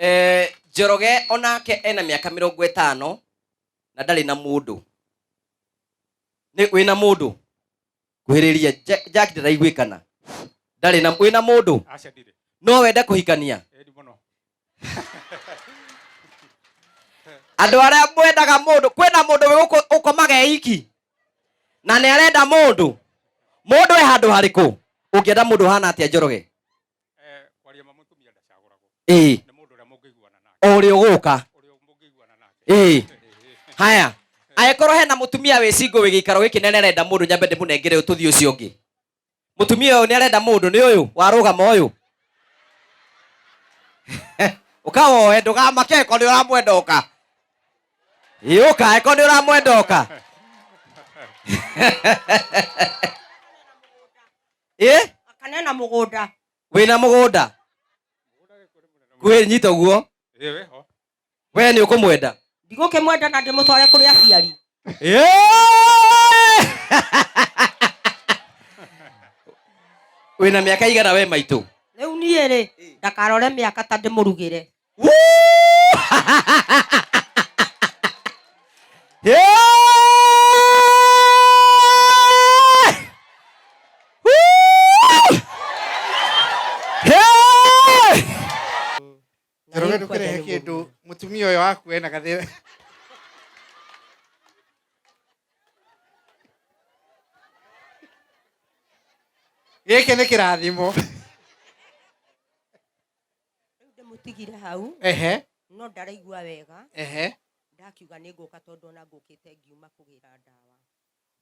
Njoroge onake ena mĩaka 50 na ndarĩ na mũndũ. Nĩ wĩna mũndũ? Kuhĩrĩria Jack ndĩraiguĩkana. Ndarĩ na wĩna mũndũ? Aca ndirĩ. No wende kũhikania? Ĩni mũno. Andũ arĩa mwendaga mũndũ, kwĩna mũndũ wĩ gũkũ ũkomaga e iki na nĩ arenda mũndũ. Mũndũ e handũ harĩkũ? Ũngĩenda mũndũ ũhana atĩa Njoroge? Kwaria ma mũtumia ndacagũragwo. Ĩĩ. Nĩ mũndũ ũrĩa mũngĩiguana nake. O ũrĩa ũgũka. Ũrĩa mũngĩiguana nake. Ĩĩ. Haya. Angĩkorwo hena mũtumia wĩ single wĩ gĩikaro gĩkĩ na nĩ arenda mũndũ, nyambe ndĩmũnengere ũyũ tũthiĩ ũcio ũngĩ. Mũtumia ũyũ nĩ arenda mũndũ, nĩ ũyũ warũgama ũyũ. Ũka woe, ndũgamake angĩkorwo nĩ ũramwenda ũka. Ĩĩ ũka angĩkorwo nĩ ũramwenda ũka. Ĩĩ? Kana ena mũgũnda. Wĩna mũgũnda? Kwĩ nyita ũguo. Ĩĩ wĩho. We nĩ ũkũmwenda? Ndigũkĩmwenda na ndĩmũtware kũrĩ aciari. Ĩĩ! Wĩna mĩaka igana we maitũ? Rĩu niĩ rĩ, ndakarore mĩaka ta ndĩmũrugĩre. Woo! Yeah! Woo! Hey! Njoroge ndũkĩrehe kĩndũ mũtumia ũyũ waku ena gathĩna. Gĩkĩ nĩ kĩrathimo. Rĩu ndĩmũtigire hau. Ehe. No ndaraigua wega. Ehe. Ndakiuga nĩ ngũka tondũ ona ngũkĩte ngiuma kũgĩra ndawa.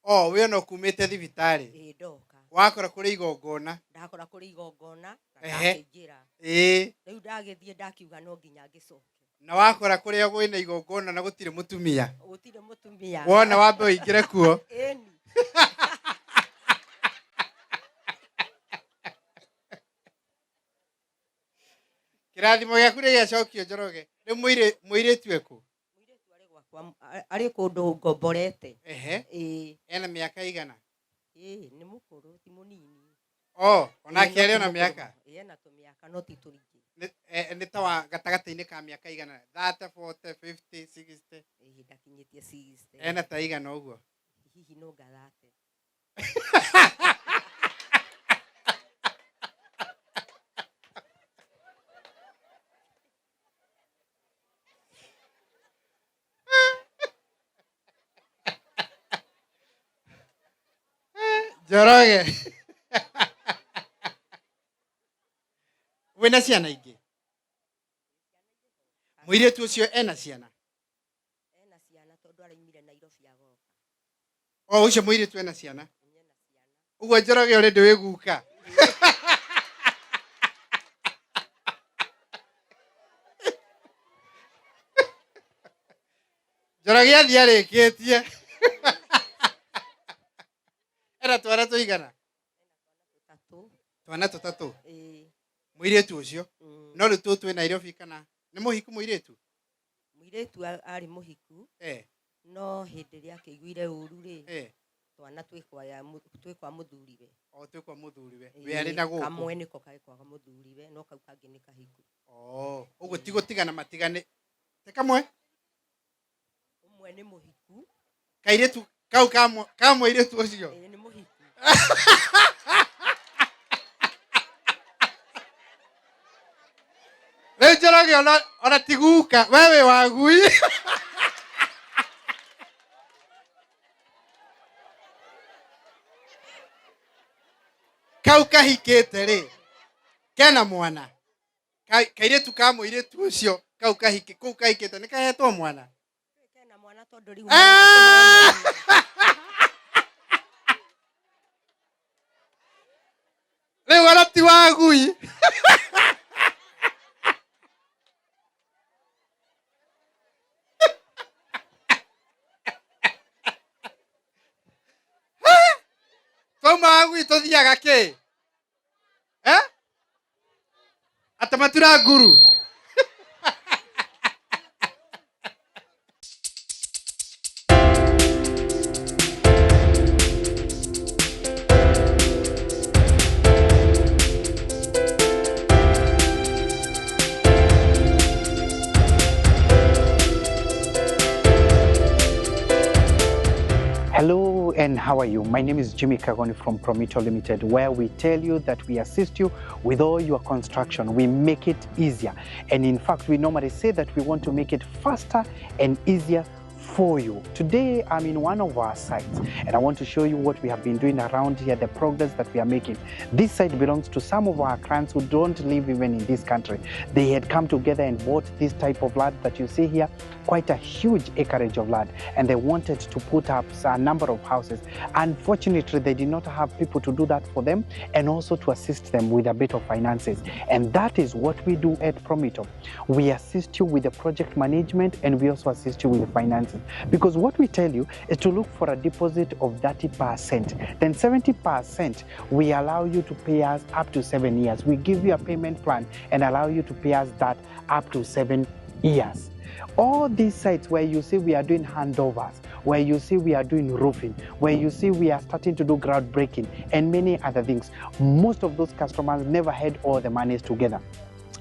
O, we ona ũkumĩte thibitarĩ. Ĩĩ ndoka. Wakora kũrĩ igongona. Ndakora kũrĩ igongona na Ehe. ndakĩingĩra. Ĩĩ. Rĩu ndagĩthiĩ ndakiuga no nginya ngĩcoke. Na wakora kũrĩa kwĩna igongona na gũtirĩ mũtumia. Gũtirĩ mũtumia. Wona wambe ũingĩre kuo. Ĩni. Kĩrathimo gĩaku nĩ gĩacokio Njoroge. Rĩu mũirĩtu ekũ? Mũirĩtu arĩ gwakwa, arĩ kũndũ ngomborete. Ehe. Ĩĩ. Ena mĩaka igana? Ĩĩ, nĩ mũkũrũ, ti mũnini. O, onake Ĩĩ, no arĩ ona ti mũkũrũ mĩaka? mũno. Ĩĩ, ena tũmĩaka, no ti tũingĩ. Nĩ ta wa gatagatĩ-inĩ ka mĩaka igana? 30, 40, 50, 60? Ĩĩ, ndakinyĩtie 60. Ena ta igana ũguo? Hihi no ngathate. Njoroge. Wĩna ciana ingĩ? Mũirĩtu ũcio ena ciana? Ena ciana tondũ araimire Nairobi agoka. O ũcio mũirĩtu ena ciana? Ũguo Njoroge already wĩ guka. Njoroge athiĩ arĩkĩtie. Ena twana tũigana? Tũtatũ. Twana tũtatũ? Ĩĩ. Mũirĩtu ũcio? Mm. No rĩu tũtũ twĩ Nairobi kana nĩ mũhiku mũirĩtu? Mũirĩtu arĩ mũhiku. No hĩndĩ ĩrĩa akĩiguire ũru rĩ, twana twĩ kwa mũthuriwe. O twĩ kwa mũthuriwe. We arĩ na gũkũ. Kamwe nĩko karĩ kwa mũthuriwe, no kau kangĩ nĩ kahiku. Oh, ũguo ti gũtigana matigane. Ti kamwe? Ũmwe nĩ mũhiku. Kairĩtu kau ka mũirĩtu ũcio? Ĩĩ, nĩ mũhiku. Rĩu Njoroge ona ti guka, we wĩ wa gui. Kau kahikĩte rĩ, kena mwana. Kairĩtu ka mũirĩtu ũcio, kau kahikĩ, kau kahikĩte, nĩ kahetwo mwana? Kena mwana tondũ rĩu Rĩu ona ti wa gui. Twauma wa gui tũthiaga kĩ? Atamatura nguru. Hello and how are you? My name is Jimmy Kagoni from Promito Limited, where we tell you that we assist you with all your construction. We make it easier. And in fact, we normally say that we want to make it faster and easier for you. Today, I'm in one of our sites and I want to show you what we have been doing around here, the progress that we are making. This site belongs to some of our clients who don't live even in this country. They had come together and bought this type of land that you see here, quite a huge acreage of land, and they wanted to put up a number of houses. Unfortunately, they did not have people to do that for them and also to assist them with a bit of finances. And that is what we do at Promito. We assist you with the project management and we also assist you with the finances. Because what we tell you is to look for a deposit of 30%. Then 70% we allow you to pay us up to 7 years. We give you a payment plan and allow you to pay us that up to 7 years. All these sites where you see we are doing handovers, where you see we are doing roofing, where you see we are starting to do groundbreaking and many other things, most of those customers never had all the monies together.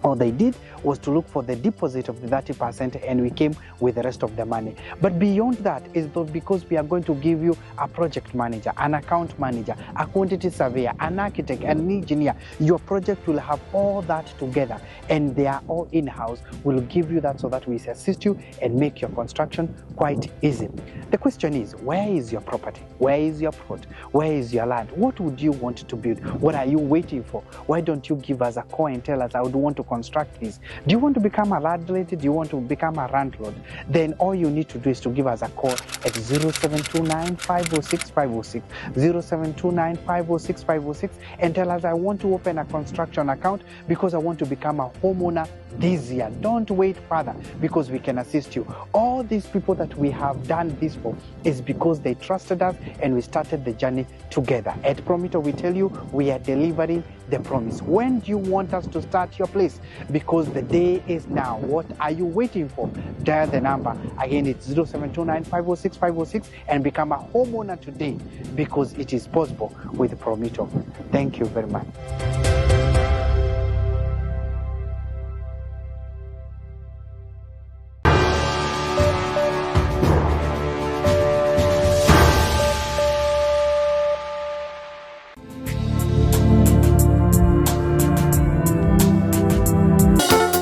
All they did was to look for the deposit of the 30% and we came with the rest of the money. But beyond that is because we are going to give you a project manager, an account manager, a quantity surveyor, an architect, an engineer. Your project will have all that together and they are all in-house. We'll give you that so that we assist you and make your construction quite easy. The question is, where is your property? Where is your plot? Where is your land? What would you want to build? What are you waiting for? Why don't you give us a call and tell us, I would want to construct this? Do you want to become a landlady? Do you want to become a landlord? Then all you need to do is to give us a call at 0729 506 506, 0729 506 506, and tell us, I want to open a construction account because I want to become a homeowner this year. Don't wait further, because we can assist you. All these people that we have done this for is because they trusted us and we started the journey together. At Promito, we tell you we are delivering the promise. When do you want us to start your place? Because the day is now. What are you waiting for? Dial the number. Again, it's 0729 506 506 and become a homeowner today, because it is possible with Promito. Thank you very much.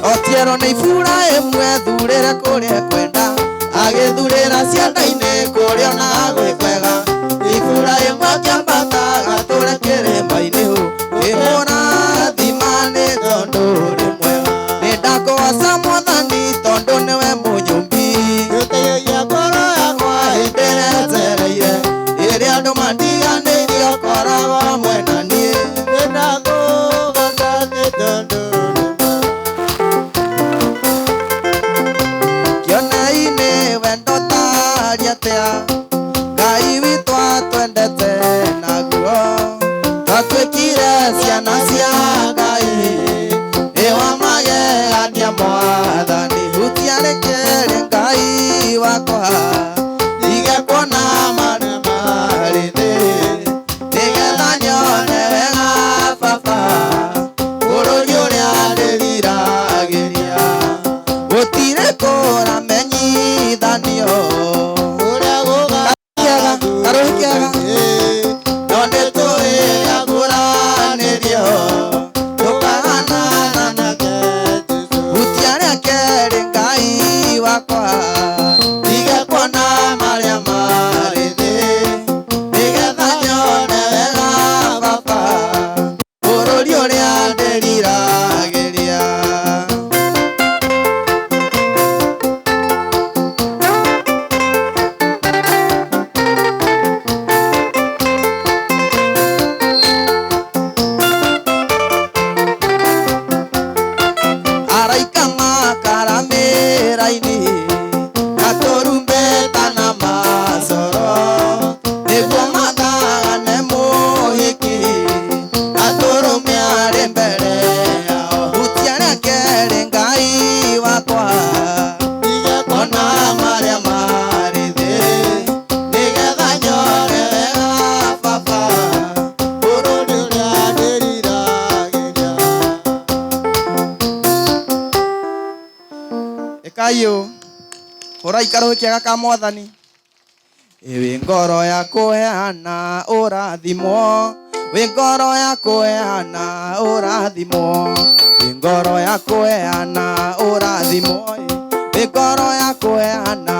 Otieno nĩ ibura ĩmwe thurĩre kũrĩa kwenda, agĩthurĩra cianda-inĩ kũrĩa ona gwĩ kwega. Ibura ĩmwe akĩambata agatũre kĩrĩma-inĩ hau, ĩmũrathima nĩ tondũ nĩ mwega. Nĩndakũgoca Mwathani tondũ nĩwe mũnyũmbi, gĩtĩĩria ngoro yakwa hĩndĩ ĩrĩa njereire, ĩrĩa andũ mandiganĩirie ũkoragwo hamwe na niĩ. Nĩndakũgoca nĩ tondũ Ngai witũ atwendete naguo, twatuĩkire ciana cia Ngai, nĩ wa magegania Mwathani. Hutia rĩkĩrĩ Ngai wakwa, ndige kuona marĩa marĩ thĩ, nĩgetha nyone wega Baba, bũrũri ũrĩa ndĩriragĩria. Gũtirĩ kũramenyithanio Kayo, horai karo kiaga ka Mwathani. Wĩ ngoro ya kũheana ũrathimwo, wĩ ngoro ya kũheana ũrathimwo, wĩ ngoro ya kũheana ũrathimwo, wĩ ngoro ya kũheana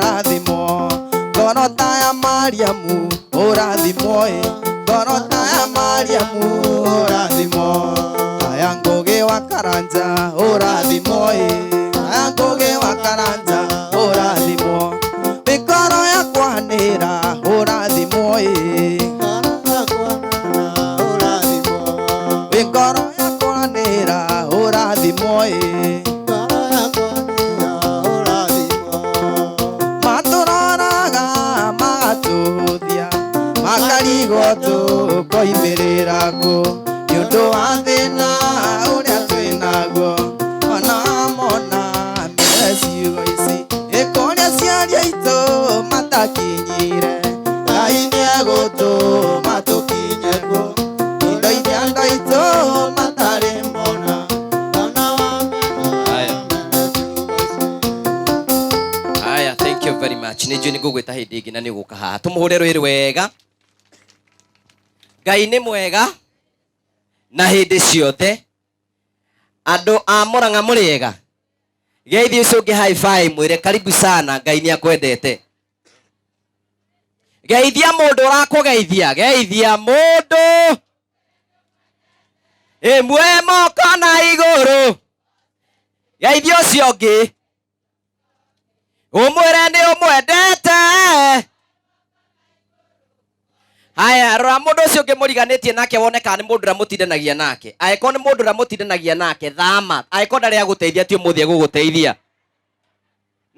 rathimwo. Ngoro ta ya Mariamu ũrathimwo, ngoro ta ya Mariamu ũrathimwo, ta ya Ngũgĩ wa Karanja ũrathimwo, ta ya Ngũgĩ wa Karanja ũrathimwo. Wĩ ngoro ya kwanĩra ũrathimwo, wĩ ngoro ya kwanĩra ũrathimwo, matũroraga magatũthia makarigwo tũkoimĩrĩra kũ nĩ ũndũ wa thĩna ũrĩa twĩnaguo ona mona mere ciugo ici ĩkũrĩa ciaria aitũ matakinyire Ngai nĩegũtũma tũkinye kuo indo iria andũ aitũ matarĩ mona. Haya. Haya, thank you very much. Nĩ njũĩ nĩ ngũgwĩta hĩndĩ ĩngĩ na nĩ ũgũka haha. Tũmũhũre rwĩrĩ wega. Ngai nĩ mwega na hĩndĩ ciothe. Andũ a Mũrang'a mũrĩ ega? Geithie ũcio ũngĩ high five mwĩre karibu sana, Ngai nĩ akwendete. Geithia mũndũ ũrakũgeithia, geithia mũndũ. Ĩmwe moko na igũrũ. Geithia ũcio ũngĩ. Ũmwĩre nĩ ũmwendete. Haya, rora mũndũ ũcio ũngĩ mũriganĩtie nake wone kana nĩ mũndũ ũrĩa mũtindanagia nake. Angĩkorwo nĩ mũndũ ũrĩa mũtindanagia nake, thama. Angĩkorwo ndarĩ agũteithia, ti ũmũthĩ egũgũteithia.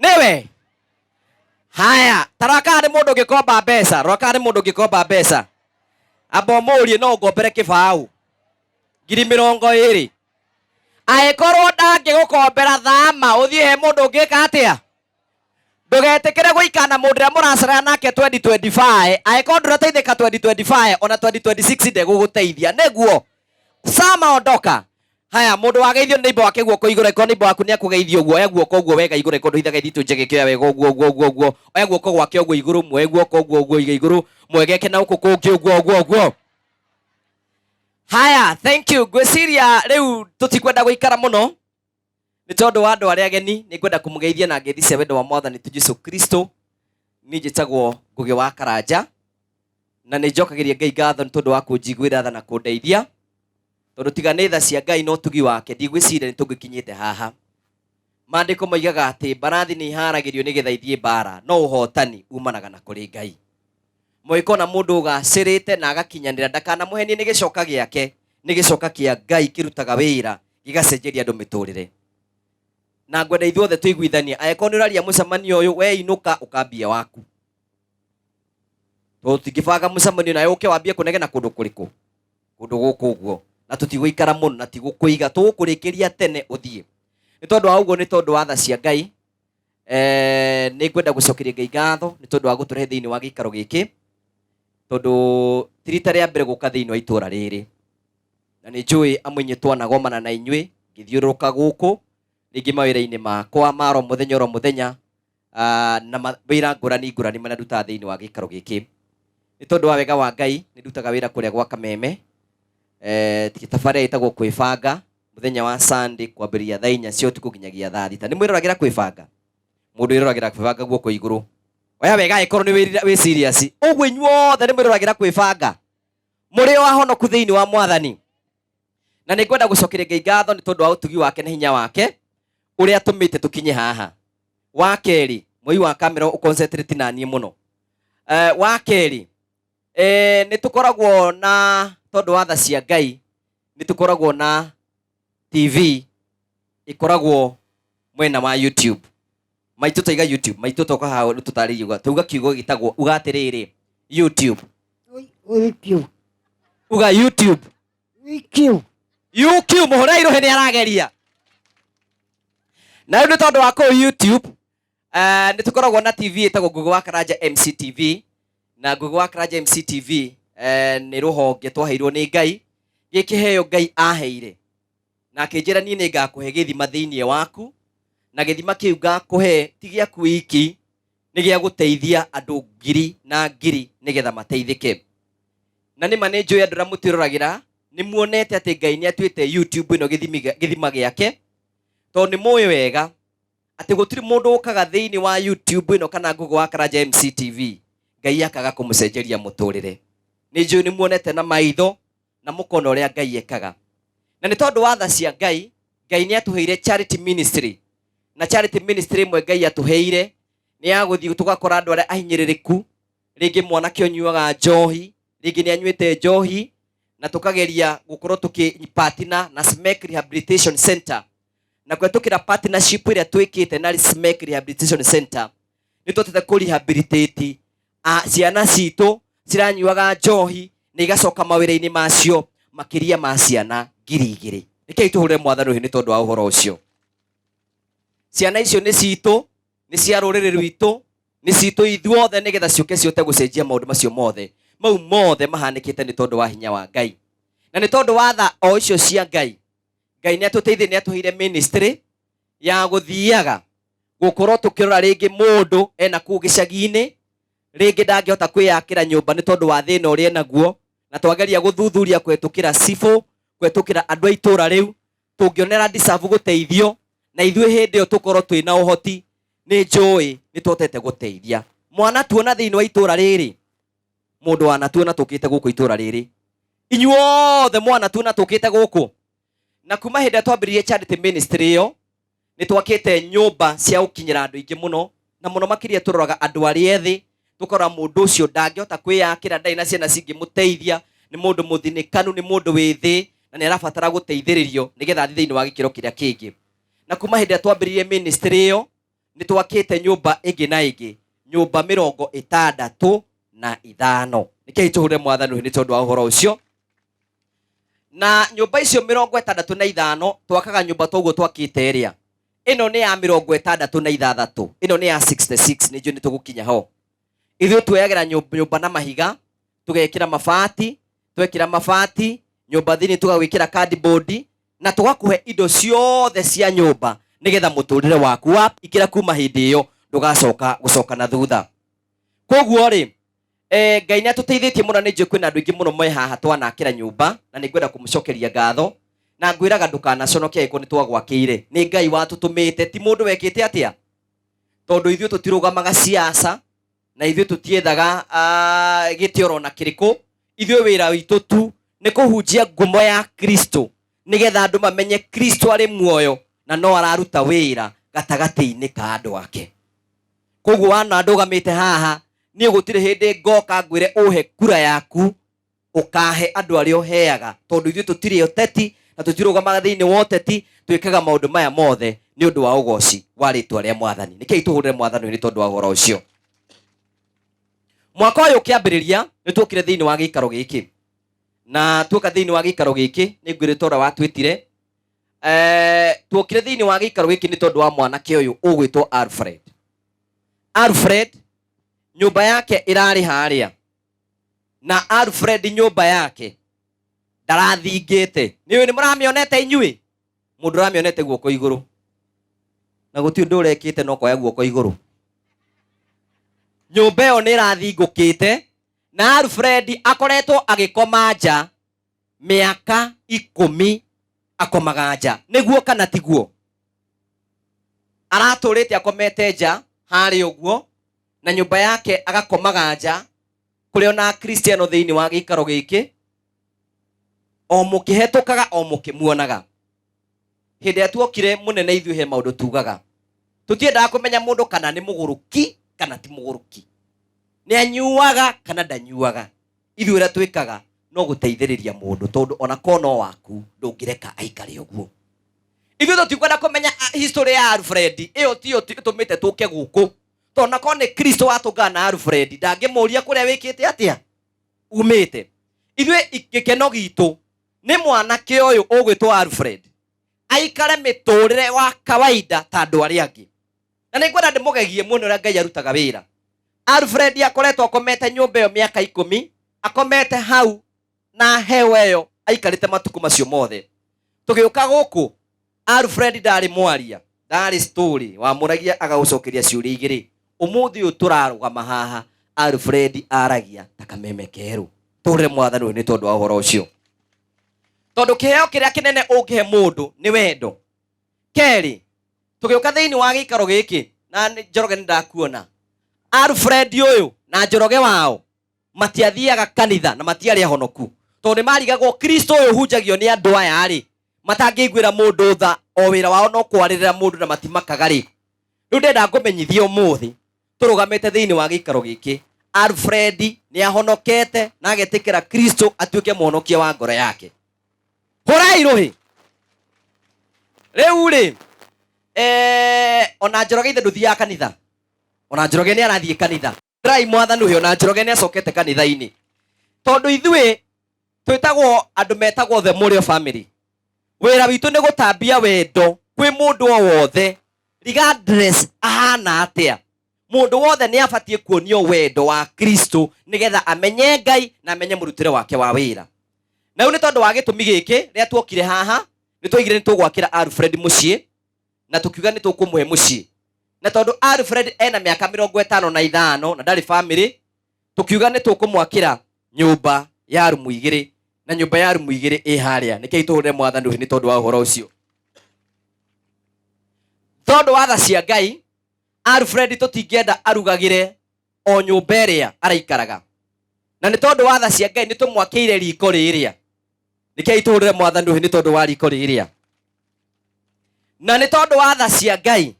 Nĩwe. Haya, ta rora kana nĩ mũndũ ũngĩkomba mbeca, rora kana nĩ mũndũ ũngĩkomba mbeca. Amba ũmũrie no ũngombere kĩbaũ 20,000. Angĩkorwo ndangĩgũkombera thama, ũthiĩ he mũndũ ũngĩka atĩa? Ndũgetĩkĩre gũikara na mũndũ ũrĩa mũracerera nake 2025. Angĩkorwo ndũrateithĩka 2025, ona 2026 ndegũgũteithia. Nĩguo. Sama ondoka. Haya, mũndũ wageithio nĩ neighbor wake guoko igũrũ, angĩkorwo neighbor waku nĩ akũgeithia ũguo, oya guoko ũguo wega igũrũ, angĩkorwo ndũhithaga ithitũ njege kĩoya wega ũguo ũguo ũguo ũguo. Oya guoko gwake ũguo igũrũ, muoe guoko ũguo ũguo igũrũ, mwegeke na gũkũ kũngĩ ũguo ũguo ũguo. Haya, thank you. Ngwĩciria rĩu tũtikwenda gũikara mũno nĩ tondũ wa andũ arĩa ageni. Nĩ ngwenda kũmũgeithia na ngeithi cia wendo wa Mwathani tu Jesu Kristo. Niĩ njĩtagwo Ngũgĩ wa Karanja na nĩ njokagĩria Ngai ngatho nĩ tondũ wa kũnjiguĩra tha na kũndeithia, tondũ tiga nĩ tha cia Ngai na ũtugi wake ndigwĩciria nĩ tũngĩkinyĩte haha. Maandĩko moigaga atĩ mbarathi nĩ iharagĩrio nĩgetha ithiĩ mbara, no ũhotani umanaga na kũrĩ Ngai. Mũgĩkona mũndũ ũgacĩrĩte na agakinyanĩra, ndakanamũhenie nĩ gĩcoka gĩake, nĩ gĩcoka kĩa Ngai kĩrutaga wĩra gĩgacenjeria andũ mĩtũrĩre. Na ngwenda ithuothe tũiguithanie, angĩkorwo nĩ ũraria mũcemanio ũyũ, we inũka ũkambie waku. Tondũ tũtingĩbanga mũcemanio nawe ũke wambie kũnegena kũndũ kũrĩkũ? Kũndũ gũkũ ũguo. Na tũtigũikara mũno na tigũkũiga, tũgũkũrĩkĩria tene ũthiĩ. Nĩ tondũ wa ũguo, nĩ tondũ wa tha cia Ngai, nĩ ngwenda gũcokeria Ngai ngatho nĩ tondũ wa gũtũrehe thĩinĩ wa gĩikaro gĩkĩ, tondũ ti rita rĩa mbere gũka thĩinĩ wa itũra rĩrĩ. Na nĩ njũĩ amwe inyuĩ twanagomana na inyuĩ ngĩthiũrũrũka gũkũ, rĩngĩ mawĩra-inĩ makwa ma oro mũthenya oro mũthenya, na mawĩra ngũrani ngũrani marĩa ndutaga thĩinĩ wa gĩikaro gĩkĩ. Nĩ tondũ wa wega wa Ngai, nĩ ndutaga wĩra kũrĩa gwa Kameme, tabarĩra ĩtagwo Kwĩbanga, mũthenya wa Sunday kwambĩrĩria thaa 4 cia ũtukũ nginyagia thaa 6. Nĩ mwĩroragĩra Kwĩbanga? Mũndũ wĩroragĩra Kwĩbanga guoko igũrũ. Oya wega angĩkorwo nĩ wĩ serious. Ũguo inyuothe nĩ mwĩroragĩra Kwĩbanga? Mũrĩ o ahonoku thĩinĩ wa Mwathani. Na nĩ ngwenda gũcokeria Ngai ngatho nĩ tondũ wa ũtugi wake na hinya wake ũrĩa atũmĩte tũkinye haha. Wa kerĩ, mwoi wa kamera ũconcentrate na niĩ mũno. Wa kerĩ, nĩ tũkoragwo na, tondũ wa tha cia Ngai, nĩ tũkoragwo na TV ĩkoragwo mwena wa YouTube. Maitũ taiga YouTube, maitũ toka haha tũtarĩrie uga, tauga kiugo gĩtagwo, uga atĩrĩrĩ, YouTube. YouTube. Uga YouTube. YouTube. YouTube, mũhũre irũhĩ nĩ arageria. Na rĩu nĩ tondũ wa kũu YouTube, nĩ tũkoragwo na TV ĩtagwo Ngũgĩ wa Karanja MCTV, na Ngũgĩ wa Karanja MCTV, nĩ rũhonge twaheirwo nĩ Ngai, gĩkĩheo Ngai aheire. Na akĩnjĩra niĩ nĩ ngakũhe gĩthima thĩinĩ waku, na gĩthima kĩu ngakũhe ti gĩaku wiki, Nĩ gĩa gũteithia andũ ngiri na ngiri nĩgetha mateithĩke. Na nĩ ma nĩ njũĩ andũ arĩa mũtwĩroragĩra nĩ muonete atĩ Ngai nĩ atuĩte YouTube ĩno gĩthima gĩake, tondũ nĩ mũĩ wega atĩ gũtirĩ mũndũ ũkaga thĩinĩ wa YouTube ĩno kana Google wa Karanja MCTV Ngai akaga kũmũcenjeria mũtũrĩre. Nĩ njũĩ nĩ muonete na maitho na mũkona ũrĩa Ngai ekaga. Na nĩ tondũ wa tha cia Ngai, Ngai nĩ atũheire charity ministry. Na charity ministry ĩmwe Ngai atũheire nĩ ya gũthiĩ tũgakora andũ arĩa ahinyĩrĩrĩku, rĩngĩ mwanake ũnyuaga njohi, rĩngĩ nĩ anyuĩte njohi, na tũkageria gũkorwo tũkĩpartner na SMEC Rehabilitation Center. Na kũhetũkĩra partnership ĩrĩa twĩkĩte na SMEC Rehabilitation Center, nĩ tũhotete kũ-rehabilitate ciana citũ ciranyuaga njohi na igacoka mawĩra-inĩ macio makĩria ma ciana 2000. Rekei tũhũre mwathani ũyũ nĩ tondũ wa ũhoro ũcio. Ciana icio nĩ citũ, nĩ cia rũrĩrĩ rwitũ, nĩ citũ ithuothe, nĩgetha ciũke cihote gũcenjia maũndũ macio mothe. Mau mothe mahanĩkĩte nĩ tondũ wa hinya wa Ngai. Na nĩ tondũ wa tha o icio cia Ngai, Ngai nĩ atũteithĩtie, nĩ atũheire ministry ya gũthiaga gũkorwo tũkĩrora rĩngĩ mũndũ ena kũu gĩcagi-inĩ, rĩngĩ ndangĩhota kwĩyakĩra nyũmba nĩ tondũ wa thĩna ũrĩa enaguo, na twageria gũthuthuria kũhetũkĩra cibũ, kũhetũkĩra andũ a itũũra rĩu, tũngĩonera deserve gũteithio, na ithuĩ hĩndĩ ĩyo tũkorwo twĩna ũhoti, nĩ njũĩ nĩ tũhotete gũteithia. Mwana tuona thĩinĩ wa itũũra rĩrĩ, mũndũ wanatuona tũkĩte gũkũ itũũra rĩrĩ, inyuothe mwana tuona tũkĩte gũkũ. Na kuma hĩndĩ ĩrĩa twambĩrĩirie charity ministry ĩyo, nĩ twakĩte nyũmba cia gũkinyĩra andũ aingĩ mũno, na mũno makĩria tũroraga andũ arĩa ethĩ, tũkarora mũndũ ũcio ndangĩhota kwĩyakĩra, ndarĩ na ciana cingĩmũteithia, nĩ mũndũ mũthinĩkanu, nĩ mũndũ wĩ thĩ, na nĩ arabatara gũteithĩrĩrio nĩgetha athiĩ thĩinĩ wa gĩkĩro kĩrĩa kĩngĩ. Na kuma hĩndĩ ĩrĩa twambĩrĩirie ministry ĩyo, nĩ twakĩte nyũmba ĩngĩ na ĩngĩ, nyũmba 65. Nĩkĩo tũhũre mwathani ũyũ nĩ tondũ wa ũhoro ũcio. Na nyũmba icio 65, twakaga nyũmba toguo twakĩte ĩrĩa. Ĩno nĩ ya 66, ĩno nĩ ya 66, nĩ njũĩ nĩ tũgũkinya ho. Ithuĩ tuoyagĩra nyũmba na mahiga, tũgekĩra mabati, twekĩra mabati, nyũmba thĩinĩ tũgagwĩkĩra cardboard, na tũgakũhe indo ciothe cia nyũmba nĩgetha mũtũrĩre waku wa ikĩra kuma hĩndĩ ĩyo ndũgacoka gũcoka na thutha. Koguo rĩ, Ngai nĩ atũteithĩtie mũno, nĩ njũĩ kwĩna andũ aingĩ mũno me haha twanakĩra nyũmba, na nĩ ngwenda kũmũcokeria ngatho, na ngwĩraga ndũkanaconoke angĩkorwo nĩ twagwakĩire. Nĩ Ngai watũtũmĩte, ti mũndũ wekĩte atĩa, tondũ ithuĩ tũtirũgamaga siasa, na ithuĩ tũtiethaga gĩtĩ oro na kĩrĩkũ. Ithuĩ wĩra witũ tu nĩ kũhunjia ngumo ya Kristo, nĩgetha andũ mamenye Kristo arĩ muoyo na no araruta wĩra gatagatĩ-inĩ ka andũ ake. Koguo wana ndũgamĩte haha, niĩ gũtirĩ hĩndĩ ngoka ngwĩre ũhe kura yaku, ũkahe andũ arĩa ũheaga, tondũ ithuĩ tũtirĩ ũteti na tũtirũgamaga thĩinĩ wa ũteti, twĩkaga maũndũ maya mothe nĩ ũndũ wa ũgoci wa rĩtwa rĩa mwathani. Nĩkĩo tũhũrĩre mwathani nĩ tondũ wa ũhoro ũcio. Mwaka ũyũ ũkĩambĩrĩria nĩ tuokire thĩinĩ wa gĩikaro gĩkĩ, na tuoka thĩinĩ wa gĩikaro gĩkĩ nĩ ngwĩrĩte ũrĩa watwĩtire. Tuokire thĩinĩ wa gĩikaro gĩkĩ nĩ tondũ wa mwanake ũyũ ũgwĩtwo Alfred. Alfred nyũmba yake ĩrarĩ harĩa, na Alfred nyũmba yake ndarathingĩte. Nĩ nĩ mũramĩonete inyuĩ? Mũndũ ũramĩonete guoko igũrũ, na gũtirĩ ũndũ ũrekĩte no koya guoko igũrũ. Nyũmba ĩyo nĩ ĩrathingũkĩte, na Alfred akoretwo agĩkoma nja mĩaka 10, akomaga nja. Nĩguo kana tiguo? Aratũrĩte akomete nja harĩa ũguo, na nyũmba yake agakomaga nja kũrĩa ona Akristiano thĩinĩ wa gĩikaro gĩkĩ, o mũkĩhetũkaga o mũkĩmuonaga. Hĩndĩ ĩrĩa tuokire mũnene ithuĩ he maũndũ tugaga, tũtiendaga kũmenya mũndũ kana nĩ mũgũrũki kana ti mũgũrũki, nĩ anyuaga kana ndanyuaga. Ithuĩ ũrĩa twĩkaga no gũteithĩrĩria mũndũ, tondũ ona korwo no waku ndũngĩreka aikare ũguo. Ithuĩ tũtikwenda kũmenya history ya Alfred, ĩyo tiyo ĩtũmĩte tũke gũkũ, tondũ ona korwo nĩ Kristo watũngana na Alfred, ndangĩmũria kũrĩa wĩkĩte atĩa umĩte. Ithuĩ gĩkeno gitũ nĩ mwanake ũyũ ũgwĩtwo Alfred aikare mĩtũrĩre wa kawaida ta andũ arĩa angĩ. Na nĩ ngwenda ndĩmũgegie muone ũrĩa Ngai arutaga wĩra. Alfred akoretwo akomete nyũmba ĩyo mĩaka 10, akomete hau na hewa ĩyo aikarĩte matukũ macio mothe. Tũgĩũka gũkũ, Alfred ndarĩ mwaria, ndarĩ story, wamũragia agagũcokeria ciũria igĩrĩ. Ũmũthĩ ũyũ tũrarũgama haha, Alfred aragia ta kameme kerũ. Tũhũrĩre mwathani ũyũ nĩ tondũ wa ũhoro ũcio. Tondũ kĩheo kĩrĩa kĩnene ũngĩhe mũndũ nĩ wendo. Kerĩ, tũgĩũka thĩinĩ wa gĩikaro gĩkĩ, na Njoroge nĩ ndakuona. Alfred ũyũ na Njoroge wao matiathiaga kanitha na matiarĩ ahonoku. Tondũ nĩ marigagwo Kristo ũyũ ũhunjagio nĩ andũ aya rĩ, matangĩiguĩra mũndũ tha, o wĩra wao no kwarĩrĩra mũndũ na matimakaga rĩ. Rĩu ndĩrenda ngũmenyithie ũmũthĩ tũrũgamĩte thĩinĩ wa gĩikaro gĩkĩ, Alfred nĩ ahonokete na agetĩkĩra Kristo atuĩke mũhonokia wa ngoro yake. Hũrai rũhĩ. Rĩu rĩ, ona Njoroge ithe ndũthiaga kanitha. Ona Njoroge nĩ arathiĩ kanitha. Rai mwathani ũyũ, ona Njoroge nĩ acokete kanitha-inĩ. Tondũ ithuĩ twĩtagwo andũ metagwo the Mũrĩo family. Wĩra witũ nĩ gũtambia wendo kwĩ mũndũ o wothe, regardless ahana atĩa. Mũndũ wothe nĩ abatiĩ kuonio wendo wa Kristo nĩgetha amenye Ngai na amenye mũrutĩre wake wa wĩra. Na rĩu nĩ tondũ wa gĩtũmi gĩkĩ, rĩrĩa tuokire haha, nĩ twaigire nĩ tũgwakĩra Alfred mũciĩ, na tũkiuga nĩ tũkũmũhe mũciĩ. Na tondũ Alfred ena mĩaka mĩrongo ĩtano na ithano na ndarĩ family, tũkiuga nĩ tũkũmwakĩra nyũmba ya rumu igĩrĩ, na nyũmba ya rumu igĩrĩ ĩ harĩa. Nĩkĩo itũhũrĩre mwathani ũyũ nĩ tondũ wa ũhoro ũcio. Tondũ wa tha cia Ngai, Alfred tũtingĩenda arugagĩre o nyũmba ĩrĩa araikaraga. Na nĩ tondũ wa tha cia Ngai nĩ tũmwakĩire riko rĩrĩa. Nĩkĩo itũhũrĩre mwathani ũyũ nĩ tondũ wa riko rĩrĩa. Na nĩ tondũ wa tha cia Ngai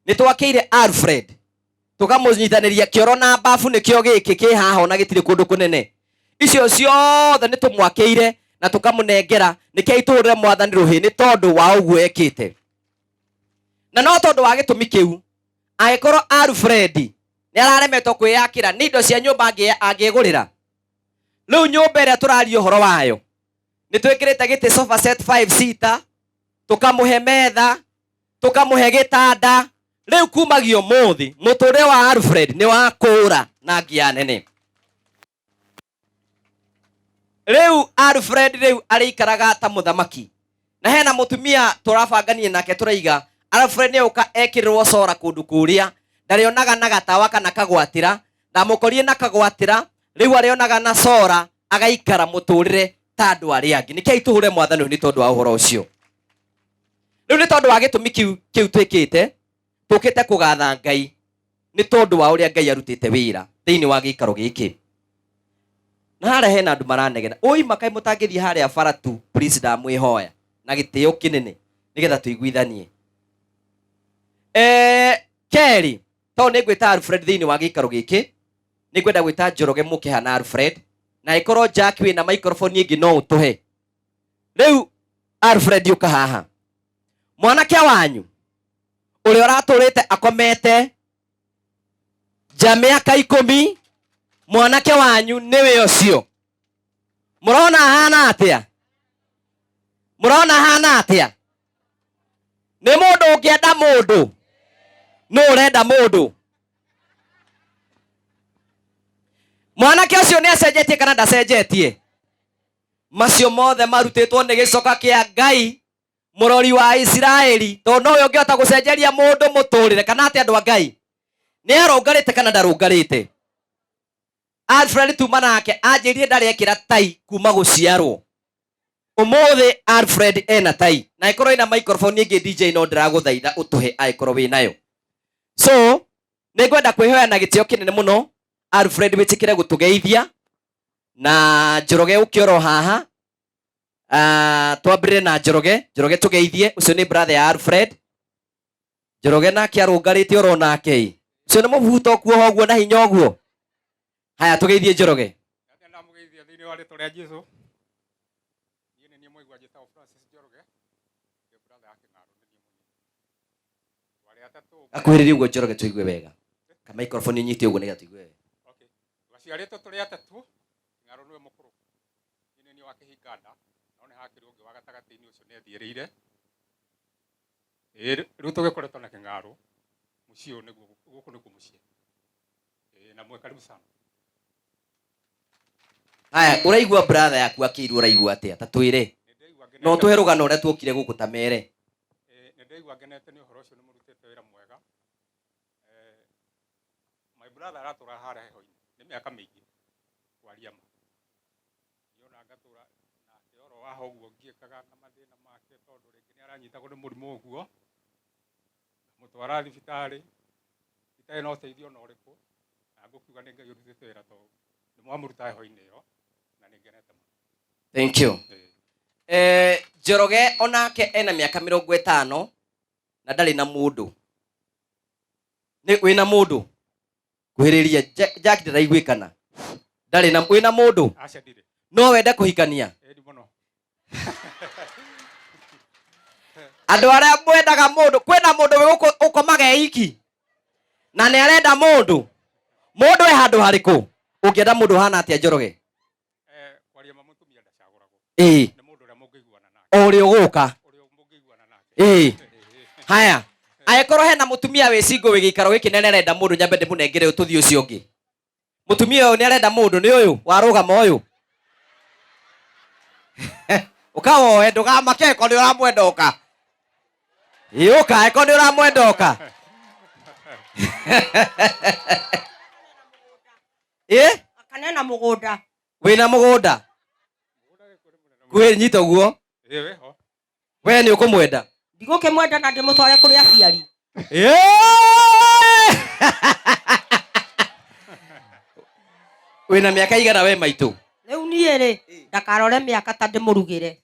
nĩ twakĩire Alfred tũkamũnyitanĩria kĩoro na bafu, nĩkĩo gĩkĩ kĩ haha ona gĩtirĩ kũndũ kũnene. Icio ciothe nĩ tũmwakĩire na tũkamũnengera, nĩkĩo itũhũrĩre mwathani rũhĩ nĩ tondũ wa ũguo ekĩte. Na no tondũ wa gĩtũmi kĩu, angĩkorwo Alfred nĩ araremetwo kwĩyakĩra, nĩ indo cia nyũmba angĩgũrĩra. Rĩu nyũmba ĩrĩa tũraria ũhoro wayo, nĩ twĩkĩrĩte gĩtĩ sofa set 5 seater, tũkamũhe metha, tũkamũhe gĩtanda. Rĩu kumagia ũmũthĩ, mũtũrĩre wa Alfred nĩ wa kũũra na ngia nene. Rĩu Alfred rĩu arĩikaraga ta mũthamaki. Na hena mũtumia tũrabangania nake tũraiga Alfred nĩ oka ekĩrĩrwo cora kũndũ kũrĩa, ndarĩonaga na gatawa kana kagwatĩra, ndamũkorire na kagwatĩra, rĩu arĩonaga na cora, agaikara mũtũrĩre ta andũ arĩa angĩ. Nĩkĩo itũhũre mwathani ũyũ nĩ tondũ wa ũhoro ũcio. Rĩu nĩ tondũ wa gĩtũmi kĩu twĩkĩte, tũkĩte kũgatha Ngai nĩ tondũ wa ũrĩa Ngai arutĩte wĩra thĩinĩ wa gĩikaro gĩkĩ. Na harĩa hena andũ maranegena, oi makai mũtangĩthiĩ harĩa bara tu, please ndamwĩhoya na gĩtĩo kĩnene nĩgetha tũiguithanie. Kerĩ, tondũ nĩ ngwĩta Alfred thĩinĩ wa gĩikaro gĩkĩ, nĩ ngwenda gwĩta Njoroge mũke haha na Alfred, na ĩkorwo Jack wĩna microphone ĩngĩ no ũtũhe. Rĩu Alfred ũka haha. Mwanake wanyu ũrĩa ũratũrĩte akomete nja mĩaka 10, mwanake wanyu nĩwe ũcio. Mũrona ahana atĩa? Mũrona ahana atĩa? Nĩ mũndũ ũngĩenda mũndũ? Nũ ũrenda mũndũ? Mwanake ũcio nĩ acenjetie kana ndacenjetie? Macio mothe marutĩtwo nĩ gĩcoka kĩa Ngai mũrori wa Isiraeli, tondũ nowe ũngĩhota gũcenjeria mũndũ mũtũrĩre, kana atĩ andũ a Ngai? Nĩ arũngarĩte kana ndarũngarĩte? Alfred tuma nake anjĩrire ndarĩ ekĩra tai kuma gũciarwo. Ũmũthĩ Alfred ena tai, na ĩkorwo ĩna microphone ĩngĩ DJ no ndĩragũthaitha ũtũhe angĩkorwo wĩ nayo. So nĩ ngwenda kwĩhoya na gĩtĩo kĩnene mũno Alfred wĩtĩkĩre gũtũgeithia, na Njoroge ũke oro haha. Twambĩrĩre na Njoroge. Njoroge tũgeithie, ũcio nĩ brother ya Alfred. Njoroge nake arũngarĩte oro nake ĩ. Ũcio nĩ mũbuto kuoha ũguo na hinya ũguo. Haya, tũgeithie Njoroge. Ndamũgeithia thĩinĩ wa rĩtwa rĩa Jesũ. Niĩ nĩ niĩ mũigua njĩtagwo Francis Njoroge, ndĩ brother ya Kĩng'arũ, nĩ niĩ mũnini. Twarĩ atatũ. Akuhĩrĩrie ũguo Njoroge tũigue wega. Ka microphone inyite ũguo nĩgetha tũigue wega. Okay. Twaciarĩtwo tũrĩ atatũ, Kĩng'arũ nĩwe mũkũrũ. Niĩ nĩ niĩ wa kĩhinga nda, no nĩ hakĩrĩ ũngĩ wa gatagatĩ-inĩ ũcio nĩ ethiĩrĩire. Ĩĩ, rĩu tũgĩkoretwo na Kĩng'arũ, mũciĩ ũyũ nĩguo, gũkũ nĩkuo mũciĩ. Ĩĩ, na mwe karibu sana. Haya, ũraigua brother yaku akĩirwo ũraigua atĩa? Ta twĩre. No tũhe rũgano ũrĩa tuokire gũkũ ta mere. Nĩ ndaigua ngenete nĩ ũhoro ũcio, nĩ mũrutĩte wĩra mwega. My brother aratũra harĩa heho-inĩ nĩ mĩaka mĩingĩ kwaria ma. Niĩ ona ngatũra nake oro waha ũguo ngiĩkaga na mathĩna make tondũ rĩngĩ nĩ aranyitagwo nĩ mũrimũ ũguo, ngamũtwara thibitarĩ itarĩ na ũteithio ona ũrĩkũ, na ngũkiuga nĩ Ngai ũrutĩte wĩra tondũ nĩ mwamũruta heho-inĩ ĩyo na nĩ ngenete mũno. Thank you. Njoroge onake ena mĩaka 50 na ndarĩ na mũndũ. Nĩ wĩna mũndũ? Kuhĩrĩria Jack ndĩraiguĩkana. Ndarĩ na wĩna mũndũ? Aca ndirĩ. No wende kũhikania? Ĩni mũno. Andũ arĩa mwendaga mũndũ, kwĩna mũndũ wĩ gũkũ ũkomaga e iki na nĩ arenda mũndũ. Mũndũ e handũ harĩkũ? Ũngĩenda mũndũ ũhana atĩa Njoroge? Kwaria ma mũtumia ndacagũragwo. Nĩ mũndũ ũrĩa mũngĩiguana nake. O ũrĩa ũgũka. Ũrĩa mũngĩiguana nake. Haya. Angĩkorwo hena mũtumia wĩ single wĩ gĩikaro gĩkĩ na nĩ arenda mũndũ, nyambe ndĩmũnengere ũyũ tũthiĩ ũcio ũngĩ. Mũtumia ũyũ nĩ arenda mũndũ, nĩ ũyũ warũgama ũyũ. Ũka woe, ndũgamake angĩkorwo nĩ ũramwenda ũka. Ĩ, ũka angĩkorwo nĩ ũramwenda ũka. Ĩ? Kanena mũgũnda. Wĩna mũgũnda? Kwĩ nyita ũguo? Ĩ, wĩho. We nĩ ũkũmwenda? Ndigũkĩmwenda na ndĩmũtware kũrĩ aciari. Ĩ! Wĩna mĩaka igana we maitũ? Rĩu niĩ rĩ, ndakarore mĩaka ta ndĩmũrugĩre.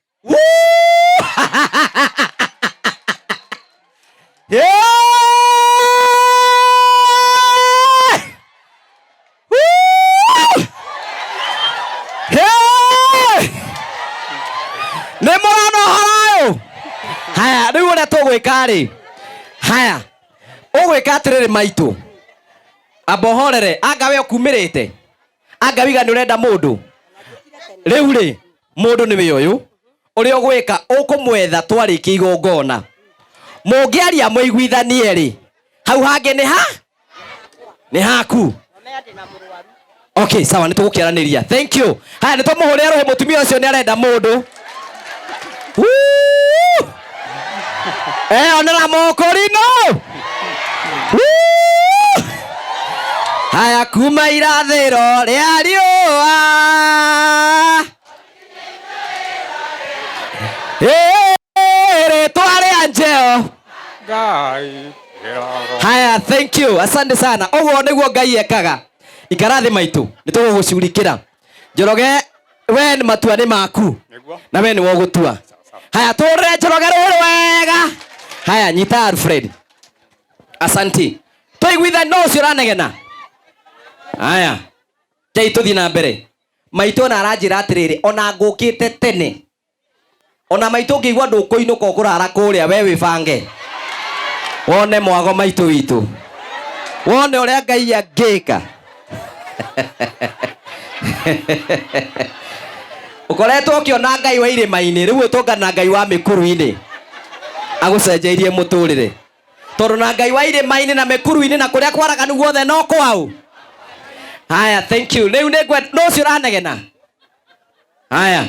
Nĩ mũrona ũhoro ũyũ? Haya, rĩu ũrĩa tũgwĩka rĩ, haya, ũgwĩka atĩrĩrĩ maitũ, amba ũhorere, anga we ũkumĩrĩte, anga wiga nĩ ũrenda mũndũ. Rĩu rĩ, mũndũ nĩwe ũyũ, ũrĩa ũgwĩka, ũkũmwetha twarĩkia igongona. Mũngĩaria mũiguithanie rĩ, hau hangĩ nĩ ha? Nĩ haku. Okay, sawa, nĩ tũgũkĩaranĩria. Thank you. Haya, nĩ tũmũhũrĩre rũhĩ, mũtumia ũcio nĩ arenda mũndũ. Woo! Onera mokorino. Woo! Haya, kuma irathĩro rĩa riũa. Rĩtwa rĩa njeo. Ngai. Haya, thank you. Asante sana. Ũguo nĩguo Ngai ekaga. Ikara thĩ maitũ, nĩ tũgũgũcurikĩra. Njoroge, we nĩ matua nĩ maku. Nĩguo. Na we nĩwe ũgũtua. Haya, tũrĩre Njoroge rũĩ wega. Haya, nyita Alfred. Asante. Tũiguithani no ũcio ũranegena. Haya. Ngai tũthiĩ na mbere. Maitũ ona aranjĩra atĩrĩrĩ, ona ngũkĩte tene. Ona maitũ ũngĩigua ndũkũinũka ũkũrara kũrĩa, we wĩbange. Wone mwago maitũ witũ. Wone ũrĩa Ngai angĩka. Ũkoretwo ũkĩona Ngai wa irĩma-inĩ, rĩu ũtũngana na Ngai wa mĩkuru-inĩ. Agũcenjeirie mũtũrĩre. Tondũ na Ngai wa irĩma-inĩ na mĩkuru-inĩ na kũrĩa kwaraganu guothe no kwao. Haya, thank you. Rĩu nĩ ngwenda, no ũcio ũranegena. Haya.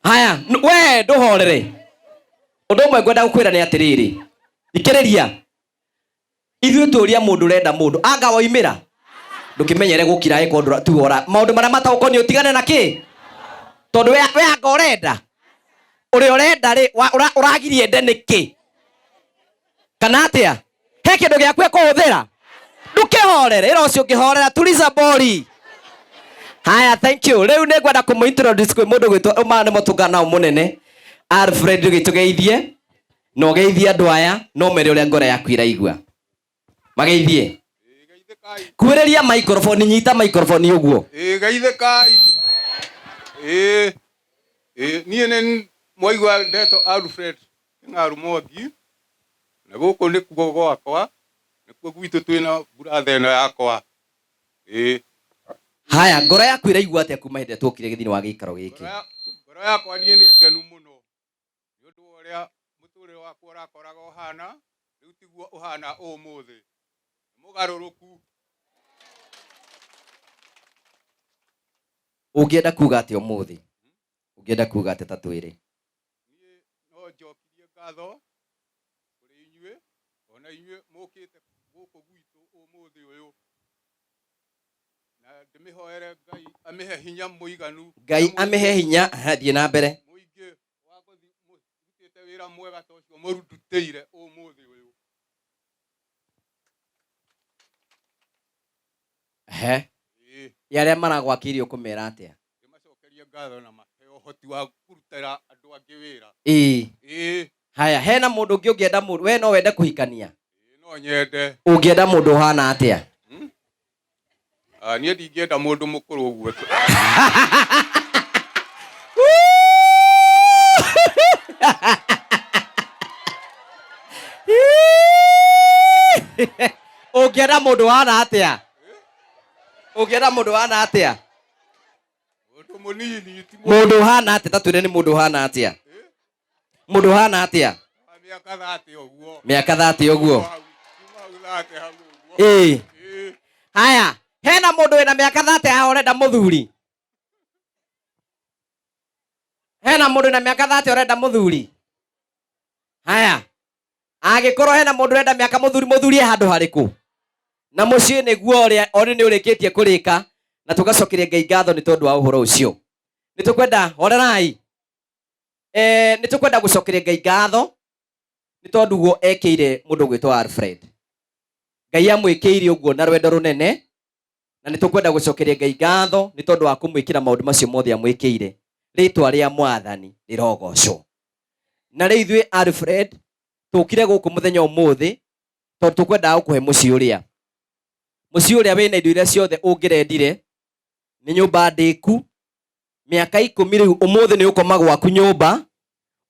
Haya, we ndũhorere. Ũndũ ũmwe ngwenda gũkwĩra nĩ atĩrĩrĩ. Thikĩrĩria. Ithuĩ tũria mũndũ ũrenda mũndũ. Anga woimĩra. Ndũkĩmenyere gũkira ĩko ndũra tuora. Maũndũ marĩa mataũkoniĩ ũtigane na kĩ? Tondũ we anga ũrenda. Ũrĩa ũrenda rĩ, ũragirie ende nĩkĩ? Kana atĩa? He kĩndũ gĩaku ekũhũthĩra? Ndũkĩhorere, ĩra ũcio ũngĩhorera, tuliza bori. Haya, thank you. Rĩu nĩ ngwenda kũmũ introduce kwĩ mũndũ gwĩtwo, ũmaya nĩ mũtũngana nao mũnene. Alfred, ũgĩtũgeithie. Na ũgeithie andũ aya, no mere ũrĩa ngoro yaku ĩraigua. Mageithie. Kuhĩrĩria microphone, nyita microphone ũguo. Ĩ, geithĩkai. Ĩ, ĩ, niĩ nĩ mwaigua ndeto Alfred Kĩng'aru Mwangi, na gũkũ nĩkuo gwakwa, nĩkuo gwitũ twĩna brother ĩno yakwa. Ĩ. Haya, ngoro yaku ĩraigua atĩa kuma hĩndĩ ĩrĩa tuokire thĩinĩ wa gĩikaro gĩkĩ? Ngoro yakwa niĩ nĩ ngenu mũno nĩ ũndũ wa ũrĩa mũtũrĩre wakwa ũrakoraga ũhana, rĩu tiguo ũhana ũmũthĩ. Nĩ mũgarũrũku. Ũngĩenda kuga atĩa ũmũthĩ? Ũngĩenda kuga atĩa ta twĩre? Niĩ no njokirie ngatho kũrĩ inyuĩ, ona inyuĩ mũkĩte. Gũkũ gwitũ ũmũthĩ ũyũ na ndĩmĩhoere Ngai amĩhe hinya mũiganu. Ngai amĩhe hinya. Aha, thiĩ na mbere. Mũingĩ wa gũthiĩ mũrutĩte wĩra mwega ta ũcio mũrutĩire ũmũthĩ ũyũ. Ehe. Ĩĩ. Ĩ arĩa maragwakĩire ũkũmera atĩa? Ndĩmacokerie ngatho na mahe ũhoti wa kũrutĩra andũ angĩ wĩra. Ĩĩ. Ĩĩ. Haya, hena mũndũ ũngĩ ũngĩenda mũndũ, we no wende kũhikania? Ĩĩ, no nyende. Ũngĩenda mũndũ ũhana atĩa? Ah, niĩ ndingĩenda mũndũ mũkũrũ ũguo. Ũngĩenda mũndũ ũhana atĩa? Ũngĩenda mũndũ ũhana atĩa? Mũndũ mũnini ti Mũndũ ũhana atĩa? Ta twĩre nĩ mũndũ ũhana atĩa? Mũndũ ũhana atĩa? Wa mĩaka 30 ũguo. Mĩaka 30 ũguo. Kuma hau 30 hau ũguo. Ĩĩ. Ĩĩ. Haya, hena mũndũ wĩna mĩaka 30 haha ũrenda mũthuri? Hena mũndũ wĩna mĩaka 30 ũrenda mũthuri? Haya, angĩkorwo hena mũndũ ũrenda mĩaka mũthuri, mũthuri e handũ harĩkũ? Na mũciĩ nĩguo ũrĩa orĩ nĩ ũrĩkĩtie kũrĩka, na tũgacokeria Ngai ngatho nĩ tondũ wa ũhoro ũcio. Nĩ tũkwenda, horerai. Nĩ tũkwenda gũcokeria Ngai ngatho nĩ tondũ guo ekĩire mũndũ ũgwĩtwo Alfred. Ngai amwĩkĩire ũguo na rwendo rũnene, na nĩ tũkwenda gũcokeria Ngai ngatho nĩ tondũ wa kũmwĩkĩra maũndũ macio mothe amwĩkĩire. Rĩtwa rĩa Mwathani rĩrogocwo. Na rĩu ithuĩ Alfred tũkire gũkũ mũthenya ũmũthĩ tondũ tũkwendaga gũkũhe mũciĩ ũrĩa. Mũciĩ ũrĩa wĩna indo iria ciothe ũngĩrendire, nĩ nyũmba ndĩku, mĩaka 10 rĩu ũmũthĩ nĩ ũkoma gwaku nyũmba,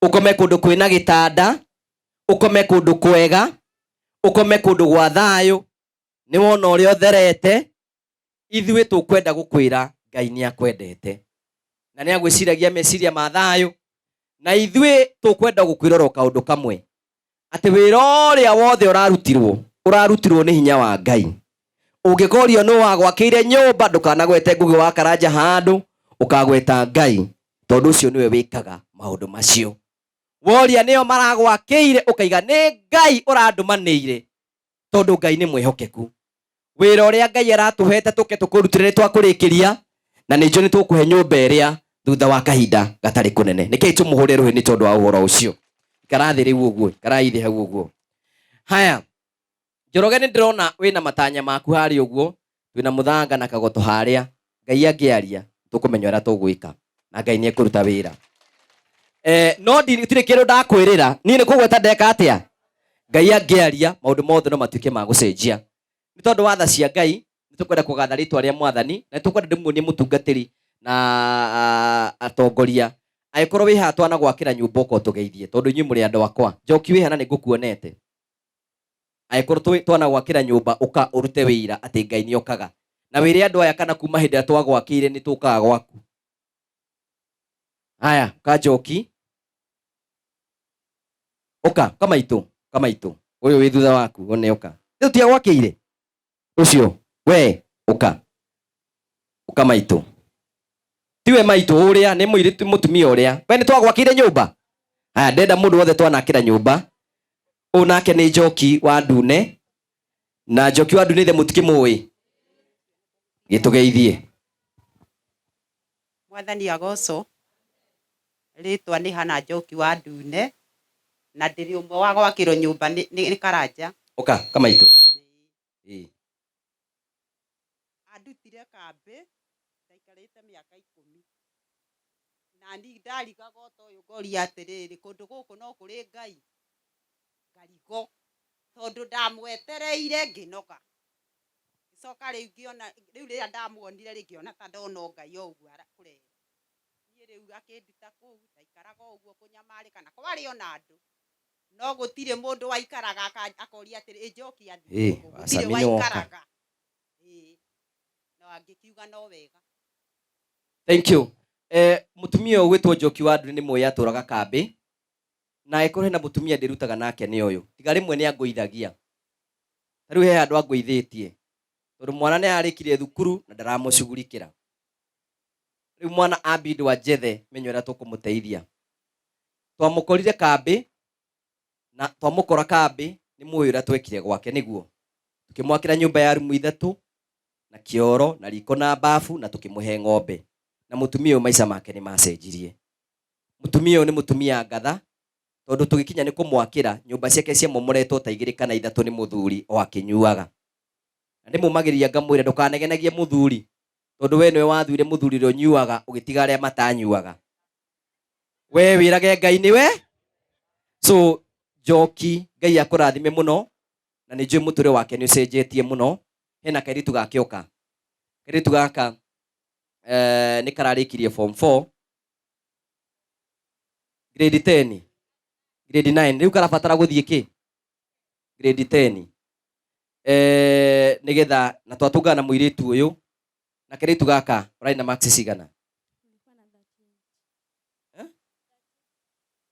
ũkome kũndũ kwĩna gĩtanda, ũkome kũndũ kwega, ũkome kũndũ gwa thayũ, nĩ wona ũrĩa ũtherete. Ithuĩ tũkwenda gũkwĩra Ngai nĩ akwendete na nĩ agwĩciragia meciria ma thayũ, na ithuĩ tũkwenda gũkwĩra oro kaũndũ kamwe, atĩ wĩra ũrĩa wothe ũrarutirwo, ũrarutirwo nĩ hinya wa Ngai. Ũngĩkorio nũ wagwakĩire nyũmba, ndũkanagwete Ngũgĩ wa Karanja handũ, ũkagweta Ngai, tondũ ũcio nĩwe wĩkaga maũndũ macio. Woria nĩo maragwakĩire, ũkaiga nĩ Ngai ũrandũmanĩire, tondũ Ngai nĩ mwĩhokeku. Wĩra ũrĩa Ngai aratũhete tũke tũkũrutĩre nĩ twakũrĩkĩria, na nĩ njũĩ nĩ tũkũhe nyũmba ĩrĩa thutha wa kahinda gatarĩ kũnene. Nĩkĩĩ tũmũhũre rũhĩ nĩ tondũ wa ũhoro ũcio. Ikara thĩ rĩu ũguo, ikara thĩ hau ũguo. Haya, Njoroge nĩ ndĩrona wĩna matanya maku harĩa ũguo, twĩna mũthanga na kagoto harĩa. Ngai angĩaria, tũkũmenya ũrĩa tũgwĩka, na Ngai nĩ ekũruta wĩra. No gũtirĩ kĩndũ ndakwĩrĩra, niĩ nĩ kũgweta ndeka atĩa? Ngai angĩaria, maũndũ mothe no matuĩke ma gũcenjia. Nĩ tondũ wa tha cia Ngai, nĩ tũkwenda kũgatha rĩtwa rĩa Mwathani, na nĩ tũkwenda ndĩmuonie mũtungatĩri na atongoria. Angĩkorwo wĩ haha twanagwakĩra nyũmba ũka ũtũgeithie, tondũ inyuĩ mũrĩ andũ akwa. Njoki wĩ haha na nĩ ngũkuonete. Angĩkorwo twanagwakĩra nyũmba ũka ũrute wĩira atĩ Ngai nĩ okaga. Na wĩre andũ aya kana kuma hĩndĩ ĩrĩa twagwakĩire nĩ tũkaga gwaku. Haya, ũka Njoki. Ũka, ũka maitũ, ũka maitũ. Ũyũ wĩ thutha waku, one ũka. Rĩu ti agwakĩire? Ũcio, we, ũka. Ũka maitũ. Tiwe maitũ ũrĩa, nĩ mũirĩtu mũtumia ũrĩa. We nĩ twagwakĩire nyũmba? Haya, ndenda mũndũ wothe twanakĩra nyũmba. Ũyũ nake nĩ Njoki wa Ndune. Na Njoki wa Ndune ithe mũtikĩmũĩ. Gĩtũgeithie. Mwathani agocwo. Rĩtwa nĩ Hana Njoki wa Ndune. Na ndĩrĩ ũmwe wa gwakĩrwo nyũmba nĩ Karanja. Ũka, ũka maitũ. Ĩĩ. Andutire kambĩ, ndaikarĩte mĩaka 10. Na niĩ ndarigaga ũta ũyũ ngoria atĩrĩrĩ, kũndũ gũkũ no kũrĩ Ngai? Ngarigo. Tondũ ndamwetereire ngĩnoga. Ngĩcoka rĩu ngĩona, rĩu rĩrĩa ndamuonire rĩ, ngĩona ta ndona Ngai o ũguo kũrehe. Niĩ rĩu akĩnduta kũu, ndaikaraga o ũguo kũnyamarĩka, na kwarĩ ona andũ. No gũtirĩ mũndũ waikaraga akoria atĩrĩ, ĩ Njoki athiĩ Ĩ, kũ? Gũtirĩ Wacami nĩ woka. waikaraga. Ĩ, no angĩkiuga no wega. Thank you. Mũtumia ũyũ ũgwĩtwo Njoki wa Ndune nĩ mũĩ atũraga kambĩ. Na angĩkorwo hena mũtumia ndĩrutaga nake nĩ ũyũ. Tiga rĩmwe nĩ angũithagia. Ta rĩu he handũ angũithĩtie. Tondũ mwana nĩ ararĩkirie thukuru na ndaramũcugurikĩra. Rĩu mwana ambindwa njethe menyo ũrĩa tũkũmũteithia. Twamũkorire kambĩ, na twamũkora kambĩ nĩ mũĩ ũrĩa twekire gwake nĩguo. Tukĩmwakĩra nyũmba ya rumu ithatũ na kĩoro na riko na bafu na tukĩmũhe ng'ombe. Na mũtumia ũyũ maica make nĩ macenjirie. Mũtumia ũyũ nĩ mũtumia ngatha, tondũ tũgĩkinya nĩ kũmwakĩra nyũmba ciake ciamomoretwo ta igĩrĩ kana ithatũ nĩ mũthuri o akĩnyuaga. Na ndĩmũmagĩrĩria ngamwĩra ndũkanegenagie mũthuri, tondũ we nĩwe wathuire mũthuri ũrĩa ũnyuaga ũgĩtiga arĩa matanyuaga. We wĩrage Ngai nĩwe. So Njoki, Ngai akũrathime mũno, na nĩ njũĩ mũtũrĩre wake nĩ ũcenjetie mũno. Hena kairĩtu gake oka. Kairĩtu gaka nĩ kararĩkirie form 4 grade 10 grade 9 rĩu karabatara gũthiĩ kĩ grade 10 nĩgetha na twatũngana na mũirĩtu ũyũ na kairĩtu gaka ũrarĩ na marks cigana?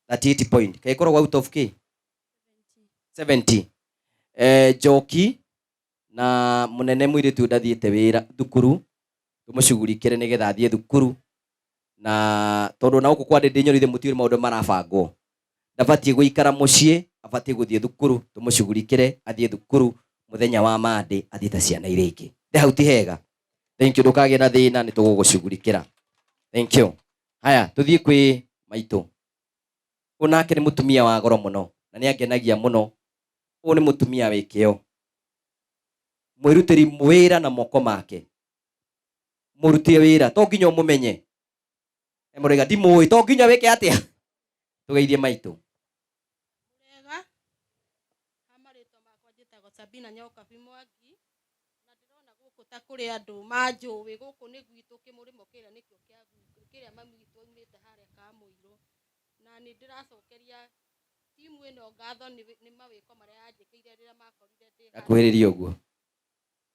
38 point. Kaikoragwo out of k 70. Njoki na munene mũirĩtu ũyũ ndathiĩte wĩra thukuru, tũmũcugurikĩre nĩgetha athiĩ thukuru, na tondũ na gũkũ kwa Ndĩndĩ Nyoni ithuĩ mũtiũĩ maũndũ marabangwo, ndabatiĩ gũikara mũciĩ, abatiĩ gũthiĩ thukuru, tũmũcugurikĩre athiĩ thukuru mũthenya wa Monday athiĩ ta ciana iria ingĩ. Ndĩ hau ti hega? Thank you, ndũkagĩe na thĩna, nĩ tũgũgũcugurikĩra. Thank you. Haya, tũthiĩ kwĩ maitũ. Ũyũ nake nĩ mũtumia wa goro mũno na nĩ angenagia mũno. Ũyũ nĩ mũtumia wĩ kĩo, mwĩrutĩri wĩra na moko make, mũrutie wĩra to nginya ũmũmenye. Mũraiga ndimũĩ, to nginya wĩke atĩa? Tũgeithie maitũ. Wega. Ha marĩtwa makwa njĩtagwo Sabina Nyokabi Mwangi, na ndĩrona gũkũ ta kũrĩ andũ manjũĩ, gũkũ nĩ gwitũ kĩmũrĩmo kĩrĩa nĩkĩo kĩa gwitũ, kĩrĩa mami witũ aumĩte harĩa Kamũirũ. Na nĩ ndĩracokeria timu ĩno ngatho nĩ mawĩko marĩa yanjĩkĩire rĩrĩa makorire ndĩ handũ Akuhĩrĩrie ũguo.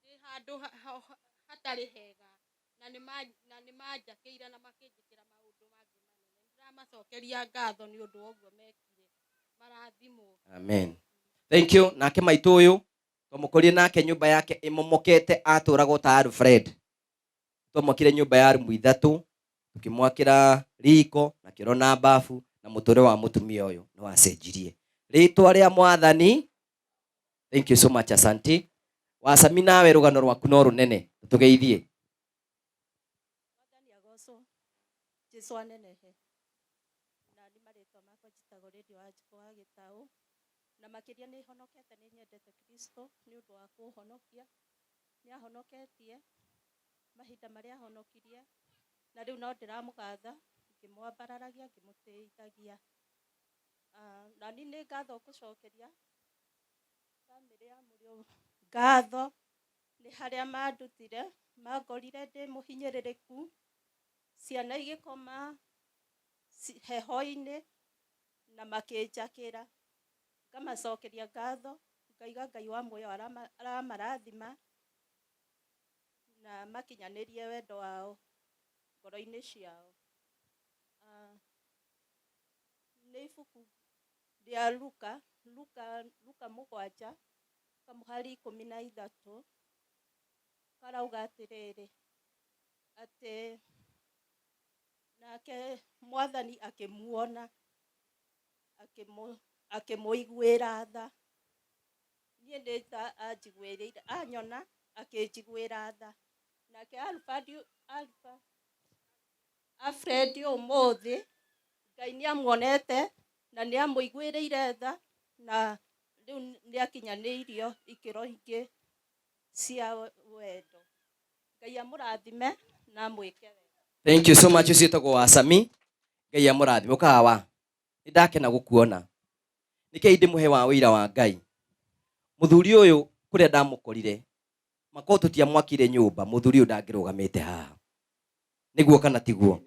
Ndĩ handũ hatarĩ hega, na nĩ manjakĩire na makĩnjĩkĩra maũndũ mangĩ manene. Ndĩramacokeria ngatho nĩ ũndũ wa ũguo mekire. Marathimwo. Amen. Thank you. Nake maitũ ũyũ twamũkorire nake nyũmba yake ĩmomokete, atũragwo ta Alfred. Twamwakire nyũmba ya rumu ithatũ, tukĩmwakĩra riko na kĩoro na bafu, na mũtũrĩre wa mũtumia ũyũ nĩ wacenjirie. Rĩtwa rĩa Mwathani. Thank you so much, asante. Wacami nawe rũgano rwaku no rũnene, tũgeithie. Mwathani agocwo, Jesũ anenehe. Na nĩ marĩtwa makwa njĩtagwo Lady Wanjikũ wa Gĩtaũ. Na makĩria nĩ honokete, nĩ nyendete Kristo nĩ ũndũ wa kũhonokia. Nĩ ahonoketie mahinda marĩa ahonokirie, na rĩu no ndĩramũgatha ngĩmwambararagia, ngĩmũtĩithagia. Na niĩ nĩ ngatho ngũcokeria bamĩrĩ ya Mũrĩũ ngatho nĩ harĩa mandutire, mangorire ndĩ mũhinyĩrĩrĩku, ciana igĩkoma heho-inĩ na makĩnjakĩra. Ngamacokeria ngatho, ngaiga Ngai wa muoyo aramarathima na makinyanĩrie wendo wao ngoro-inĩ ciao. Nĩ ibuku rĩa Luka, Luka, Luka mũgwanja, kamũhari ikũmi na ithatũ, karauga atĩrĩrĩ, atĩ nake Mwathani akĩmuona, akĩmũiguĩra tha. Niĩ nĩ tha anjiguĩrĩire, anyona akĩnjiguĩra tha. Nake Alfred ũmũthĩ Ngai nĩ amuonete na nĩ amũiguĩrĩire tha, na rĩu nĩ akinyanĩirio ikĩro ingĩ cia wendo. Ngai amũrathime na amwĩke wega. Thank you so much. Ũcio wĩtagwo Wasami. Ngai amũrathime. Ũkawa nĩ ndakena gũkuona. Nĩkĩĩ ndĩmũhe wa ũira wa Ngai. Mũthuri ũyũ kũrĩa ndamũkorire, makorwo tũtiamwakire nyũmba, mũthuri ũyũ ndangĩrũgamĩte haha. Nĩguo kana tiguo?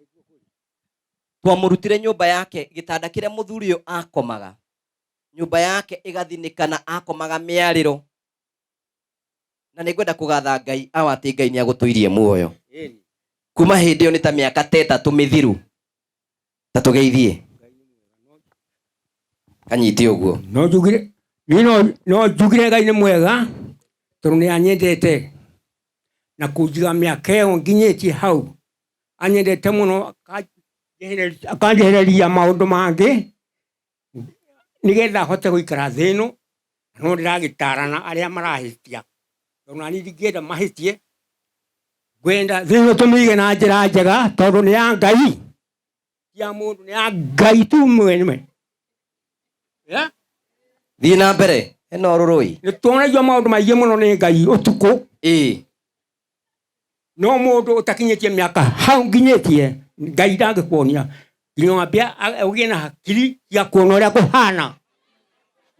Twamũrutire nyũmba yake, gĩtanda kĩrĩa mũthuri ũyũ akomaga, nyũmba yake ĩgathinĩkana, akomaga mĩarĩro. Na nĩngwenda kũgatha Ngai awa atĩ Ngai nĩagũtũirie muoyo. Kuma hĩndĩ ĩyo nĩ ta mĩaka ta ĩtatũ mĩthiru. Ta tũgeithie. Kanyite ũguo. No njugire, niĩ no njugire Ngai nĩ mwega tondũ nĩ anyendete na kũnjiga mĩaka ĩyo nginyĩtie hau. Anyendete mũno, akanjehereria maũndũ mangĩ nĩgetha hote gũikara thĩ ĩno. No ndĩragĩtarana arĩa marahĩtia. Tondũ nani ndingĩenda mahĩtie, ngwenda thĩ ĩno tũmĩige na njĩra njega, tondũ nĩ ya Ngai, ti ya mũndũ, nĩ ya Ngai tu mwene. Yeah? Thiĩ na mbere ĩno rũrũi. Nĩ tuonagio maũndũ maingĩ mũno nĩ Ngai ũtukũ. No mũndũ ũtakinyĩtie mĩaka hau nginyĩtie, Ngai ndangĩkuonia nginya wambe ũgĩe na hakiri cia kuona ũrĩa kũhana.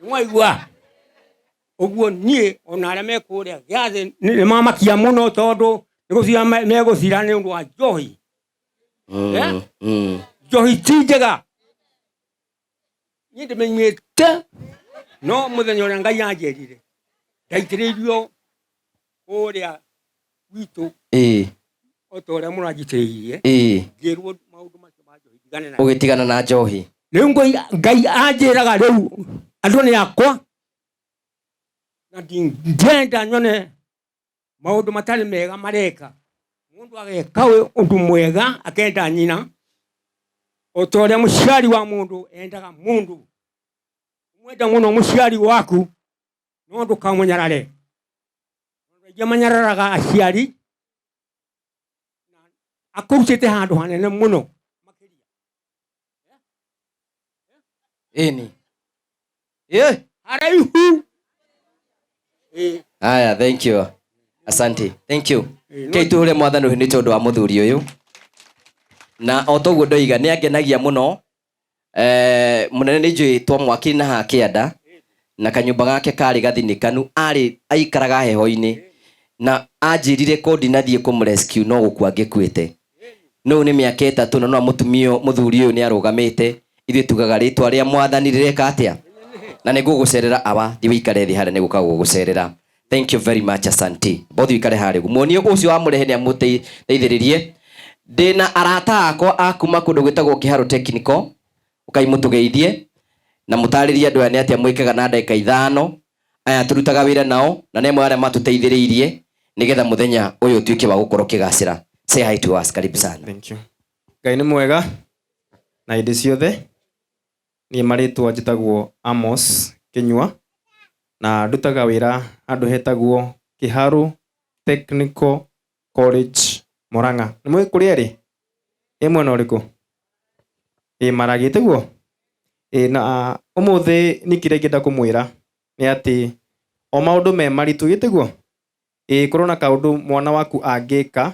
Nĩmwaigua? Ũguo niĩ ona arĩa me kũrĩa gĩathĩ nĩ mamakia mũno, tondũ nĩ gũcira megũcira nĩ ũndũ wa njohi. Njohi ti njega. Niĩ ndĩmĩnyuĩte, no mũthenya ũrĩa Ngai anjĩrire ndaitĩrĩirio kũrĩa gwitũ o ta ũrĩa mũranjitĩrĩirie, ngĩrwo maũndũ macio ma njohi ndigane nayo. Ũgĩtigana na njohi. Rĩu Ngai anjĩraga rĩu andũ nĩ akwa, na ndingĩenda nyone maũndũ matarĩ mega mareka. Mũndũ ageka ũndũ mwega akenda nyina o ta ũrĩa mũciari wa mũndũ endaga mũndũ. Mwenda mũno mũciari waku, no ndũkamũnyarare. Andũ aingĩ manyararaga aciari, na akũrutĩte handũ hanene mũno. Ĩni. Ĩ. Haraihu. Haya, thank you. Asante. Thank you. Kei tuhure mwathani ũyũ nĩ tondũ wa mũthuri ũyũ. Na o toguo ndoiga nĩ angenagia mũno. Mũnene nĩ njũĩ twamwakire na haha kĩanda, na kanyũmba gake karĩ gathinĩkanu, arĩ aikaraga heho-inĩ, na anjĩrire ko ndinathiĩ kũmũrescue no gũkua ngĩkuĩte. No nĩ mĩaka 3 na no mũtumia mũthuri ũyũ nĩ arũgamĩte. Ithuĩ tugaga rĩtwa rĩa mwathani rĩreka atĩa? Na nĩ ngũgũcerera awa, thiĩ ũikare thĩ harĩa nĩ gũka gũgũcerera. Thank you very much, asante. Bothi ũikare harĩa ũguo. Muonie ũcio wamũrehe nĩ amũteithĩrĩrie. Ndĩna arata akwa a kuma kũndũ gwĩtagwo Kĩharũ Technical, ũkai mũtũgeithie na mũtarĩrie andũ aya nĩ atĩa mwĩkaga na ndagĩka 5. Aya tũrutaga wĩra nao na nĩ amwe arĩa matũteithĩrĩirie nĩgetha mũthenya ũyũ ũtuĩke wa gũkorwo ũkĩgacĩra. Say hi to us, karibu sana. Thank you. Ngai nĩ mwega na hĩndĩ ciothe. Niĩ marĩtwa njĩtagwo Amos Kinyua na ndutaga wĩra handũ hetagwo Kĩharũ Technical College Murang'a. Nĩ mũĩ kũrĩa ĩrĩ? Ĩ mwena ũrĩkũ? Ĩ Maragĩ tiguo? Ĩ na ũmũthĩ niĩ kĩrĩa ingĩenda kũmwĩra nĩ atĩ o maũndũ me maritũ ĩ tiguo? Ĩ korwo na kaũndũ mwana waku angĩka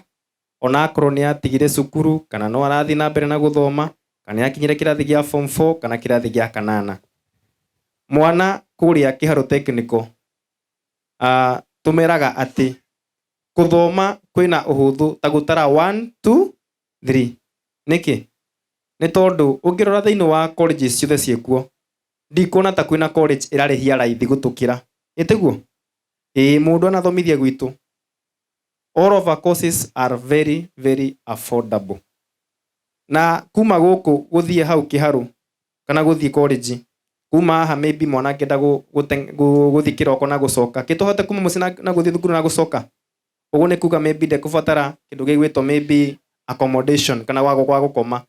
ona akorwo nĩ atigire cukuru kana no arathiĩ na mbere na gũthoma kana nĩ akinyire kĩrathi gĩa form 4 kana kĩrathi gĩa kanana. Mwana kũrĩa Kĩharũ Technical, tũmeraga atĩ gũthoma kwĩna ũhũthũ ta gũtara 1 2 3. Nĩkĩ? Nĩ tondũ ũngĩrora thĩinĩ wa colleges ciothe ciĩkuo, ndikuona ta kwĩna college ĩrarĩhia raithi gũtũkĩra. Ĩ tiguo? Ĩ mũndũ anathomithia gwitũ. All of our courses are very, very affordable. Na kuma gũkũ gũthiĩ hau Kĩharũ kana gũthiĩ college, kuma haha maybe mwana angĩenda gũthiĩ kĩroko na gũcoka, kĩ tũhote kuma mũciĩ na gũthiĩ thukuru na gũcoka? Ũguo nĩ kuga maybe ndekũbatara kĩndũ gĩgwĩtwo maybe accommodation kana gwa gũkoma.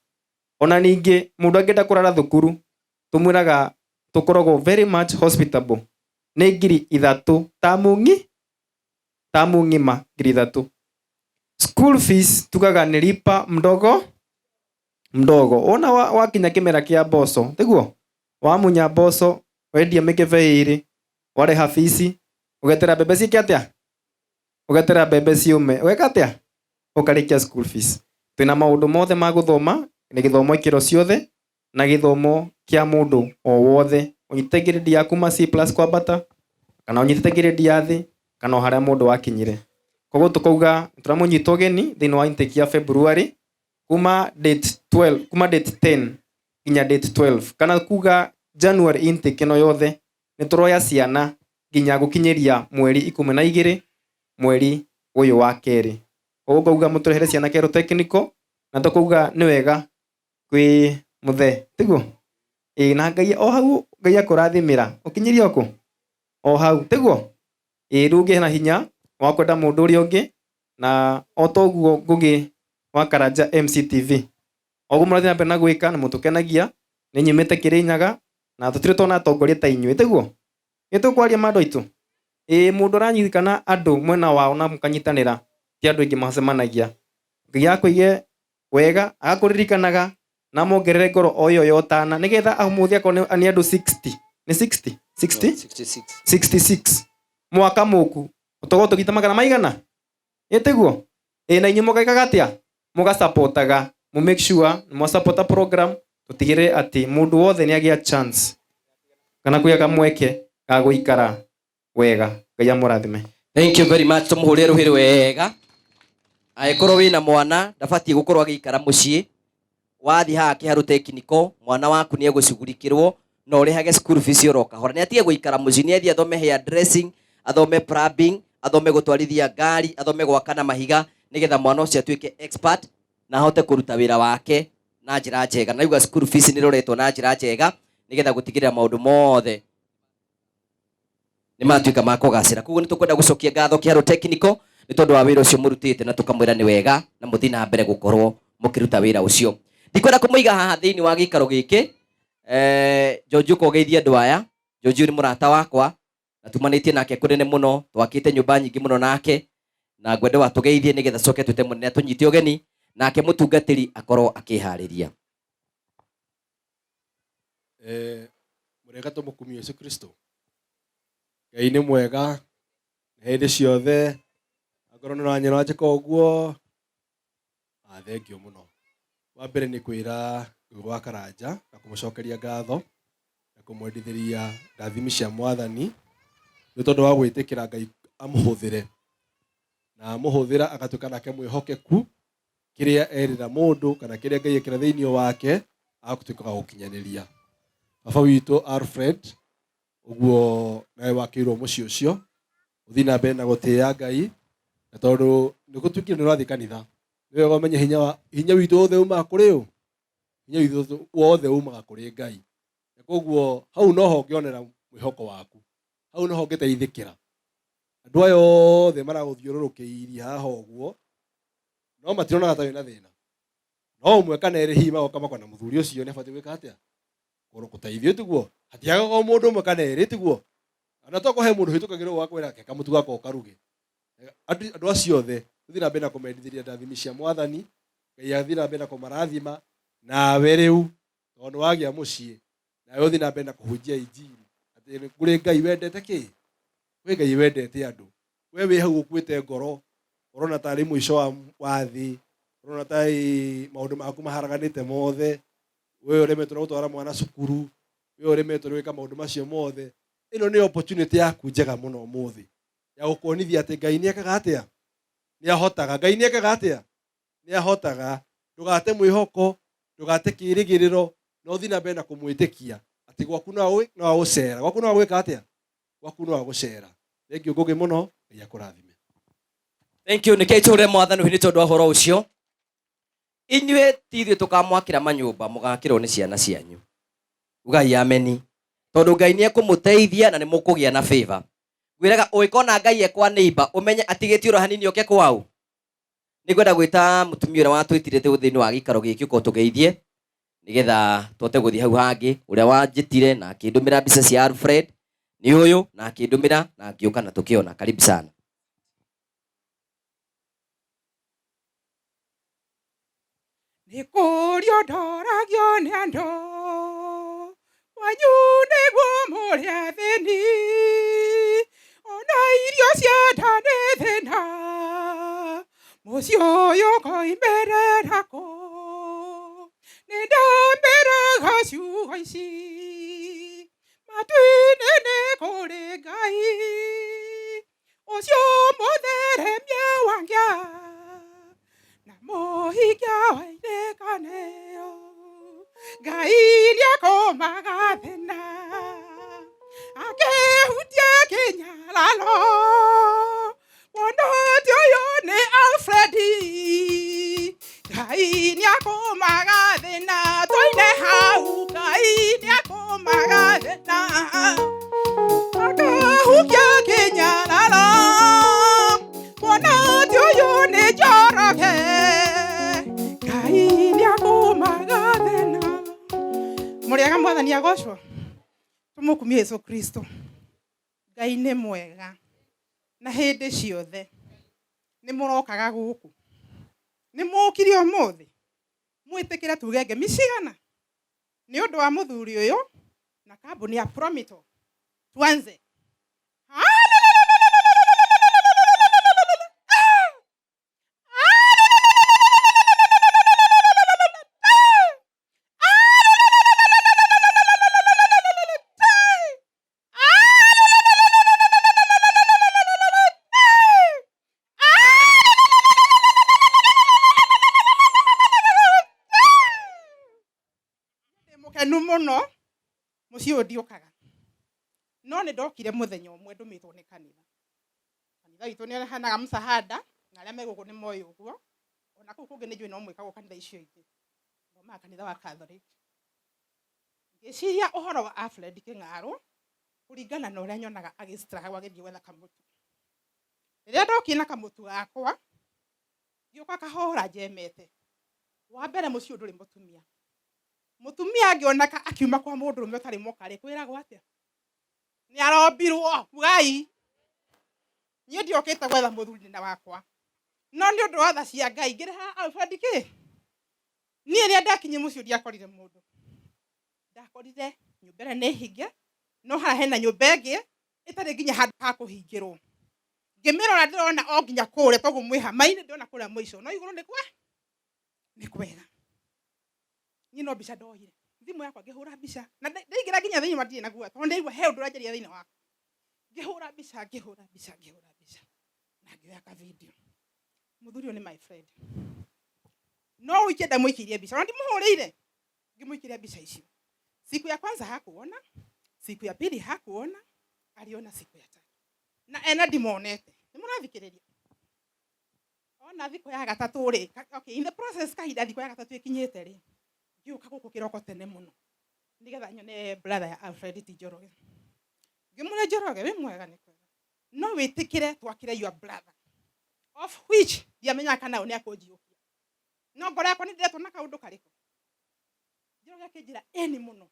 Ona ningĩ mũndũ angĩenda kũrara thukuru, tũmwĩraga tũkoragwo very much hospitable. Nĩ 3,000 tamu ng'ima 3,000. School fees tugaga nĩ lipa mdogo mdogo. Wona wakinya kĩmera kĩa mboco, tiguo? Wamunya mboco, wendia mĩkebe ĩrĩ, warĩha fees, ũgetera mbembe ciĩke atĩa? Ũgetera mbembe ciũme, ũgeka atĩa? Ũkarĩkia school fees. Twĩna maũndũ mothe ma gũthoma, nĩ gĩthomo ikĩro ciothe, na gĩthomo kĩa mũndũ o wothe. Ũnyitĩte grade ya kuma C plus kwambata, kana ũnyitĩte grade ya thĩ, kana o harĩa mũndũ wakinyire. Koguo tũkauga tũramũnyita ũgeni thĩinĩ wa intake ya February, kuma date 12, kuma date 10 nginya date 12, kana kuga January intake ĩno yothe nĩ tũroya ciana nginya gũkinyĩria mweri 12 mweri ũyũ wa kerĩ. Koguo ngauga mũtũrehere ciana Kĩharũ Technical, na tũkauga nĩ wega kwĩ mũthee, tiguo? Ĩ na Ngai o hau Ngai akũrathimĩra, ũkinyĩrie o kũ? O hau, tiguo? Ĩ rĩu ũgĩe na hinya wa kwenda mũndũ ũrĩa ũngĩ, na o toguo Ngũgĩ wa Karanja MCTV. Oguo mũrathiĩ na mbere na gwĩka nĩ mũtũkenagia, nĩ nyumĩte Kĩrĩnyaga na tũtirĩ tuona atongoria ta inyuĩ, tiguo? Nĩ tũkwaria ma andũ aitũ? Ĩĩ mũndũ aranyitĩkana andũ mwena wao na mũkanyitanĩra ti andũ aingĩ macemanagia. Ngai akũige wega agakũririkanaga na amongerere ngoro o ĩyo ya ũtana nĩgetha ũmũthĩ akorwo nĩ andũ 60 nĩ 60 60 66. 66 mwaka mũku ũtũgwo tũgita magana maigana ĩtiguo ĩ na inyuĩ mũgekaga atĩa mũgasapotaga mũ make sure nĩ mwasapota program tũtigĩrĩre atĩ mũndũ wothe nĩ agĩa chance kana kũgĩa kamweke ga gũikara wega. Ngai amũrathime. Thank you very much. Tumuhurire ruhi wega. Angĩkorwo wĩna mwana ndabatiĩ gũkorwo agĩikara mũciĩ, wathiĩ haha Kĩharũ Technical, mwana waku nĩ egũcugurikĩrwo na ũrĩhage school fees oro kahora. Nĩ atige gũikara mũciĩ, nĩ athiĩ athome hair dressing, athome plumbing, athome gũtwarithia ngari, athome gwaka na mahiga, nĩgetha mwana ũcio atuĩke expert na ahote kũruta wĩra wake na njĩra njega. Na rĩu school fees nĩ ĩroretwo na njĩra njega nĩgetha gũtigĩrĩra maũndũ mothe nĩ matuĩka ma kũgacĩra. Koguo nĩ tũkwenda gũcokia ngatho Kĩharũ Technical nĩ tondũ wa wĩra ũcio mũrutĩte, na tũkamwĩra nĩ wega na mũthiĩ na mbere gũkorwo mũkĩruta wĩra ũcio. Ndikwenda kũmũiga haha thĩinĩ wa gĩikaro gĩkĩ. George ũka ũgeithie andũ aya. George nĩ mũrata wakwa na tumanĩtie nake kũnene mũno, twakĩte nyũmba nyingĩ mũno nake, na ngwende watũgeithie nĩgetha coke twĩte mũnene atũnyite ũgeni, nake mũtungatĩri akorwo akĩharĩria. Mũrega tũmũkumie Yesu Kristo. Ngai nĩ mwega na hĩndĩ ciothe, angorwo nĩ ũranyona njĩka ũguo, thengio mũno. Wa mbere nĩ kwĩra Ngũgĩ wa Karanja na kũmũcokeria ngatho na kũmwendithĩria ndathimi cia Mwathani nĩ tondũ wa gwĩtĩkĩra Ngai amũhũthĩre, na amũhũthĩra agatuĩka nake mwĩhokeku, kĩrĩa erĩra mũndũ kana kĩrĩa Ngai ekĩra thĩinĩ wake agatuĩka wa gũkinyanĩria. Baba witũ Alfred, ũguo nawe wakĩirwo mũciĩ ũcio, ũthiĩ na mbere na gũtĩĩa Ngai, na tondũ nĩ gũtuĩkire nĩ ũrathiĩ kanitha, nĩ wega ũmenye hinya witũ wothe umaga kũrĩ ũ? Hinya witũ wothe umaga kũrĩ Ngai. Na koguo hau noho ũngĩonera mwĩhoko waku, hau noho ũngĩteithĩkĩra. Andũ aya othe maragũthiũrũrũkĩirie haha ũguo, no matironaga ta wĩna thĩna. No ũmwe kana erĩ hihi magoka makona mũthuri ũcio nĩ abatiĩ gwĩka atĩa? Kũrũ gũteithio tiguo? Hatiagaga o mũndũ ũmwe kana erĩ tiguo? Ona to kũhe mũndũ ũhĩtũkagĩrwo ũgakwĩra reke kamũtu gaka ũkaruge. Andũ acio othe tũthiĩ na mbere na kũmendithĩria ndathimi cia Mwathani, Ngai athiĩ na mbere na kũmarathima, nawe rĩu tondũ nĩ wagĩa mũciĩ, nawe ũthiĩ na mbere na kũhunjia injiri atĩ nĩ kũrĩ Ngai wendete kĩ? Kwĩ Ngai wendete andũ. We wĩ hau ũkuĩte ngoro, ũrona tarĩ mũico wa thĩ, ũrona tarĩ maũndũ maku maharaganĩte mothe, we ũremetwo nĩ gũtwara mwana cukuru, we ũremetwo nĩ gwĩka maũndũ macio mothe. Ĩno nĩ opportunity yaku njega mũno ũmũthĩ ya gũkuonithia atĩ Ngai nĩ ekaga atĩa? Nĩ ahotaga. Ngai nĩ ekaga atĩa? Nĩ ahotaga. Ndũgate mwĩhoko, ndũgate kĩĩrĩgĩrĩro, na ũthiĩ na mbere na kũmwĩtĩkia atĩ gwaku no agũcera. Gwaku no agwĩka atĩa? Gwaku no agũcera. Thengiũ Ngũgĩ mũno, Ngai akũrathime. Thank you. Nĩkĩo itũũre Mwathani nĩ tondũ wa ũhoro ũcio. Inyuĩ ti ithuĩ tũkamwakĩra manyũmba, mũgakĩrwo nĩ ciana cianyu. Ugai ameni. Tondũ Ngai nĩ ekũmũteithia na nĩ mũkũgĩa na favor. Ngwĩraga ũngĩkona Ngai ekwa neighbor, ũmenye atigĩtie ũrĩa hanini oke kwao. Nĩngwenda gwĩta mũtumia ũrĩa watwĩtire thĩinĩ wa gĩikaro gĩkĩ ũkorwo tũgeithie nĩgetha tũhote gũthiĩ hau hangĩ. Ũrĩa wanjĩtire na akĩndũmĩra mbica cia Alfred nĩ ũyũ, na akĩndũmĩra na ngĩũka na tũkĩona. Karibu sana. Nĩ kũũrio ndoragio nĩ andũ, kwanyu nĩguo mũrĩ athĩni, ona irio cia nda nĩ thĩna, mũciĩ ũyũ ũkoimĩrĩra kũ? Nĩ ndamĩraga ciugo ici, matu-inĩ nĩ kũrĩ Ngai, ũcio mũtheremia wa ngĩa, na mũhingia wa irĩkanĩro. Ngai nĩakũmaga thĩna, akĩhutia kĩnyararo, kuona atĩ ũyũ nĩ Alfredi. Ngai nĩakũmaga thĩna, tũine hau, Ngai nĩakũmaga thĩna, akahukia kĩnyararo, kuona atĩ ũyũ nĩ Njoroge. Ngai nĩakũmaga thĩna. Mũrĩega Mwathani agocwo. Tũmũkumie Jesũ Kristo. Ngai nĩ mwega. Na hĩndĩ ciothe nĩ mũrokaga gũkũ. Nĩ mũkire ũmũthĩ mwĩtĩkĩre tuge ngemi cigana nĩ ũndũ wa mũthuri ũyũ na kambuni ya Promito. Tuanze. Ndĩ mũkenu mũno mũciĩ ũyũ ndiũkaga no nĩ ndokire mũthenya ũmwe ndũmĩtwo nĩ kanitha. Kanitha witũ nĩ ũrehanaga msahada na arĩa me gũkũ nĩ moĩ ũguo, ona kũu kũngĩ nĩ njũĩ no mwĩkagwo kanitha icio ingĩ. Thomaga kanitha wa Catholic. Ngĩciria ũhoro wa Alfred Kĩng'arũ kũringana na ũrĩa nyonaga agĩ struggle agĩthiĩ gwetha kamũtu. Rĩrĩa ndokire na kamũtu gakwa, ngĩũka kahora njemete. Wa mbere mũciĩ ũyũ ndũrĩ mũtumia. Mũtumia angĩoneka akiuma kwa mũndũrũme ũtarĩ mũkarĩ, kwĩragwo atĩa? Nĩ arombirwo. Ugai. Niĩ ndiokĩte gwetha mũthuri na wakwa. No nĩ ũndũ wa tha cia Ngai ngĩreha Alfred kĩ? Niĩ rĩrĩa ndakinyire mũciĩ ndiakorire mũndũ. Ndakorire nyũmba ĩrĩa nĩ hinge, no haha hena nyũmba ĩngĩ ĩtarĩ nginya handũ ha kũhingĩrwo. Ngĩmĩrora ndĩrona o nginya kũrĩa toguo mwĩ hama-inĩ ndĩrona kũrĩa mũico, no igũrũ nĩ kwa nĩ kwega. Niĩ no mbica ndoire, thimũ yakwa ngĩhũra mbica na ndaingĩra nginya thĩinĩ wa ndirĩ na guoya tondũ ndaigua he ũndũ ũranjaria thĩinĩ wakwa. Ngĩhũra mbica, ngĩhũra mbica, ngĩhũra mbica na ngĩoya ka video. Mũthuri ũyũ nĩ my friend, no ũikie ndamũikĩirie mbica, ona ndimũhũrĩire, ngĩmũikĩria mbica icio. Siku ya kwanza hakuona, siku ya pili hakuona, aliona siku ya tatu. Na ena ndimonete. Nĩ mũrathikĩrĩria? Ona thikũ ya gatatũ rĩ, okay, in the process kahinda thikũ ya gatatũ ĩkinyĩte rĩ, ngĩũka gũkũ kĩroko tene mũno nĩgetha nyone brother ya Alfred ti Njoroge. Ngĩmwĩra Njoroge, wĩ mwega? Nĩ kwega. No wĩtĩkĩre twakĩre your brother, of which ndiamenyaga kana ũyũ nĩ akũnjiyũkia, no ngoro yakwa nĩ ndĩretwo na kaũndũ karĩkũ. Njoroge akĩnjĩra ĩni mũno.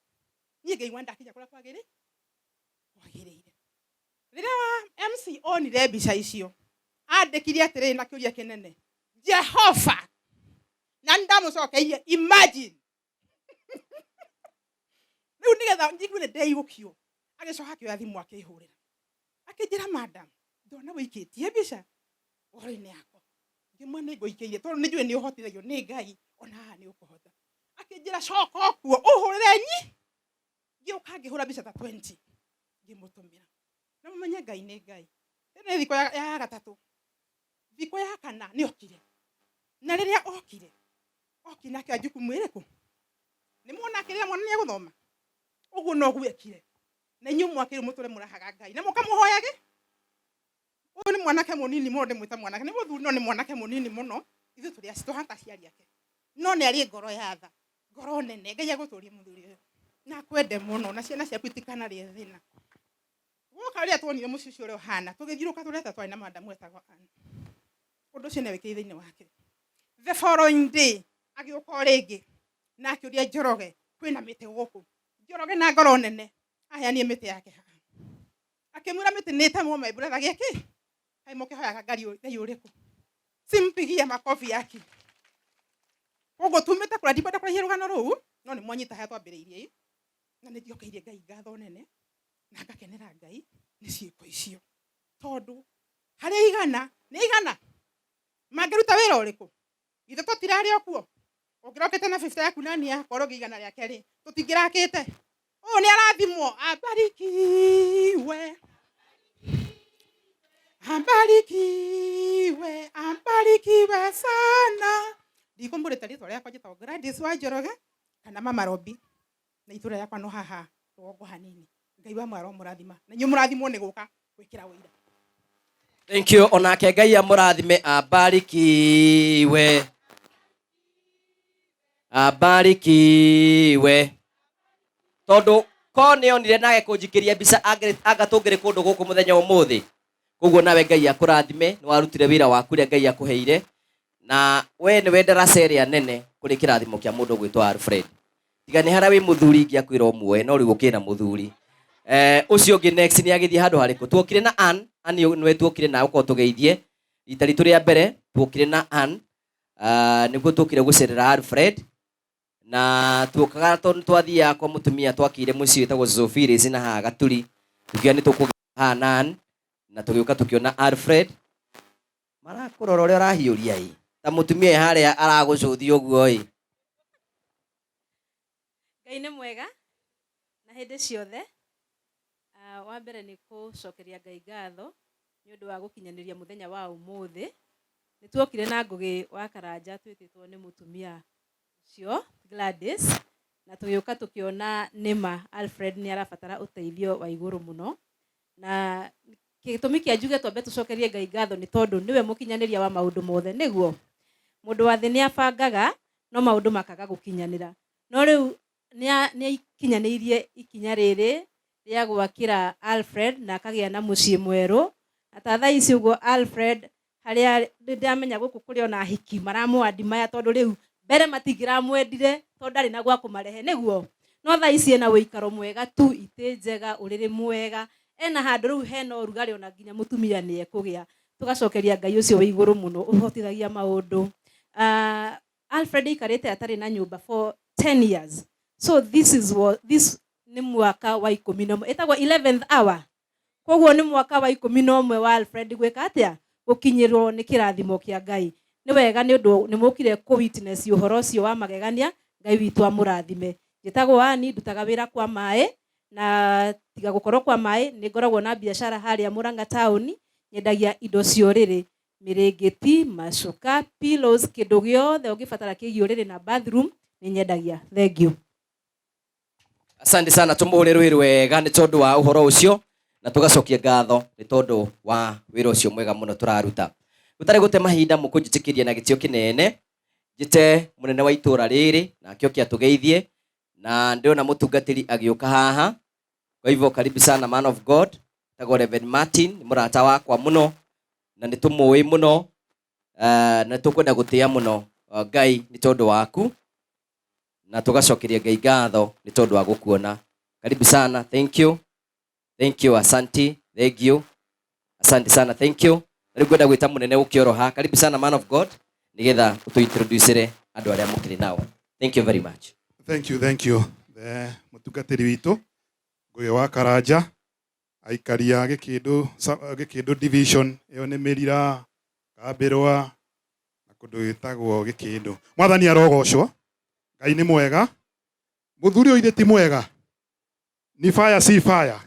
Niĩ ngĩigua ndakinya kũrĩa kwagĩrĩire. Rĩrĩa wa MC onire mbica icio, andĩkire atĩrĩrĩ na kĩũria kĩnene, Jehova! Na nĩ ndamũcokeirie, imagine! Rĩu nĩgetha njigue nĩ ndeigũkio, agĩcoka akĩoya thimũ akĩhũrĩra. Akĩnjĩra, madam, ndona wĩikĩtie mbica ngoro-inĩ yakwa. Ngĩmwĩra nĩ ngũikĩirie tondũ nĩ njũĩ nĩ ũhotithagio nĩ Ngai, ona haha nĩ ũkũhota. Akĩnjĩra coka kuo ũhũrĩre nyi. Ngĩũka ngĩhũra mbica ta 20 ngĩmũtũmĩra. Na mũmenye Ngai nĩ Ngai. Ĩno nĩ thikũ ya gatatũ. Thikũ ya kana nĩ okire. Na rĩrĩa okire, okire na akĩoya jukumu ĩrĩkũ? Nĩ muona akĩrĩra mwana nĩ egũthoma? Ũguo noguo ekire. Na inyuĩ mwakĩrwo mũtũre mũrahaga Ngai. Na mũkamũhoyage. Ũyũ nĩ mwanake mũnini mũno, ndĩmwĩta mwanake. Nĩ mũthuri no nĩ mwanake mũnini mũno. Ithuĩ tũrĩ tũhana ta aciari ake. No nĩ arĩ ngoro ya tha, ngoro nene. Ngai agũtũrie mũthuri ũyũ. Na akwende mũno, na ciana ciaku itikanarĩe thĩna. Gwoka rĩrĩa tuonire mũciĩ ũcio ũrĩa ũhana, tũgĩthiũrũka tũreta twarĩ na madamu etagwo Ann. Ũndũ ũcio nĩ awĩkĩire thĩinĩ wake. The following day, agĩũka o rĩngĩ na akĩũria Njoroge, kwĩna mĩtĩ gũkũ. Njoroge na ngoro nene, aheanire mĩtĩ yake haha. Akĩmwĩra mĩtĩ nĩ ĩtemwo my brother gĩkĩ? Kaĩ mũkĩhoyaga Ngai ũrĩkũ? Simpigie makobi yake. Koguo tumĩte kũrĩa, ndikwenda kũraihia rũgano rũu, no nĩ mwanyita harĩa twambĩrĩirie ĩ. Na nĩ njokeirie Ngai ngatho nene na ngakenera Ngai nĩ ciĩko icio. Tondũ harĩa igana nĩ igana mangĩruta wĩra ũrĩkũ? Githĩ tũtirarĩ o kuo? Ũngĩrokĩte na 50 yaku na niĩ yakwa ũrĩa ũngĩ igana rĩake rĩ, tũtingĩrakĩte. Ũyũ nĩ arathimwo, abarikiwe, abarikiwe, abarikiwe sana. Ndikũmũrĩta rĩtwa rĩakwa, njĩtagwo Gladys wa Njoroge kana Mama Robi, na itũra rĩakwa no haha rũgongo hanini. Ngai wa mwaro mũrathima, na inyuĩ mũrathimwo nĩ gũka gwĩkĩra ũira. Thank you. Onake Ngai amũrathime, abarikiwe, abarikiwe. Tondũ ko nĩ onire nake kũnjikĩria mbica anga tũngĩrĩ kũndũ gũkũ mũthenya ũmũthĩ. Koguo nawe Ngai akũrathime, nĩ warutire wĩra waku ũrĩa Ngai akũheire, na we nĩwe ndaraca ĩrĩa nene kũrĩ kĩrathimo kĩa mũndũ ũgwĩtwo Alfred. Tiga nĩ harĩa wĩ mũthuri ingĩakwĩra ũmuoe, no rĩu ũkĩna mũthuri. Ũcio ũngĩ next nĩ agĩthiĩ handũ harĩkũ? Tuokire na Ann. Ann nĩwe tuokire na ũkorwo tũgeithie rita ritũ rĩa mbere tuokire na Ann nĩguo tuokire gũcerera Alfred na tuokaga tondũ twathiaga kwa mũtumia twakĩire mũciĩ wĩtagwo Zofires na haha Gaturi tukiuga nĩ tũkũgĩa haha na Ann na tũgĩũka tũkĩona Alfred marakũrora ũrĩa ũrahiũria ĩ ta mũtumia ĩ harĩa aragũcũthia ũguo ĩ. Ngai nĩ mwega na hĩndĩ ciothe. Wa mbere nĩ gũcokeria Ngai ngatho nĩ ũndũ wa gũkinyanĩria mũthenya wa ũmũthĩ. Nĩ tuokire na Ngũgĩ wa Karanja twĩtĩtwo nĩ mũtumia ũcio Gladys, na tũgĩũka tũkĩona nĩma Alfred nĩ arabatara ũteithio wa igũrũ mũno. Na gĩtũmi kĩa njuge twambe tũcokerie Ngai ngatho nĩ tondũ nĩwe mũkinyanĩria wa maũndũ mothe. Nĩguo mũndũ wa thĩ nĩ abangaga no maũndũ makaga gũkinyanĩra. No rĩu nĩ aikinyanĩirie ikinya rĩrĩ rĩa gwakĩra Alfred na akagĩa na mũciĩ mwerũ. Na ta thaa ici ũguo Alfred harĩa ndĩramenya gũkũ kũrĩ ona ahiki maramwandi maya tondũ rĩu mbere matingĩramwendire tondũ ndarĩ na gwa kũmarehe nĩguo. No thaa ici ena ũikaro mwega tu, itĩ njega, ũrĩrĩ mwega, ena handũ rĩu hena ũrugarĩ ona nginya mũtumia nĩ ekũgĩa. Tũgacokeria Ngai ũcio wĩ igũrũ mũno ũhotithagia maũndũ. Alfred aikarĩte atarĩ na nyũmba for 10 years. So this is what, this nĩ mwaka wa 11, ĩtagwo 11th hour. Koguo nĩ mwaka wa 11 wa Alfred gwĩka atĩa? Gũkinyĩrwo nĩ kĩrathimo kĩa Ngai. Nĩ wega nĩ ũndũ nĩ mũkire kũ witness ũhoro ũcio wa magegania, Ngai witũ amũrathime. Njĩtagwo Ann, ndutaga wĩra kwa maĩ, na tiga gũkorwo kwa maĩ, nĩ ngoragwo na biacara harĩa Murang'a town, nyendagia indo cia ũrĩrĩ, mĩrĩngĩti, macuka, pillows, kĩndũ gĩothe ũngĩbatara kĩgiĩ ũrĩrĩ na bathroom nĩ nyendagia. Thank you. Asante sana, tumuhure rwĩ rwega nĩ tondũ wa ũhoro ũcio na tũgacokia ngatho nĩ tondũ wa wĩra ũcio mwega mũno tũraruta. Gũtarĩ gũte mahinda mũkũnjĩtĩkĩria na gĩtĩo kĩnene njĩte mũnene wa itũra rĩrĩ nake oke atũgeithie, na ndĩrona mũtungatĩri agĩũka haha. Kwa hivyo karibu sana man of God, etagwo Reverend Martin, nĩ mũrata wakwa mũno na nĩ tũmũĩ mũno, na tũkwenda gũtĩa mũno Ngai nĩ tondũ waku, na tũgacokeria Ngai ngatho nĩ tondũ wa gũkuona. Karibu sana, thank you. Thank you, asanti, thank you. Asante sana, thank you. Rĩu ngwenda gwĩta mũnene ũke oro haha. Karibu sana man of God, nĩgetha ũtũ-introducere andũ arĩa mũkĩrĩ nao. Thank you very much. Thank you, thank you. The mũtungatĩri witũ Ngũgĩ wa Karanja, aikaria Gĩkĩndũ division, ĩyo nĩ Mĩrira, Kambĩrwa na kũndũ gwĩtagwo Gĩkĩndũ. Mwathani arogocwo. Ngai nĩ mwega. Mũthuri ũyũ ithe ti mwega. Ni fire si fire.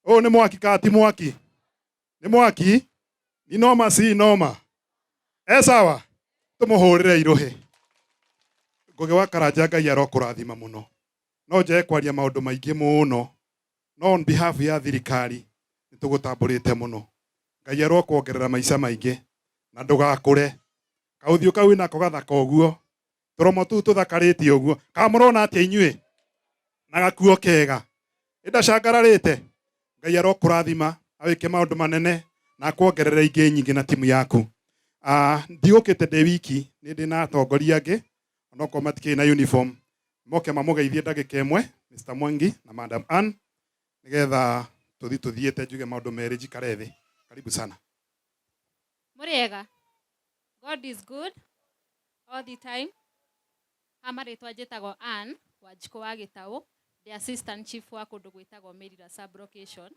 Ũyũ nĩ mwaki kana ti mwaki? Nĩ mwaki? Ni noma si noma? E sawa? Tũmũhũrĩre irũhĩ. Ngũgĩ wa Karanja Ngai arokũrathima mũno. No njage kwaria maũndũ maingĩ mũno, no on behalf ya thirikari nĩ tũgũtambũrĩte mũno. Ngai arokuongerera maica maingĩ na ndũgakũre. Kaũthiũ kau wĩnako gathaka ũguo, tũromo tũu tũthakarĩte ũguo, kana mũrona atĩa inyuĩ? Na gakuo kega. Ĩndacangararĩte. Ngai arokũrathima, awĩke maũndũ manene na akuongerere ingĩ nyingĩ na timu yaku. Ndigũkĩte ndĩ wiki, nĩ ndĩ na atongoria angĩ, onokorwo matikĩrĩ na uniform. Moke mamũgeithie ndagĩka ĩmwe, Mr. Mwangi na Madam Ann, nĩgetha tũthi tũthiĩte njuge maũndũ merĩ njikare thĩ. Karibu sana. Mũrĩega. God is good all the time. Ha marĩtwa njĩtagwo Ann Wanjikũ wa Gĩtaũ, the assistant chief wa kũndũ gwĩtagwo Mĩrira sub-location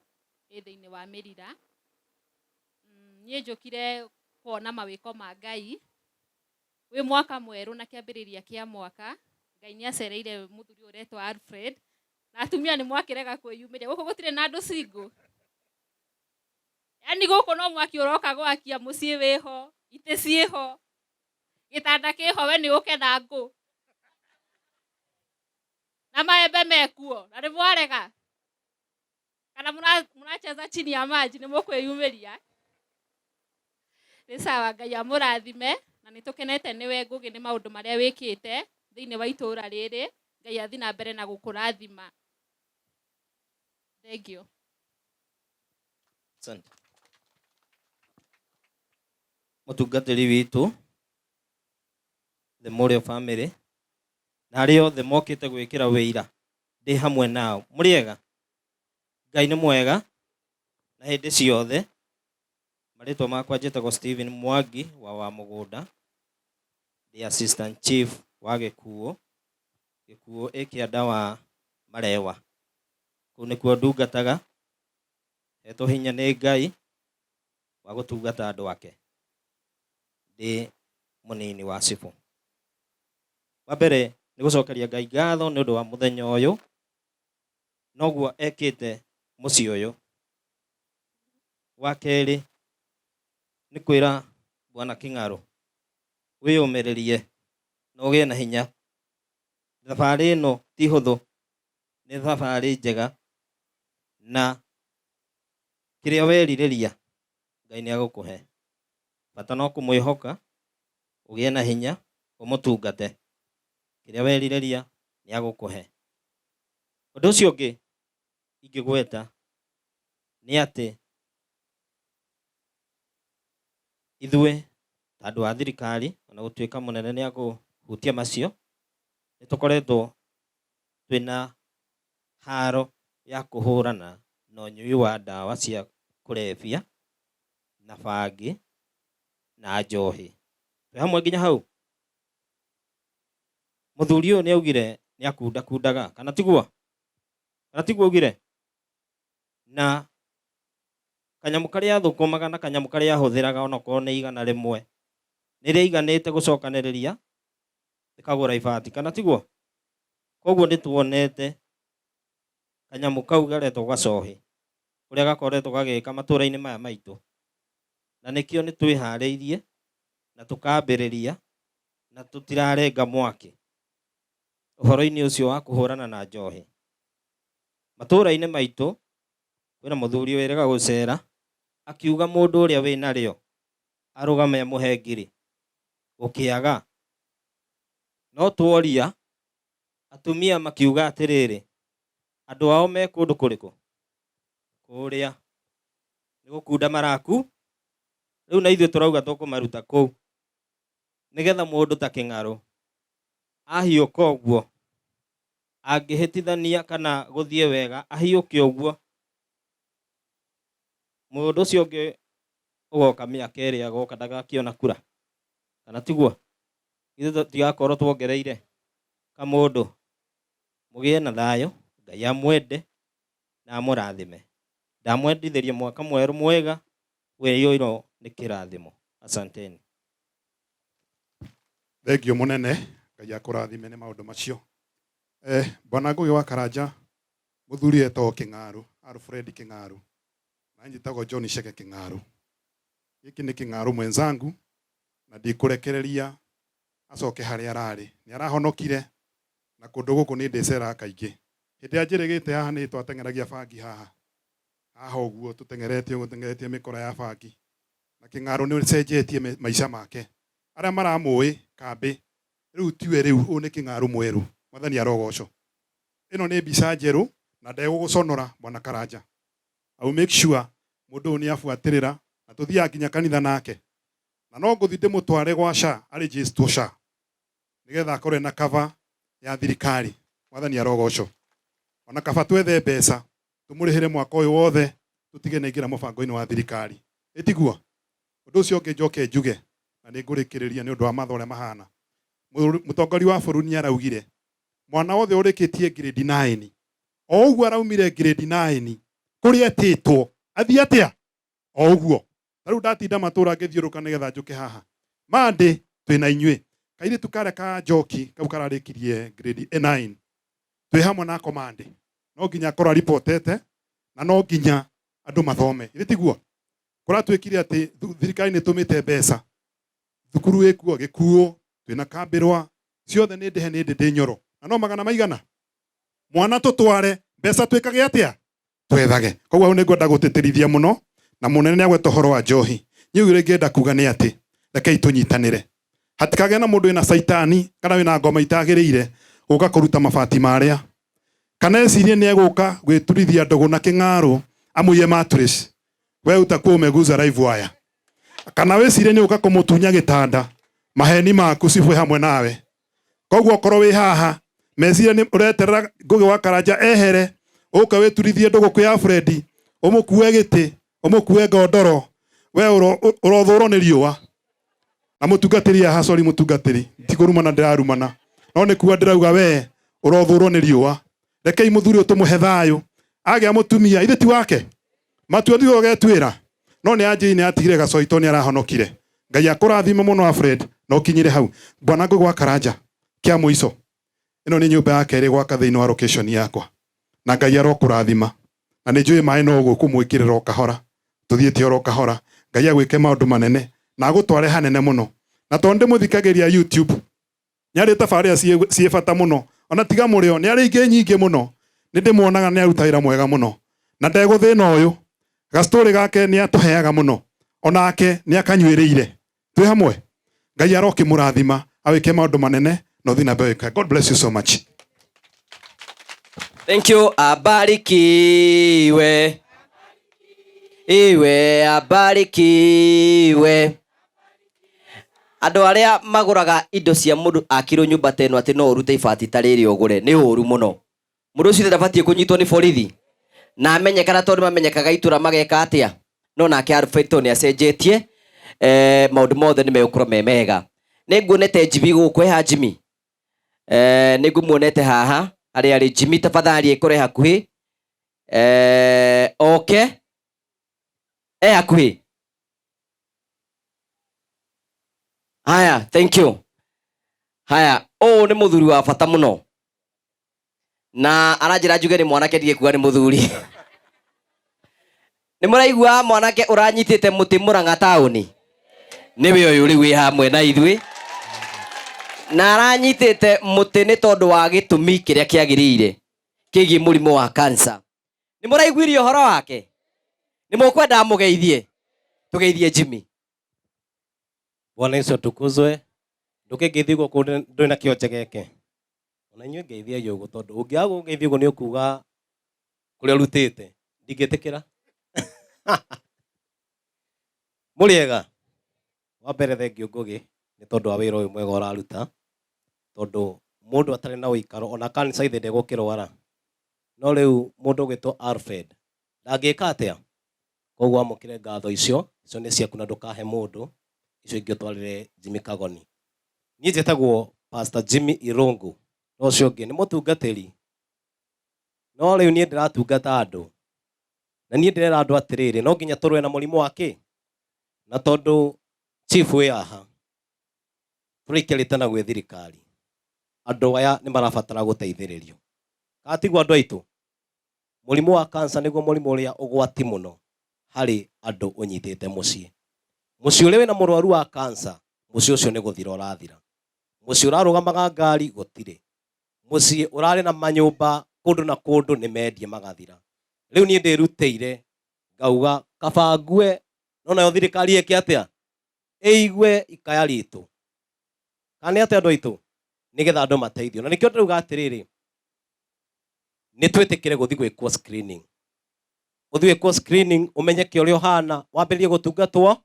ĩ thĩinĩ wa Mĩrira. Niĩ njũkire kuona mawĩko ma Ngai wĩ mwaka mwerũ na kĩambĩrĩria kĩa mwaka. Ngai nĩ acereire mũthuri ũyũ ũretwo Alfred, na atumia nĩ mwakĩrega kwĩyumĩria. Gũkũ gũtirĩ na andũ single. Yaani gũkũ no mwaki ũroka gwakia, mũciĩ wĩho, itĩ ciĩho, gĩtanda kĩho, we nĩ ũke na ngũ. Na maembe mekuo, na nĩ mwarega. Kana mũracheza chini ya maji, nĩ mũkwĩyumĩria. Nĩ sawa, Ngai amũrathime, na nĩ tũkenete nĩwe Ngũgĩ nĩ maũndũ marĩa wĩkĩte thĩinĩ wa itũũra rĩrĩ. Ngai athiĩ na mbere na gũkũrathima. Thank you. Asante. Mũtungatĩri witũ, the Mũrĩo family, na arĩa othe mokĩte gwĩkĩra wĩira, ndĩ hamwe nao. Mũrĩega? Ngai nĩ mwega Na hĩndĩ ciothe, marĩtwa makwa njĩtagwo Stephen Mwangi wa Wamũgũnda, ndĩ assistant chief wa Gĩkuũ, Gĩkuũ ĩ kĩanda wa Marewa. Kũu nĩkuo ndungataga, hetwo hinya nĩ Ngai wa gũtungata andũ ake. Ndĩ mũnini wa cibũ. Wa mbere nĩ gũcokeria Ngai ngatho nĩ ũndũ wa mũthenya ũyũ, noguo ekĩte mũciĩ ũyũ. Wa kerĩ nĩ kwĩra Bwana Kĩng'arũ wĩyũmĩrĩrie na ũgĩe na hinya. Thabarĩ ĩno ti hũthũ, nĩ thabarĩ njega na kĩrĩa werirĩria Ngai nĩ agũkũhe. Bata no kũmwĩhoka, ũgĩe na hinya, ũmũtungate. Kĩrĩa werirĩria nĩ agũkũhe. Ũndũ ũcio ũngĩ ingĩgweta nĩ atĩ ithuĩ ta andũ a thirikari, ona gũtuĩka mũnene nĩ akũhutia macio, nĩ tũkoretwo twĩna haro ya kũhũrana na ũnyui wa ndawa cia kũrebia na bangi na njohi. Twĩ hamwe nginya hau? Mũthuri ũyũ nĩ augire nĩ akundakundaga, kana tiguo? Kana tiguo augire? Na kanyamũ karĩa athũkũmaga na kanyamũ karĩa ahũthĩraga onokorwo nĩ 100 nĩ rĩaiganĩte gũcokanĩrĩria rĩkagũra ibati, kana tiguo? Koguo nĩ tuonete kanyamũ kau garetwo gacohi ũrĩa gakoretwo gagĩka matũra-inĩ maya maitũ, na nĩkĩo nĩ twĩharĩirie na tũkambĩrĩria na tũtirarenga mwaki ũhoro-inĩ ũcio wa kũhũrana na njohi matũra-inĩ maitũ. Kwĩna mũthuri wĩrĩga gũcera akiuga mũndũ ũrĩa wĩnarĩo arũgame amũhe ngiri gũkĩaga, no tuoria atumia makiuga atĩrĩrĩ, andũ ao me kũndũ kũrĩkũ? Kũrĩa nĩ gũkunda maraku. Rĩu na ithuĩ tũrauga tũkũmaruta kũu nĩgetha mũndũ ta Kĩng'arũ ahiũka ũguo angĩhĩtithania kana gũthiĩ wega ahiũke ũguo, mũndũ ũcio ũngĩ ũgoka mĩaka ĩrĩa agoka ndagakĩona kura, kana tiguo? Ithuĩ tũtigakorwo tuongereire kamũndũ. Mũgĩe na thayũ, Ngai amwende na amũrathime. Ndamwendithĩria mwaka mwerũ mwega wĩiyũirwo nĩ kĩrathimo. Asanteni. Thengio mũnene, Ngai akũrathime nĩ maũndũ macio. Bwana Ngũgĩ wa Karanja, mũthuri etagwo Kĩng'aru, Alfred Kĩng'aru, na njĩtagwo John Chege Kĩng'aru. Gĩkĩ nĩ Kĩng'aru mwenzangu, na ndikũrekereria acoke harĩa ararĩ. Nĩ arahonokire, na kũndũ gũkũ nĩ ndĩceraga kaingĩ. Hĩndĩ ĩrĩa njĩrĩgĩte haha nĩ twateng'eragia bangi haha. Haha ũguo tũteng'erete ũguo tũteng'eretie mĩkora ya bangi. Na Kĩng'aru nĩ ũcenjetie maica make. Arĩa maramũĩ kambĩ, rĩu tiwe rĩu, ũyũ nĩ Kĩng'aru mwerũ. Mwathani arogocwo. Ĩno nĩ mbica njerũ na ndegũgũconora Bwana Karanja. I will make sure mũndũ ũyũ nĩ abuatĩrĩra na tũthiaga nginya kanitha nake. Na no ngũthiĩ ndĩmũtware gwa SHA arĩnjĩstwo SHA nĩgetha akorwo ena cover ya thirikari. Mwathani arogocwo. Ona kaba twethe mbeca tũmũrĩhĩre mwaka ũyũ wothe tũtige nĩ aingĩra mũbango-inĩ wa thirikari. Ĩtiguo? Ũndũ ũcio ũngĩ njoke njuge na nĩ ngũrĩkĩrĩria nĩ ũndũ wa mathaa ũrĩa mahana. Mũtongoria wa bũrũri nĩ araugire mwana wothe ũrĩkĩtie grade 9 o ũguo araumire grade 9 kũrĩa etĩtwo athiĩ atĩa o ũguo. Ta rĩu ndatinda matũra ngĩthiũrũka nĩgetha njũke haha. Mandĩ twĩna inyuĩ. Kairĩtu karĩa ka Njoki kau kararĩkirie grade 9 twĩ hamwe nako Mandĩ. No nginya akorwo aripotete na no nginya andũ mathome. Githĩ tiguo? Kũratuĩkire atĩ thirikari nĩ ĩtũmĩte mbeca. Thukuru ĩkuo, Gĩkuũ, twĩna Kambĩrwa, ciothe nĩ ndĩhe nĩ ndĩ ndĩ nyoro. Na no magana maigana? Mwana tũtware, mbeca twĩkage atĩa? Twethage. Koguo hau nĩ ngwenda gũtĩtĩrithia mũno, na mũnene nĩ agweta ũhoro wa njohi. Niĩ ũrĩa ingĩenda kuga nĩ atĩ, rekei tũnyitanĩre. Hatikagĩe na mũndũ wĩna caitani kana wĩna ngoma itagĩrĩire gũka kũruta mabati marĩa. Kana ecirie nĩ egũka gwĩturithia ndũgũ na kĩng'arũ amũiye mattress. We utakuwa umeguza live wire. Kana wĩcirie nĩ ũka kũmũtunya gĩtanda, maheni maku cibwe hamwe nawe. Koguo okorwo wĩ haha, meciria nĩ ũreterera Ngũgĩ wa Karanja ehere, ũke wĩturithie ndũgũ kwĩ Alfred, ũmũkue gĩtĩ, Ũmũkue ngondoro. We ũrothũrwo nĩ riũa. Na mũtungatĩri haha, sorry mũtungatĩri, ti kũrumana ndĩrarumana. No nĩ kuga ndĩrauga we ũrothũrwo nĩ riũa. Rekei mũthuri ũyũ tũmũhe thayũ. Agĩa mũtumia, ithe ti wake? Matua nĩwe ũgetuĩra. No nĩ anjĩi nĩ atigire gacoi tondũ nĩ arahonokire. Ngai akũrathime mũno Alfred, na ũkinyire hau. Bwana Ngũgĩ wa Karanja, kĩa mũico. Ĩno nĩ nyũmba ya kerĩ gwaka thĩinĩ wa location yakwa. Na Ngai arokũrathima. Na nĩ njũĩ maĩ no gũkũmwĩkĩrĩra o kahora. Tũthiĩte oro kahora. Ngai agwĩke maũndũ manene. Na agũtware hanene mũno. Na tondũ ndĩmũthikagĩria YouTube, nĩ arĩ tabarĩra ciĩ bata mũno. Ona tiga mũrĩo, nĩ arĩ ingĩ nyingĩ mũno. Nĩ ndĩmuonaga nĩ aruta wĩra mwega mũno. Na ndegũthĩna ũyũ. Gastorĩ gake nĩ atũheaga mũno. Onake nĩ akanyuĩrĩire. Twĩ hamwe? Ngai arokĩmũrathima, awĩke maũndũ manene na ũthiĩ na mbere gwĩka. God bless you so much. Thank you. Abarikiwe. Iwe abarikiwe. Andũ arĩa magũraga indo cia mũndũ akirwo nyũmba ta ĩno atĩ no ũrute ibati ta rĩrĩ ũgũre nĩ ũru mũno. Mũndũ ũcio ndabatiĩ kũnyitwo nĩ borithi na amenyekana tondũ mamenyekaga itũra mageka atĩa. No nake Alfred tondũ nĩ acenjetie, maũndũ mothe nĩ megũkorwo me mega. Nĩ nguonete Jimmy gũkũ, eha Jimmy? Nĩ ngũmuonete haha harĩa arĩ. Jimmy tafadhali ĩkore hakuhĩ. Oke. Hakuhĩ. Haya, thank you. Haya, ũyũ nĩ mũthuri wa bata mũno. Na aranjĩra njuge nĩ mwanake ndige kuga nĩ mũthuri. Nĩ mũraigua mwanake ũranyitĩte mũtĩ Mũrang'a taũni? Nĩwe ũyũ rĩu wĩ hamwe na ithuĩ. Na aranyitĩte mũtĩ nĩ tondũ wa gĩtũmi kĩrĩa kĩagĩrĩire kĩgiĩ mũrimũ wa cancer. Nĩ mũraiguire ũhoro wake? Nĩ mũkwenda mũgeithie? Tũgeithie Jimmy. Bwana Yesu atukuzwe. Ndũkĩngeithia ũguo kũndũ ndũrĩ na kĩonje gĩake. Ona inyuĩ ngeithiai ũguo tondũ ũngĩaga kũngeithia ũguo nĩ ũkuga kũrĩa ũrutĩte. Ndingĩtĩkĩra. Mũrĩega. Wa mbere thengiũ Ngũgĩ nĩ tondũ wa wĩra ũyũ mwega ũraruta. Tondũ mũndũ atarĩ na ũikaro ona cancer ithe ndegũkĩrwara. No rĩu mũndũ ũgwĩtwo Alfred ndangĩka atĩa? Koguo amũkĩre ngatho icio, icio nĩ ciaku na ndũkahe mũndũ, icio ingĩ ũtwarĩre Jimmy Kagoni. Niĩ njĩtagwo Pastor Jimmy Irungu, na ũcio ũngĩ nĩ mũtungatĩri. No rĩu niĩ ndĩratungata andũ. Na niĩ ndĩrera andũ atĩrĩrĩ, no nginya tũrũe na mũrimũ wa kĩ? Na tondũ chief wĩ haha, tũrĩikarĩte na gwĩ thirikari. Andũ aya nĩ marabatara gũteithĩrĩrio. Kana tiguo andũ aitũ? Mũrimũ wa cancer nĩguo mũrimũ ũrĩa ũgwati mũno harĩ andũ ũnyitĩte mũciĩ. Mũciĩ ũrĩa wĩna mũrwaru wa cancer, mũciĩ ũcio nĩ gũthira ũrathira. Mũciĩ ũrarũgamaga ngari gũtirĩ. Mũciĩ ũrarĩ na manyũmba kũndũ na kũndũ nĩ mendie magathira. Rĩu niĩ ndĩrutĩire ngauga kaba ngue, no nayo thirikari ĩke atĩa? Ĩigue ikaya ritũ. Kana nĩ atĩa andũ aitũ? Nĩgetha andũ mateithio. Na nĩkĩo ndĩrauga atĩrĩrĩ, nĩ twĩtĩkĩre gũthiĩ gwĩkwo screening. Ũthiĩ gwĩkwo screening, ũmenyeke ũrĩa ũhana, wambĩrĩrie gũtungatwo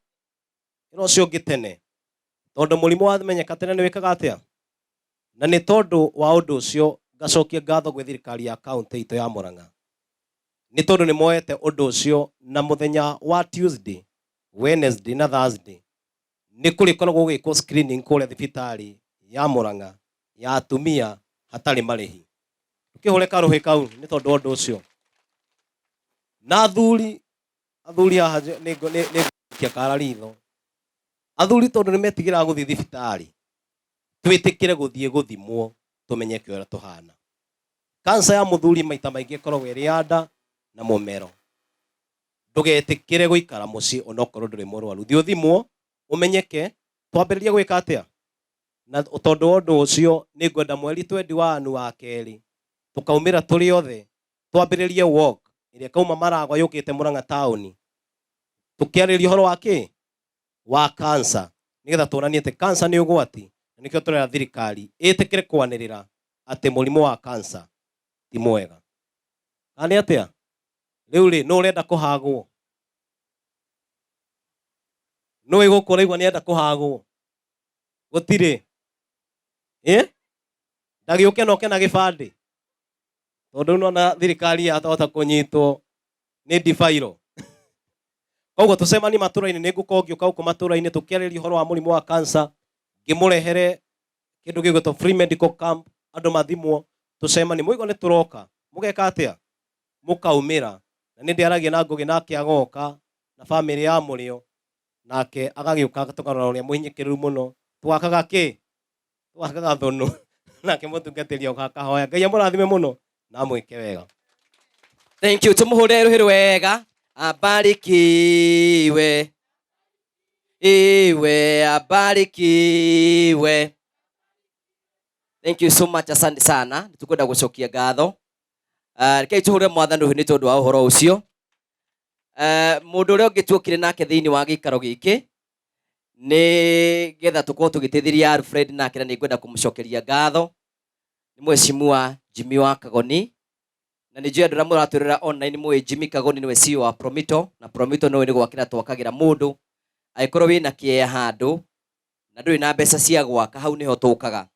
ĩra ũcio ũngĩ tene. Tondũ mũrimũ wamenyeka tene nĩ wĩkaga atĩa? Na nĩ tondũ wa ũndũ ũcio ngacokia ngatho gwĩ thirikari ya kaũntĩ itũ ya Murang'a. Nĩ tondũ nĩ moete ũndũ ũcio na mũthenya wa Tuesday, Wednesday na Thursday nĩ kũrĩkoragwo gũgĩkwo screening kũrĩa thibitarĩ ya Murang'a ya atumia hatarĩ marĩhi. Tũkĩhũre karũhĩ kau nĩ tondũ wa ũndũ ũcio. Na athuri haha nĩ ngũikia kara ritho. Athuri tondũ nĩ metigĩraga gũthiĩ thibitarĩ, twĩtĩkĩre gũthiĩ gũthimwo tũmenyeke ũrĩa tũhana. Cancer ya mũthuri maita maingĩ ĩkoragwo ĩrĩ ya nda na mũmero. Ndũgetĩkĩre gũikara mũciĩ onokorwo ndũrĩ mũrwaru. Thiĩ ũthimwo ũmenyeke, twambĩrĩrie gwĩka atĩa? Na tondũ wa ũndũ ũcio nĩ ngwenda mweri twendi wa anu wa kerĩ tũkaumĩra tũrĩ othe twambĩrĩrie walk ĩrĩa ĩkauma Maragwa yũkĩte Murang'a taũni, tũkĩarĩrĩria ũhoro wa kĩ? Wa cancer, nĩgetha tuonanie atĩ cancer nĩ ũgwati, na nĩkĩo tũrera thirikari ĩtĩkĩre kwanĩrĩra atĩ mũrimũ wa cancer ti mwega. Kana nĩ atĩa? Rĩu rĩ, nũ ũrenda kũhagwo? Nũ wĩ gũkũ ũraigua nĩ enda kũhagwo? Gũtirĩ. Ndagĩũke na oke na gĩbandĩ. Tondũ rĩu nĩwona thirikari yahota kũnyitwo nĩ ndibairo. Koguo tũcemanie matũra-inĩ, nĩ ngũkorwo ngĩũka gũkũ matũra-inĩ tũkĩarĩrĩria ũhoro wa mũrimũ wa cancer, ngĩmũrehere kĩndũ gĩgwĩtwo free medical camp, andũ mathimwo, tũcemanie. Mũigua nĩ tũroka, mũgeka atĩa? Mũkaumĩra. Na nĩ ndĩaragia na Ngũgĩ nake agoka na bamĩrĩ ya Mũrĩo, nake agagĩũka tũkarora ũrĩa mũhinyĩkĩrĩru mũno. Twakaga kĩ? Twakaga thũnũ. Nake mũtungatĩri oka akahoya. Ngai amũrathime mũno na amwĩke wega. Thank you. Tumuhũrĩre rũhĩ rwega. Abarikiwe. Iwe abarikiwe. Thank you so much. Asante sana. Nĩtũkwenda gũcokia ngatho. Rekei tũhũre mwathani rũhĩ nĩ tondũ wa ũhoro ũcio. Mũndũ ũrĩa ũngĩ tuokire nake thĩinĩ wa gĩikaro gĩkĩ nĩ getha tũkorwo tũgĩteithĩria Alfred nake, na nĩngwenda kũmũcokeria ngatho. Nĩ mheshimiwa Jimmy wa Kagoni, na nĩ njũĩ andũ arĩa mũratwĩrora online mũĩ Jimmy Kagoni nĩwe CEO wa Promito, na Promito nĩwe nĩ gwakĩra twakagĩra mũndũ angĩkorwo wĩna kĩea handũ na ndũrĩ na mbeca cia gwaka, hau nĩho tũkaga.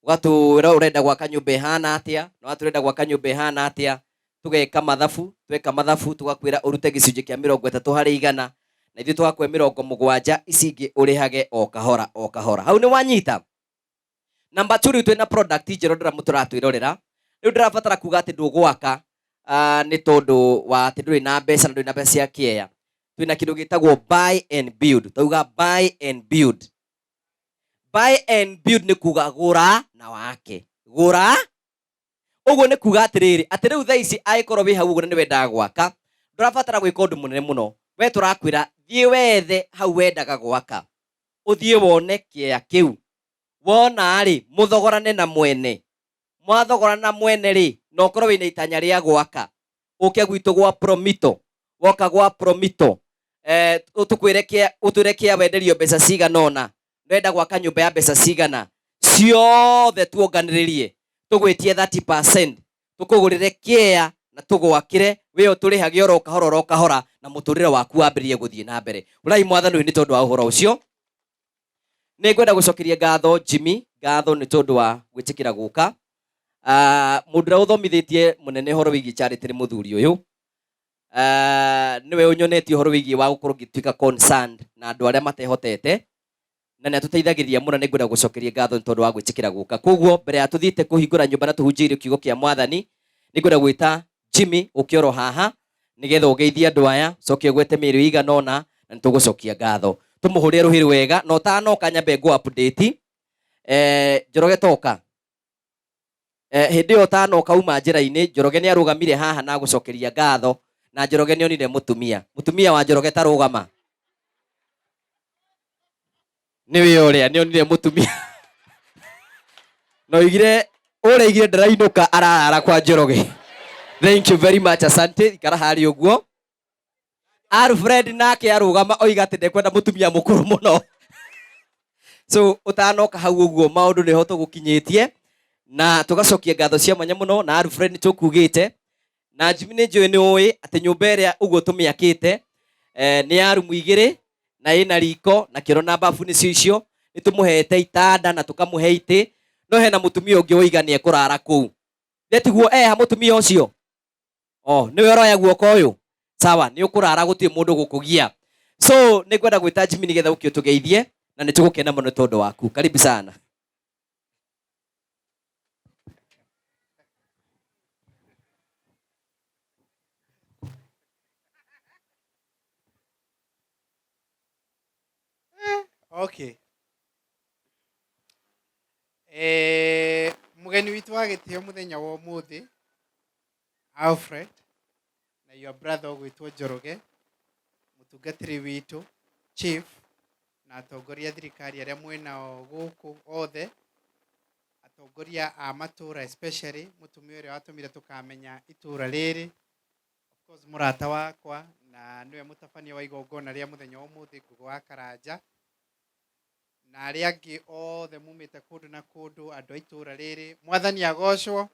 Ũgatwĩra ũrenda gwaka nyũmba ĩhana atĩa, na watwĩra ũrenda gwaka nyũmba ĩhana atĩa, tũgeka mathabu, tweka mathabu tũgakwĩra ũrute gĩcunjĩ kĩa mĩrongo ĩtatũ harĩ igana, na ithuĩ tũgakũhe mĩrongo mũgwanja, ici ingĩ ũrĩhage o kahora o kahora. Hau nĩ wanyita. Number 2, rĩu twĩna product njerũ ndĩra mũtũratwĩrorera. Rĩu ndĩrabatara kuga atĩ ndũgwaka, nĩ tondũ wa atĩ ndũrĩ na mbeca na ndũrĩ na mbeca cia kĩea. Twĩna kĩndũ gĩtagwo buy and build. Twauga buy and build. Buy and build nĩ kuga gũra na wake. Gũra. Ũguo nĩ kuga atĩrĩrĩ, atĩ rĩu thaa ici angĩkorwo wĩ hau ũguo na nĩ wendaga gwaka, ndũrabatara gwĩka ũndũ mũnene mũno. We tũrakwĩra thiĩ wethe hau wendaga gwaka. Ũthiĩ wone kĩea kĩu. Wona rĩ, mũthogorane na mwene. Mwathogorana na mwene rĩ, na ũkorwo wĩna itanya rĩa gwaka. Ũke gwitũ gwa Promito. Woka gwa Promito, ũtũkwĩre kĩa, ũtwĩre kĩa wenderio mbeca cigana ũna. Ndĩrenda gwaka nyũmba ya mbeca cigana. Ciothe tuonganĩrĩrie. Tũgwĩtie 30%. Tũkũgũrĩre kĩea na tũgwakĩre, we ũtũrĩhage oro kahora oro kahora, na mũtũrĩre waku wambĩrĩrie gũthiĩ na mbere. Ũrai mwathani ũyũ nĩ tondũ wa ũhoro ũcio. Nĩ ngwenda gũcokeria ngatho Jimmy, ngatho nĩ tondũ wa gwĩtĩkĩra gũka. Mũndũ ũrĩa ũthomithĩtie mũnene ũhoro wĩgiĩ charity nĩ mũthuri ũyũ. Nĩwe ũnyonetie ũhoro wĩgiĩ wa gũkorwo ngĩtuĩka concerned na andũ arĩa matehotete, na nĩ atũteithagĩrĩria mũno. Nĩ ngwenda gũcokeria ngatho nĩ tondũ wa gwĩtĩkĩra gũka. Koguo mbere ya tũthiĩte kũhingũra nyũmba na tũhunjĩirie kiugo kĩa mwathani, nĩ ngwenda gwĩta Jimmy ũke oro haha nĩgetha ũgeithie andũ aya, ũcoke ũgwete mĩĩrĩ ĩigana ũna, na nĩ tũgũcokia ngatho. Tũmũhũrĩre rũhĩ rwega, na ũtanoka nyambe ngũ update. Njoroge toka. Hĩndĩ ĩyo ũtanoka uma njĩra-inĩ, Njoroge nĩ arũgamire haha na gũcokeria ngatho, na Njoroge nĩ onire mũtumia. Mũtumia wa Njoroge tarũgama. Nĩwe ũrĩa nĩ onire mũtumia. Na oigire, ũrĩa oigire ndarainũka ararara kwa Njoroge. Thank you very much, asante. Ikara harĩa ũguo. Alfred nake arũgama oiga atĩ ndekwenda mũtumia mũkũrũ mũno. So ũtanoka hau ũguo maũndũ nĩho tũgũkinyĩtie, na tũgacokia ngatho cia mwanya mũno. Na Alfred nĩ tũkugĩte, na Jimmy nĩ njũĩ nĩ ũĩ atĩ nyũmba ĩrĩa ũguo tũmĩakĩte, nĩ ya rumu igĩrĩ na ĩna riko na kĩoro na bafu nĩcio icio. Nĩ tũmũhete itanda na tũkamũhe itĩ, no hena mũtumia ũngĩ woiga nĩ ekũrara kũu. Nĩ tiguo eha mũtumia ũcio? Oh, nĩwe ũroya guoko ũyũ? Sawa, nĩ ũkũrara, gũtirĩ mũndũ gũkũgia. So nĩ ngwenda gwĩta Jimmy nĩgetha ũke ũtũgeithie, na nĩ tũgũkena mũno tondũ waku. Karibu sana. Okay. Mũgeni witũ wa gĩtĩo mũthenya wa ũmũthĩ, Alfred, na your brother ũgwĩtwo Njoroge, mũtungatĩri witũ, chief, na atongoria a thirikari arĩa mwĩnao gũkũ othe, atongoria a matũra especially mũtumia ũrĩa watũmire tũkamenya itũra rĩrĩ, of course mũrata wakwa na nĩwe mũtabania wa igongona rĩa mũthenya wa ũmũthĩ, Ngũgĩ wa Karanja, na arĩa angĩ othe mumĩte kũndũ na kũndũ, andũ a itũra rĩrĩ, mwathani agocwo,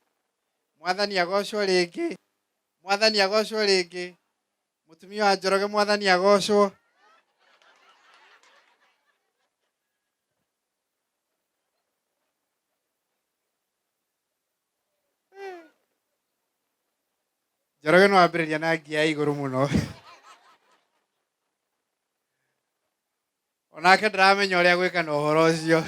mwathani agocwo rĩngĩ, mwathani agocwo rĩngĩ, mũtumia wa Njoroge, mwathani agocwo. Njoroge no ambĩrĩria na ngia ya igũrũ mũno. Onake ndaramenya ũrĩa gwĩka na ũhoro ũcio.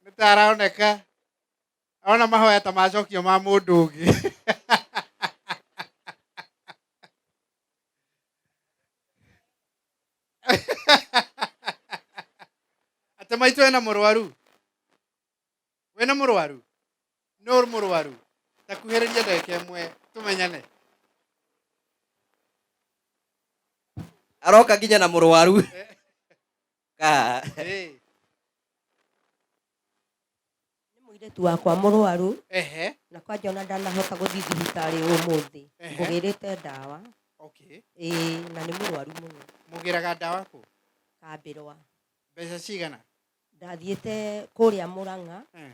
Nĩ ta aroneka ona mahoya ta macokio ma mũndũ ũngĩ. Atĩ maitũ ena mũrwaru? Wĩna mũrwaru? Nũ mũrwaru? Ta kuhĩrĩria ndagĩka ĩmwe tũmenyane. Aroka nginya na mũrwaru. Ka. Ĩĩ. Nĩ mũirĩtu wakwa mũrwaru. Ehe. Na kwanja ona ndanahota gũthiĩ thibitarĩ ũmũthĩ. Ehe. Ngũgĩrĩte ndawa. Okay. Ĩĩ, na nĩ mũrwaru mũno. Mũgĩraga ndawa kũ? Kambĩrwa. Mbeca cigana? Ndathiĩte kũrĩa Mũrang'a. Eh.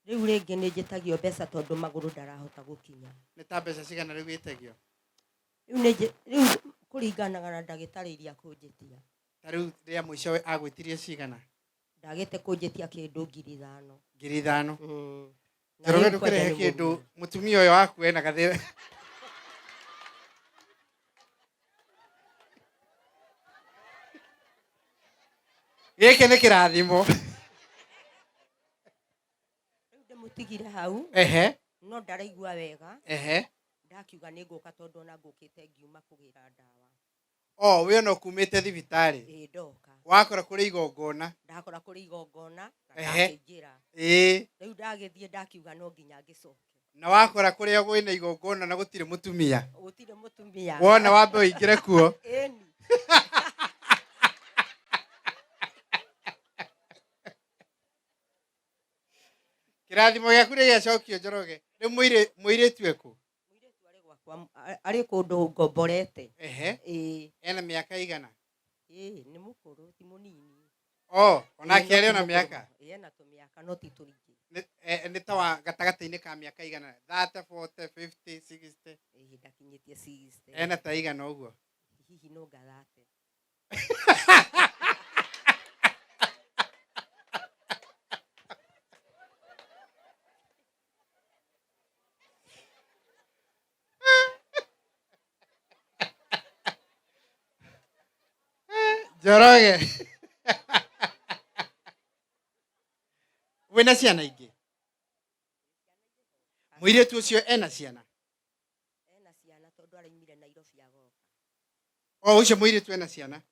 Rĩu rĩngĩ nĩ njĩtagio mbeca tondũ magũrũ ndarahota gũkinya. Nĩ ta mbeca cigana rĩu wĩtagio? Rĩu nĩ rĩu kũringanaga na ndagĩtarĩ iria akũnjĩtia. Ta rĩu rĩa mũico agwĩtirie cigana? Ndagĩte kũnjĩtia kĩndũ 5,000. 5,000. Na Njoroge rĩu kwanja ndũkĩrehe nĩ kĩndũ mũrimũ. mũtumia ũyũ waku ena gathĩna. Gĩkĩ nĩ kĩrathimo. Rĩu ndĩmũtigire hau. Ehe. No ndaraigua wega. Ehe. Ndakiuga nĩ ngũka tondũ ona ngũkĩte ngiuma kũgĩra ndawa. O, we ona ũkumĩte thibitarĩ. Ĩĩ ndoka. Wakora kũrĩ igongona. Ndakora kũrĩ igongona na Ehe. ndakĩingĩra. Ĩĩ. Rĩu ndagĩthiĩ ndakiuga no nginya ngĩcoke. Na wakora kũrĩa kwĩna igongona na gũtirĩ mũtumia. Gũtirĩ mũtumia. Wona wambe ũingĩre kuo. Ĩni. Kĩrathimo gĩaku nĩ gĩacokio Njoroge. Rĩu mũirĩtu ekũ? Arĩ kũndũ ngomborete. Ehe. Ĩĩ. Ena mĩaka igana? Ĩĩ, nĩ mũkũrũ ti mũnini. O, onake Ĩĩ, no arĩ ti ona mũkũrũ mĩaka? mũno. Ĩĩ, ena tũmĩaka no ti tũingĩ. Nĩ ta wa gatagatĩ-inĩ ka mĩaka igana? 30, 40, 50, 60? Ĩĩ, ndakinyĩtie 60. Ena ta igana ũguo? Hihi no ngathate. Njoroge. Wĩna ciana ingĩ? Mũirĩtu ũcio ena ciana? Ena ciana tondũ araumire Nairobi agoka. O ũcio mũirĩtu ena ciana?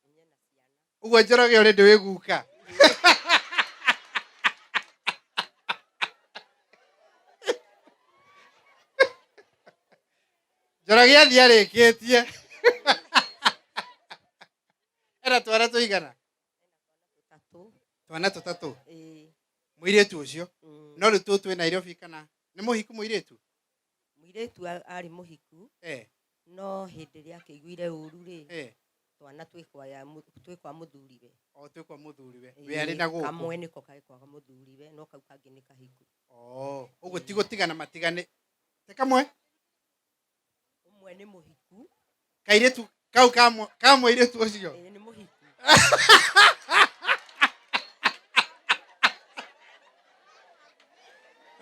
Ũguo Njoroge already wĩ guka. Njoroge athiĩ arĩkĩtie. Ena twana tũigana? Twana tũtatũ. Ĩĩ. Mũirĩtu ũcio. No rĩu tũtũ twĩ Nairobi kana nĩ mũhiku mũirĩtu? Mũirĩtu arĩ mũhiku. Eh. No hĩndĩ ĩrĩa akĩiguire ũru rĩ. Eh. Twana twĩ kwa mũthuriwe. O twĩ kwa mũthuriwe. Ĩĩ, We arĩ na gũkũ. Kamwe nĩko karĩ kwa mũthuriwe no kau kangĩ nĩ kahiku. Oh, ũguo ti gũtigana matigane. Te kamwe? Ũmwe nĩ mũhiku. Kairĩtu kau ka mũirĩtu ũcio? Ĩĩ, nĩ mũhiku.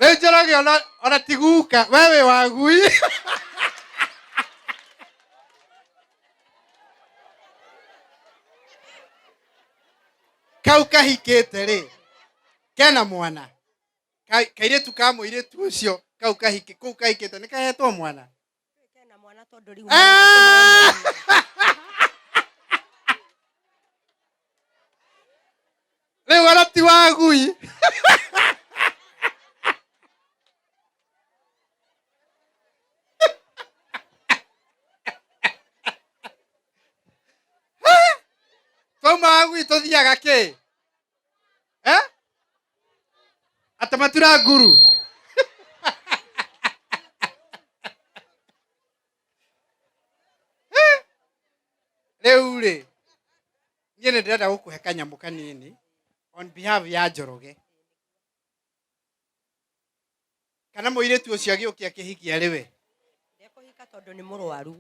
Rĩu Njoroge ona ti guka, we wĩ wa gui. Kau kahikĩte rĩ, kena mwana. Kairĩtu ka mũirĩtu ũcio, kau kahikĩ, kau kahikĩte, nĩ kahetwo mwana? Kena mwana tondũ rĩu Rĩu ona ti wa gui. Twauma wa gui tũthiaga kĩ? Eh? Ata matura nguru. Rĩu rĩ, niĩ nĩ ndĩrenda gũkũhe kanyamũ kanini on behalf ya Njoroge. Kana mũirĩtu ũcio agĩũke akĩhikia arĩ we? Ndekũhika tondũ nĩ mũrwaru.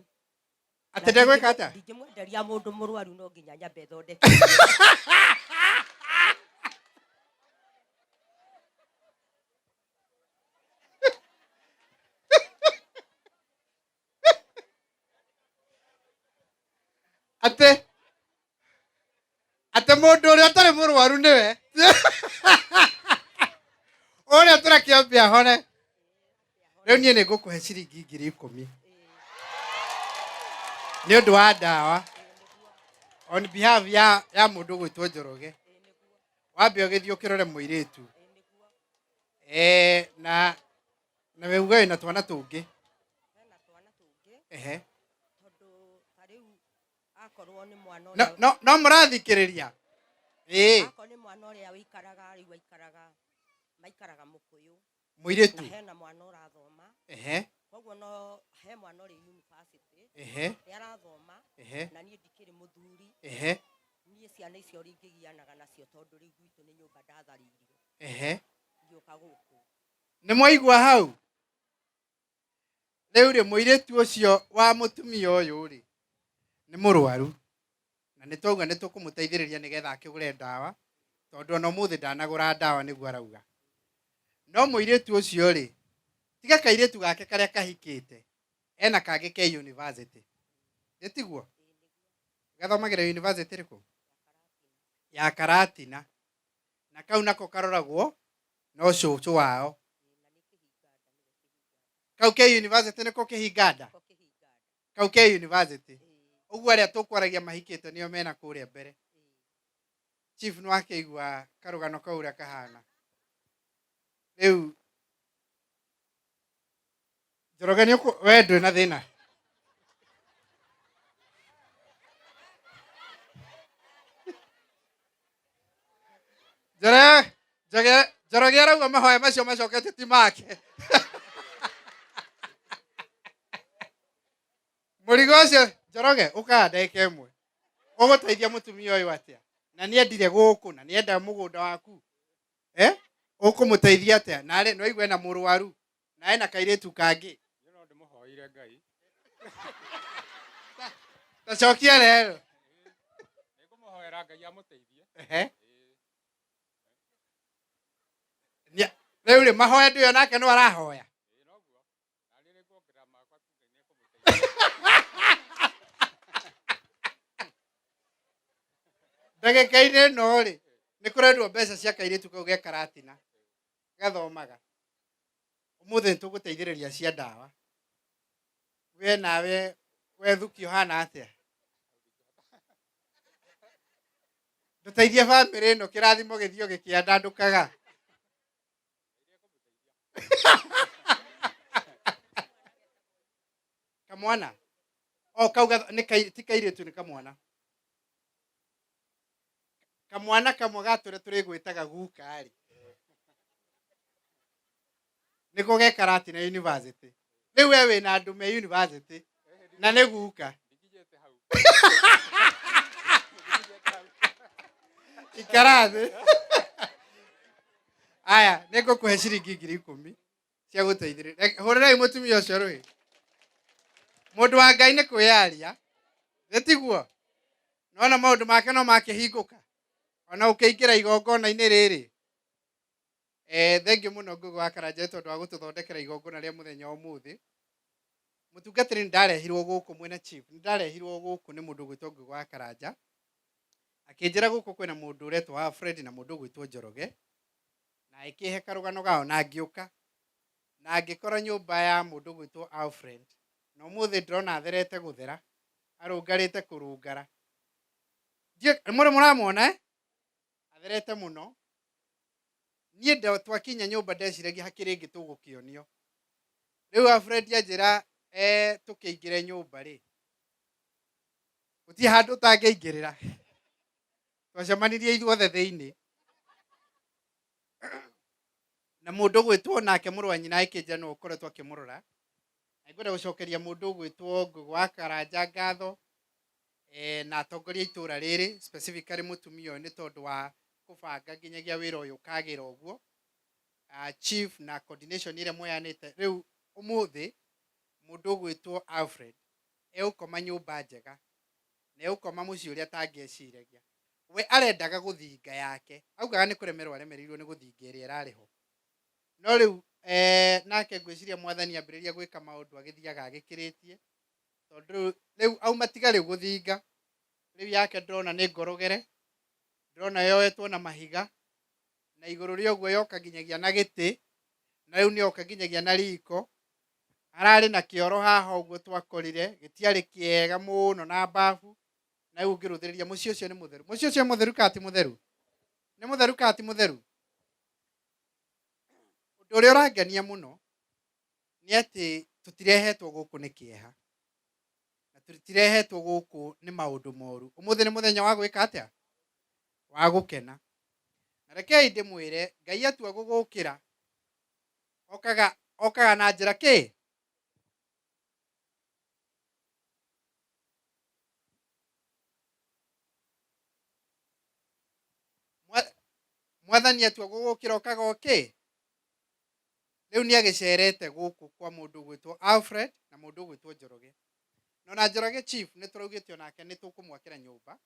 Atĩ ndegwĩka atĩa? Ndingĩmwenderia mũndũ mũrwaru no nginya nyambe thondeke. Atĩ atĩ mũndũ ũrĩa ũtarĩ mũrwaru nĩwe ũrĩa tũrakĩambia ahone. Rĩu niĩ nĩ ngũkũhe ciringi 10,000 nĩ ũndũ wa ndawa on behalf ya mũndũ ũgwĩtwo Njoroge. Wambe ũgĩthiĩ ũkĩrore mũirĩtu. Na we uga wĩna twana tũngĩ. Hena twana tũngĩ. Ehe. Tondũ ta rĩu akorwo nĩ mwana No ũrĩa no no mũrathikĩrĩria. Ĩĩ. Akorwo nĩ mwana ũrĩa wĩikaraga rĩu aikaraga maikaraga Mũkũyũ. Mũirĩtu. Na hena mwana ũrathoma. Ehe. Koguo no he mwana ũrĩ university. Ehe. Nĩ arathoma. Ehe. Na niĩ ndikĩrĩ mũthuri. Ehe. Niĩ ciana icio ringĩgianaga nacio tondũ rĩu gwitũ nĩ nyũmba ndatharĩirio. Ehe. Ngĩũka gũkũ. Nĩ mwaigua hau? Rĩu rĩ mũirĩtu ũcio wa mũtumia ũyũ rĩ nĩ mũrwaru na nĩ twauga nĩ tũkũmũteithĩrĩria nĩgetha akĩgũre ndawa tondũ ona ũmũthĩ ndanagũra ndawa nĩguo arauga. No mũirĩtu ũcio rĩ tiga kairĩtu gake karĩa kahikĩte ena kangĩ ke university. Nĩ tiguo? Gathomagĩra university ĩrĩkũ? Ya Karatina. Na kau nako karoragwo no cũcũ wao. Kau ke university nĩko kĩhinganda? Kau ke university. Ũguo arĩa tũkwaragia mahikĩte nĩo mena kũrĩa mbere. Chief nĩ wakĩigua karũgano kau ũrĩa kahana. Rĩu Njoroge nĩ we ndwĩ na thĩna. Njoroge Njoroge Njoroge arauga mahoya macio macokete ti make. Mũrigo ũcio Njoroge ũkaga ndagĩka ĩmwe. Ũgũteithia mũtumia ũyũ atĩa? Na nĩendire gũkũ na nĩenda mũgũnda waku. Eh? Ũkũmũteithia atĩa? Na arĩ no igue na mũrwaru na ena kairĩtu kangĩ. Niĩ no ndĩmũhoeire Ngai. Ta cokia rero. Nĩngũmũhoera Ngai amũteithie. Ehe. Rĩu rĩ mahoya ndũyo nake no arahoya. Ndagĩka-inĩ ĩno rĩ nĩ kũrendwo mbeca cia kairĩtu kau ge Karatina gathomaga. Ũmũthĩ nĩ tũgũteithĩrĩria cia ndawa. We nawe we thuki ũhana atĩa? Ndũteithie bamĩrĩ ĩno kĩrathimo gĩthiĩ o gĩkĩandandũkaga. Kamwana o kau nĩ ti kairĩtu nĩ kamwana. Kamwana kamwe ga tũrĩa tũrĩgwĩtaga guka rĩ nĩko ge Karatina university. Rĩu we wĩna andũ me university na nĩ guka. Ikara thĩ. Aya, nĩ ngũkũhe ciringi 10,000 cia gũteithĩrĩria. Hũrĩrai mũtumia ũcio rũhĩ. Mũndũ wa Ngai nĩ kwĩyaria. Nĩ tiguo? Nona maũndũ make no makĩhingũka. Ona ũkĩingĩra igongona-inĩ rĩrĩ. Thengiũ mũno Ngũgĩ wa Karanja nĩ tondũ wa gũtũthondekera igongona rĩa mũthenya wa ũmũthĩ. Mũtungatĩri nĩ ndarehirwo gũkũ mwĩna chief, nĩ ndarehirwo gũkũ nĩ mũndũ ũgwĩtwo Ngũgĩ wa Karanja. Akĩnjĩra gũkũ kwĩna mũndũ ũretwo Alfred na mũndũ ũgwĩtwo Njoroge. Na agĩkĩhe karũgano gao na ngĩũka. Na ngĩkora nyũmba ya mũndũ ũgwĩtwo Alfred. Na ũmũthĩ ndĩrona atherete gũthera, arũngarĩte kũrũngara. Ndiũĩ, mũrĩ mũramuona eh? Atherete mũno. Niĩ twakinya nyũmba ndeciragia hakĩrĩ ĩngĩ tũgũkĩonio. Rĩu Alfred anjĩra tũkĩingĩre nyũmba rĩ, gũtirĩ handũ ũtangĩingĩrĩra. Twacemanirie ithuothe thĩinĩ. Na mũndũ ũgwĩtwo nake mũrũ wa nyina agĩkĩnjĩra nĩwe ũkoretwo akĩmũrora. Na ngwenda gũcokeria mũndũ ũgwĩtwo Ngũgĩ wa Karanja ngatho, na atongoria a itũra rĩrĩ, specifically mũtumia ũyũ nĩ tondũ wa kũbanga nginyagia wĩra ũyũ ũkagĩra ũguo. Chief na coordination ĩrĩa moyanĩte. Rĩu ũmũthĩ mũndũ ũgwĩtwo Alfred egũkoma nyũmba njega na egũkoma mũciĩ ũrĩa atangĩeciragia. We arendaga gũthinga yake, augaga nĩ kũremerwo aremereirwo nĩ gũthinga ĩrĩa ĩrarĩ ho. No rĩu nake ngwĩciria mwathani ambĩrĩria gwĩka maũndũ agĩthiaga agĩkĩrĩtie, tondũ rĩu auma tiga rĩu gũthinga, Rĩu yake ndĩrona nĩ ngorogere, ndĩrona yoetwo na mahiga, na igũrũ rĩa ũguo yoka nginyagia na gĩtĩ, na rĩu nĩ yoka nginyagia na riko. Hararĩ na kĩoro haha ũguo twakorire, gĩtiarĩ kĩega mũno na mbabu, na rĩu ũngĩrũthĩrĩria mũciĩ ũcio nĩ mũtheru. Mũciĩ ũcio nĩ mũtheru kana ti mũtheru? Nĩ mũtheru kana ti mũtheru? Ũndũ ũrĩa ũrangenia mũno nĩ atĩ tũtirehetwo gũkũ nĩ kĩeha, na tũtirehetwo gũkũ nĩ maũndũ moru. Ũmũthĩ nĩ mũthenya wa gwĩka atĩa? Wa gũkena. Na rekei ndĩmwĩre, Ngai atua gũgũkĩra, okaga, okaga na njĩra kĩ? Mwathani atua gũgũkĩra okaga okĩ? Rĩu nĩ agĩcerete gũkũ kwa mũndũ ũgwĩtwo Alfred na mũndũ ũgwĩtwo Njoroge. Na ona Njoroge chief nĩ tũraugĩte onake nĩ tũkũmwakĩra nyũmba,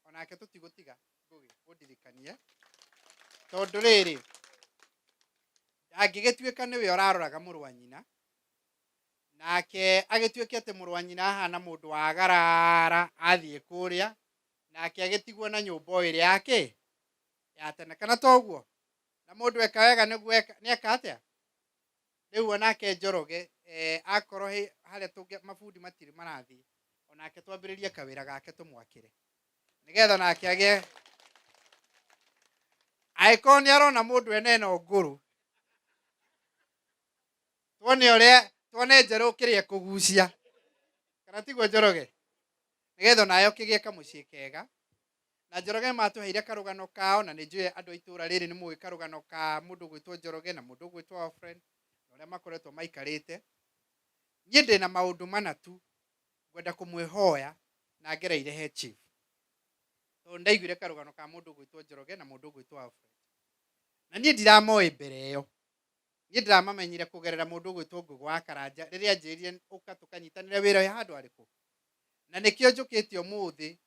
onake tũtigũtiga. Ngũgĩ, ũndirikanie. Tondũ rĩrĩ, angĩgĩtuĩka nĩwe ũraroraga mũrũ wa nyina, nake agĩtuĩke atĩ mũrũ wa nyina ahana mũndũ wagarara athiĩ kũrĩa, nake agĩtigwo na nyũmba o ĩrĩa yake ya tene, kana toguo? Na mũndũ eka wega nĩguo eka, nĩ eka atĩa? Rĩu onake Njoroge akorwo harĩa tũngĩ mabundi matirĩ marathiĩ, onake twambĩrĩrie kawĩra gake tũmwakĩre, nĩgetha onake agĩe, angĩkorwo nĩ arona mũndũ ena ĩno ngũrũ, tuone ũrĩa, tuone njerũ kĩrĩa ĩkũgucia, kana tiguo Njoroge? Nĩgetha onawe ũkĩgĩe kamũciĩ kega. Na Njoroge nĩ matũheire karũgano kao, na nĩ njũĩ andũ a itũũra rĩrĩ nĩ mũĩ karũgano ka mũndũ ũgwĩtwo Njoroge na mũndũ ũgwĩtwo Alfred, na ũrĩa makoretwo maikarĩte. Niĩ ndĩna maũndũ mana tu ngwenda kũmwĩhoya na ngereire he chief, tondũ ndaiguire karũgano ka mũndũ ũgwĩtwo Njoroge na mũndũ ũgwĩtwo Alfred, na niĩ ndiramoĩ mbere ĩyo. Niĩ ndĩramamenyire kũgerera mũndũ ũgwĩtwo Ngũgĩ wa Karanja rĩrĩa anjĩrire ũka tũkanyitanĩre wĩra ũyũ handũ harĩkũ. Na nĩkĩo njũkĩte ũmũthĩ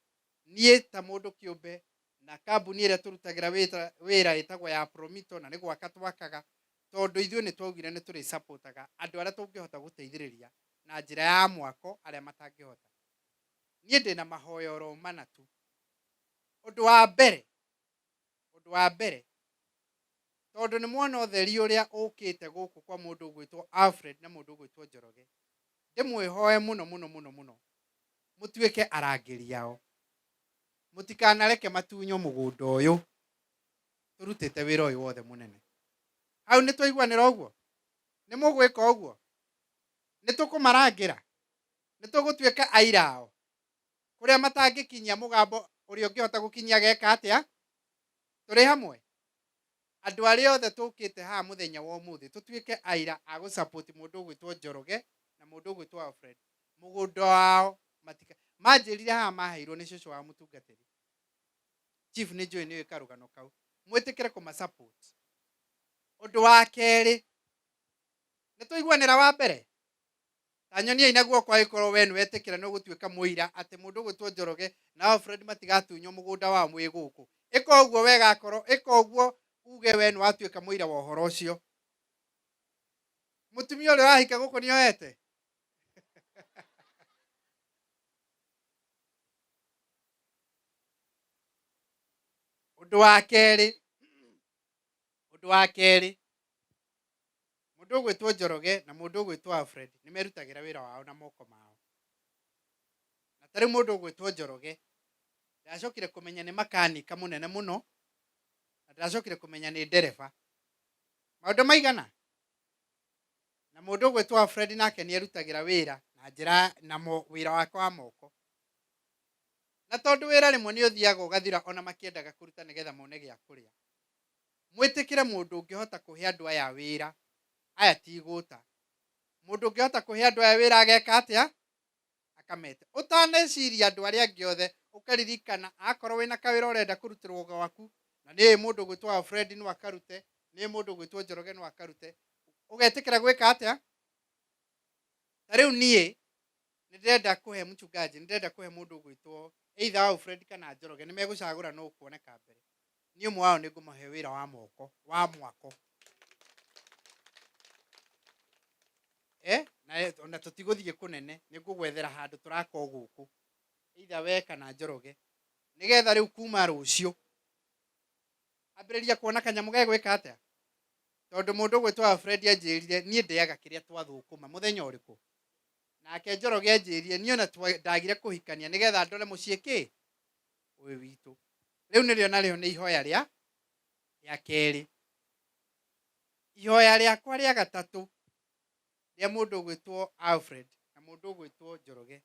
niĩ ta mũndũ kĩũmbe na kambuni ĩrĩa tũrutagĩra wĩra ĩtagwo ya Promito, na nĩ gwaka twakaga, tondũ ithuĩ nĩ twaugire nĩ tũrĩ supportaga andũ arĩa tũngĩhota gũteithĩrĩria na njĩra ya mwako arĩa matangĩhota. Niĩ ndĩna mahoya oro mana tu. Ũndũ wa mbere, ũndũ wa mbere, tondũ nĩ mwona ũtheri ũrĩa ũkĩte gũkũ kwa mũndũ ũgwĩtwo Alfred na mũndũ ũgwĩtwo Njoroge, ndĩmwĩhoe mũno mũno mũno mũno mũtuĩke arangĩri ao. Mũtikanareke matunywo mũgũnda ũyũ tũrutĩte wĩra ũyũ wothe mũnene. Hau nĩ twaiguanĩra ũguo? Nĩ mũgwĩka ũguo? Nĩ tũkũmarangĩra? Nĩ tũgũtuĩka aira ao? Kũrĩa matangĩkinyia mũgambo ũrĩa ũngĩhota gũkinyia ageka atĩa? Tũrĩ hamwe? Andũ arĩa othe tũkĩte haha mũthenya wa ũmũthĩ tũtuĩke aira a gũ support mũndũ ũgwĩtwo Njoroge na mũndũ ũgwĩtwo Alfred. Mũgũnda wao matika manjĩrire haha maheirwo nĩ cũcũ wa mũtungatĩri. Chief nĩ njũĩ nĩ ũĩ karũgano kau. Mwĩtĩkĩre kũma support. Ũndũ wa kerĩ, nĩ twaiguanĩra wa mbere? Ta nyoniai na guoko angĩkorwo we nĩ wetĩkĩra nĩ ũgũtuĩka mũira atĩ mũndũ ũgwĩtwo Njoroge na Alfred matigatunywo mũgũnda wao mwĩ gũkũ. Ĩka ũguo wega akorwo, ĩka ũguo uge we nĩ watuĩka mũira wa ũhoro ũcio. Mũtumia ũrĩa ũrahika gũkũ nĩ oete? Ũndũ wa kerĩ, ũndũ wa kerĩ, mũndũ ũgwĩtwo Njoroge na mũndũ ũgwĩtwo Alfred nĩ merutagĩra wĩra wao na moko mao. Na ta rĩu mũndũ ũgwĩtwo Njoroge ndacokire kũmenya nĩ makanika mũnene mũno, na ndacokire kũmenya nĩ ndereba. Maũndũ maigana? Na mũndũ ũgwĩtwo Alfred nake nĩ erutagĩra wĩra na njĩra na wĩra wake wa moko. Na tondũ wĩra rĩmwe nĩ ũthiaga ũgathira ona makĩendaga kũruta nĩgetha mone gĩa kũrĩa. Mwĩtĩkĩre mũndũ ũngĩhota kũhe andũ aya wĩra, aya ti igũta. Mũndũ ũngĩhota kũhe andũ aya wĩra ageka atĩa? Akameta. Ũtaneciria andũ arĩa angĩ othe, ũkaririkana akorwo wĩna kawĩra ũrenda kũrutĩrwo gwaku, na nĩ mũndũ ũgwĩtwo Alfred no akarute, nĩ mũndũ ũgwĩtwo Njoroge no akarute, ũgetĩkĩra gwĩka atĩa? Ta rĩu niĩ nĩ ndĩrenda kũhe mchungaji, nĩ ndĩrenda kũhe mũndũ ũgwĩtwo either Alfred kana Njoroge, nĩ megũcagũra no ũkuoneka mbere. Niĩ ũmwe wao nĩ ngũmahe wĩra wa moko, wa mwako. Na ona tũtigũthiĩ kũnene, nĩ ngũgwethera handũ tũraka o gũkũ. Either we kana Njoroge. Nĩgetha rĩu kuma rũciũ ambĩrĩria kuona kanyamũ gegwĩka atĩa, tondũ mũndũ ũgwĩtwo Alfred anjĩrire niĩ ndĩaga kĩrĩa twathũkũma mũthenya ũrĩkũ, nake Njoroge anjĩrire niĩ ona ndagire kũhikania nĩgetha ndore mũciĩ kĩ ũyũ witũ. Rĩu nĩrĩo narĩo nĩ ihoya rĩa kerĩ. Ihoya rĩakwa rĩa gatatũ rĩa mũndũ ũgwĩtwo Alfred na mũndũ ũgwĩtwo Njoroge,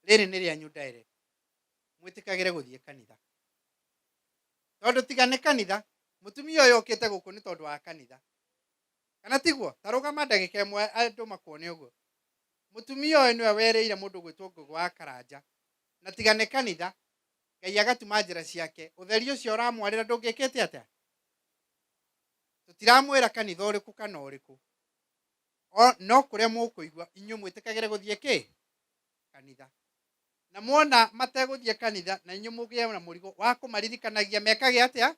rĩrĩ nĩ rĩanyu direct. Mwĩtĩkagĩre gũthiĩ kanitha, tondũ tiga nĩ kanitha, mũtumia ũyũ ũkĩte gũkũ nĩ tondũ wa kanitha, kana tiguo? Ta rũgama ndagĩka ĩmwe andũ makuone ũguo. Mũtumia ũyũ nĩwe werĩire mũndũ ũgwĩtwo Ngũgĩ wa Karanja, na tiga nĩ kanitha, Ngai agatuma njĩra ciake, ũtheri ũcio ũramwarĩra ndũngĩkĩte atĩa? Tũtiramwĩra kanitha ũrĩkũ kana ũrĩkũ, no kũrĩa mũkũigua inyuĩ mwĩtĩkagĩre gũthiĩ kĩ kanitha. Na mwona mategũthiĩ kanitha, na inyuĩ mũgĩe na mũrigo wa kũmaririkanagia mekage atĩa,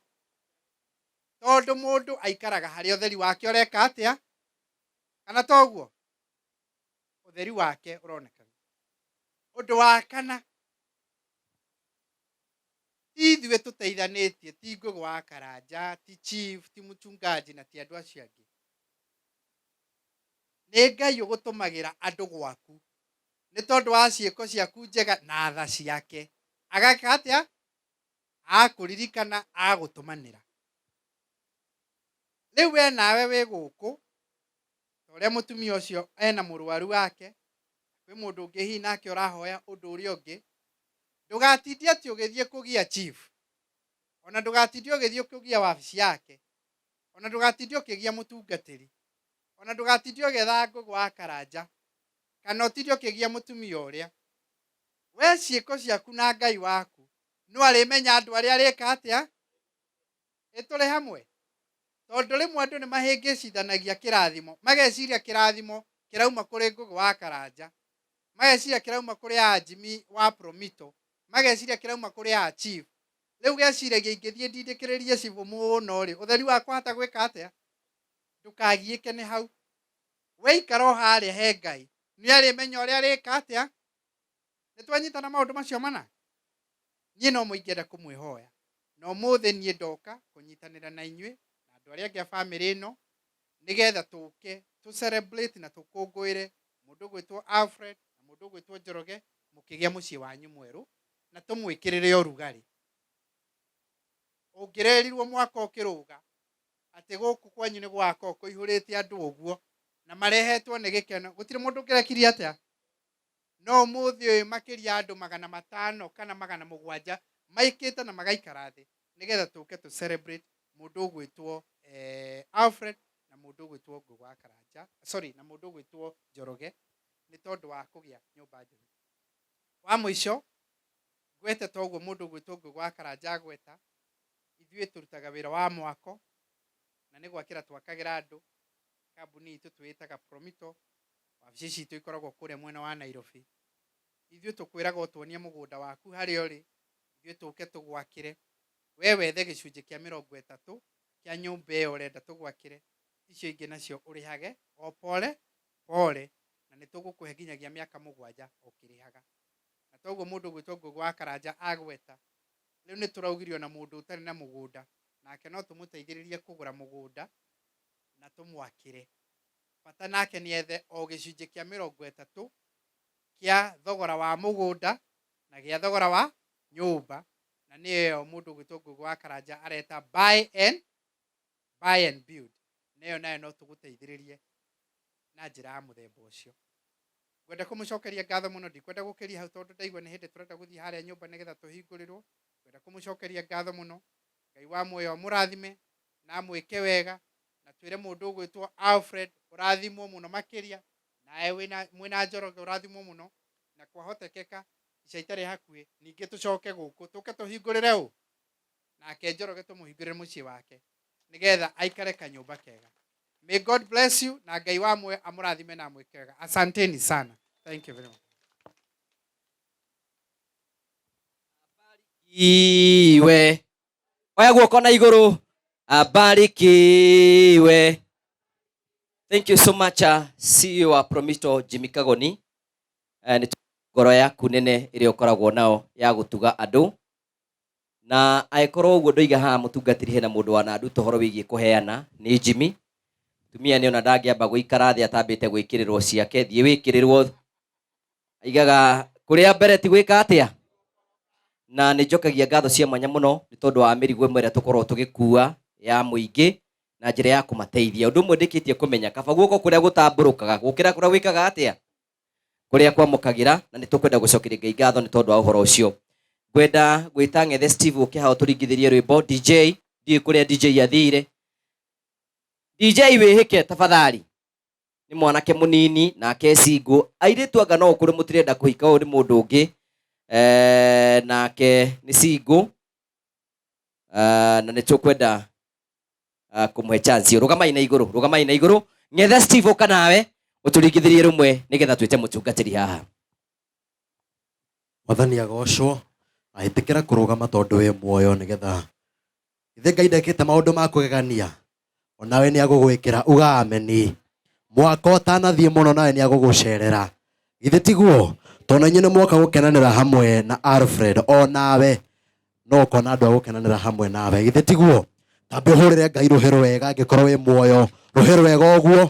tondũ mũndũ aikaraga harĩa ũtheri wake ũreka atĩa, kana toguo ũtheri wake ũronekana. Ũndũ wa kana, ti ithuĩ tũteithanĩtie, ti Ngũgĩ wa Karanja, ti chief, ti mchungaji, na ti andũ acio angĩ. Nĩ Ngai ũgũtũmagĩra andũ gwaku nĩ tondũ wa ciĩko ciaku njega na tha ciake. Ageka atĩa? Akũririkana, agũtũmanĩra. Rĩu we nawe wĩ gũkũ, ta ũrĩa mũtumia ũcio ena mũrwaru wake, kwĩ mũndũ ũngĩ hihi nake ũrahoya ũndũ ũrĩa ũngĩ, ndũgatindie atĩ ũgĩthiĩ kũgia chief, ona ndũgatindie ũgĩthiĩ kũgia wabici yake, ona ndũgatindie ũkĩgia mũtungatĩri, ona ndũgatindie ũgĩetha Ngũgĩ wa Karanja, kana ũtinde ũkĩgia mũtumia ũrĩa. We ciĩko ciaku na Ngai waku no arĩmenya andũ arĩa arĩka atĩa. Ĩ tũrĩ hamwe? Tondũ rĩmwe andũ nĩ mahĩngĩcithanagia kĩrathimo, mageciria kĩrathimo kĩrauma kũrĩ Ngũgĩ wa Karanja, mageciria kĩrauma kũrĩ Ajimi wa Promito, mageciria kĩrauma kũrĩ a chief. Rĩu geciragia ingĩthiĩ ndindĩkĩrĩrie cibũ mũno rĩ, ũtheri wakwa hata gwĩka atĩa? Ndũkagiĩke nĩ hau. We ikara o harĩa he Ngai, nĩ arĩmenya ũrĩa arĩka atĩa. Nĩ twanyitana maũndũ macio mana? Niĩ no mo ingĩenda kũmwĩhoya. Na ũmũthĩ niĩ ndoka kũnyitanĩra na inyuĩ na andũ arĩa angĩ a bamĩrĩ ĩno, nĩgetha tũke tũ celebrate na tũkũngũĩre mũndũ ũgwĩtwo Alfred na mũndũ ũgwĩtwo Njoroge mũkĩgĩa mũciĩ wanyu mwerũ, na tũmwĩkĩrĩre ũrugarĩ. Ũngĩrerirwo mwaka ũkĩrũga atĩ gũkũ kwanyu nĩ gũgakorwo kũihũrĩte andũ ũguo na marehetwo nĩ gĩkeno, gũtirĩ mũndũ ũngĩrekirie atĩa? No ũmũthĩ ũyũ makĩria andũ 500 kana 700 maikĩte na magaikara thĩ nĩgetha tũke tũ celebrate mũndũ ũgwĩtwo Alfred na mũndũ ũgwĩtwo Ngũgĩ wa Karanja, sorry, na mũndũ ũgwĩtwo Njoroge nĩ tondũ wa kũgĩa nyũmba njerũ. Wa mũico ngwete toguo mũndũ ũgwĩtwo Ngũgĩ wa Karanja agweta, ithuĩ tũrutaga wĩra wa mwako na nĩ gwakĩra twakagĩra andũ. Kambuni itũ twĩĩtaga Promito, wabici citũ ikoragwo kũrĩa mwena wa Nairobi. Ithuĩ tũkwĩraga ũtuonie mũgũnda waku harĩa ũrĩ, ithuĩ tũke tũgwakĩre. We wethe gĩcunjĩ kĩa 30 kĩa nyũmba ĩyo ũrenda tũgwakĩre, icio ingĩ nacio ũrĩhage o pole pole, na nĩ tũgũkũhe nginyagia mĩaka 7 ũkĩrĩhaga. Na toguo mũndũ ũgwĩtwo Ngũgĩ wa Karanja agweta, rĩu nĩ tũraugire ona mũndũ ũtarĩ na mũgũnda, nake no tũmũteithĩrĩrie kũgũra mũgũnda na tũmwakĩre. Bata nake nĩ ethe o gĩcunjĩ kĩa 30 kĩa thogora wa mũgũnda na gĩa thogora wa nyũmba, na nĩyo ĩyo mũndũ ũgwĩtwo Ngũgĩ wa Karanja areta buy and build, na ĩyo nayo no tũgũteithĩrĩrie na njĩra ya mũthemba ũcio. Ngwenda kũmũcokeria ngatho mũno, ndikwenda gũkĩria hau tondũ ndaigua nĩ hĩndĩ tũrenda gũthiĩ harĩa nyũmba nĩgetha tũhingũrĩrwo. Ngwenda kũmũcokeria ngatho mũno, Ngai wa muoyo amũrathime na amwĩke wega, na twĩre mũndũ ũgwĩtwo Alfred ũrathimwo mũno makĩria, nawe mwĩna Njoroge ũrathimwo mũno, na kwahotekeka ica itarĩ hakuhĩ ningĩ tũcoke gũkũ tũke tũhingũrĩre ũ nake Njoroge tũmũhingũrĩre mũciĩ wake nĩgetha aikare kanyũmba kega. May God bless you, na Ngai wa muoyo amũrathime na amwĩke wega. Asanteni sana. Thank you very much. Iwe. Oya guoko na igũrũ. Abarikiwe. Thank you so much, CEO wa Promito Jimmy Kagoni. Nĩ ngoro yaku nene ĩrĩa ũkoragwo nao ya gũtuga andũ. Na angĩkorwo ũguo ndoiga haha mũtungatĩri hena mũndũ wananduta ũhoro wĩgiĩ kũheana nĩ Jimmy. Tumia nĩ ona ndangĩamba gũikara thĩ atambĩte gwĩkĩrĩrwo ciake, thiĩ wĩkĩrĩrwo. Aigaga kũrĩa mbere ti gwĩka atĩa? Na nĩ njokagia ngatho cia mwanya mũno nĩ tondũ wa mĩrigo ĩmwe ĩrĩa tũkoragwo tũgĩkua ya mũingĩ na njĩra ya kũmateithia. Ũndũ ũmwe ndĩkĩtie kũmenya, kaba guoko kũrĩa gũtambũrũkaga gũkĩra kũrĩa gwĩkaga atĩa? Kũrĩa kwamũkagĩra, na nĩ tũkwenda gũcokeria Ngai ngatho nĩ tondũ wa ũhoro ũcio. Ngwenda gwĩta Ng'ethe Steve ũke haha ũtũringithĩrie rwĩmbo. DJ, ndiũĩ kũrĩa DJ athire. DJ wĩhĩke tafadhali. Nĩ mwanake mũnini nake single. Airĩtu anga no ũkũrĩ mũtirenda kũhika, ũyũ nĩ mũndũ ũngĩ. Nake nĩ single. Na nĩ tũkwenda kũmũhe chance. Rũgamai na igũrũ, rũgamai na igũrũ. Ng'ethe Steve ũka nawe ũtũringithĩrie rũmwe nĩgetha twĩte mũtungatĩri haha. Mwathani agocwo, ahĩtĩkĩra kũrũgama tondũ wĩ muoyo nĩgetha ithe Ngai ndekĩte maũndũ ma kũgegania, onawe nĩ agũgwĩkĩra uga ameni. Mwaka ũtanathiĩ mũno nawe nĩ agũgũcerera, githĩ tiguo? Tondũ inyuĩ nĩ mwoka gũkenanĩra hamwe na Alfred, onawe no ũkona andũ a gũkenanĩra hamwe nawe, githĩ tiguo? Tambe ũhũrĩre Ngai rũhĩ rwega angĩkorwo wĩ muoyo, rũhĩ rwega ũguo,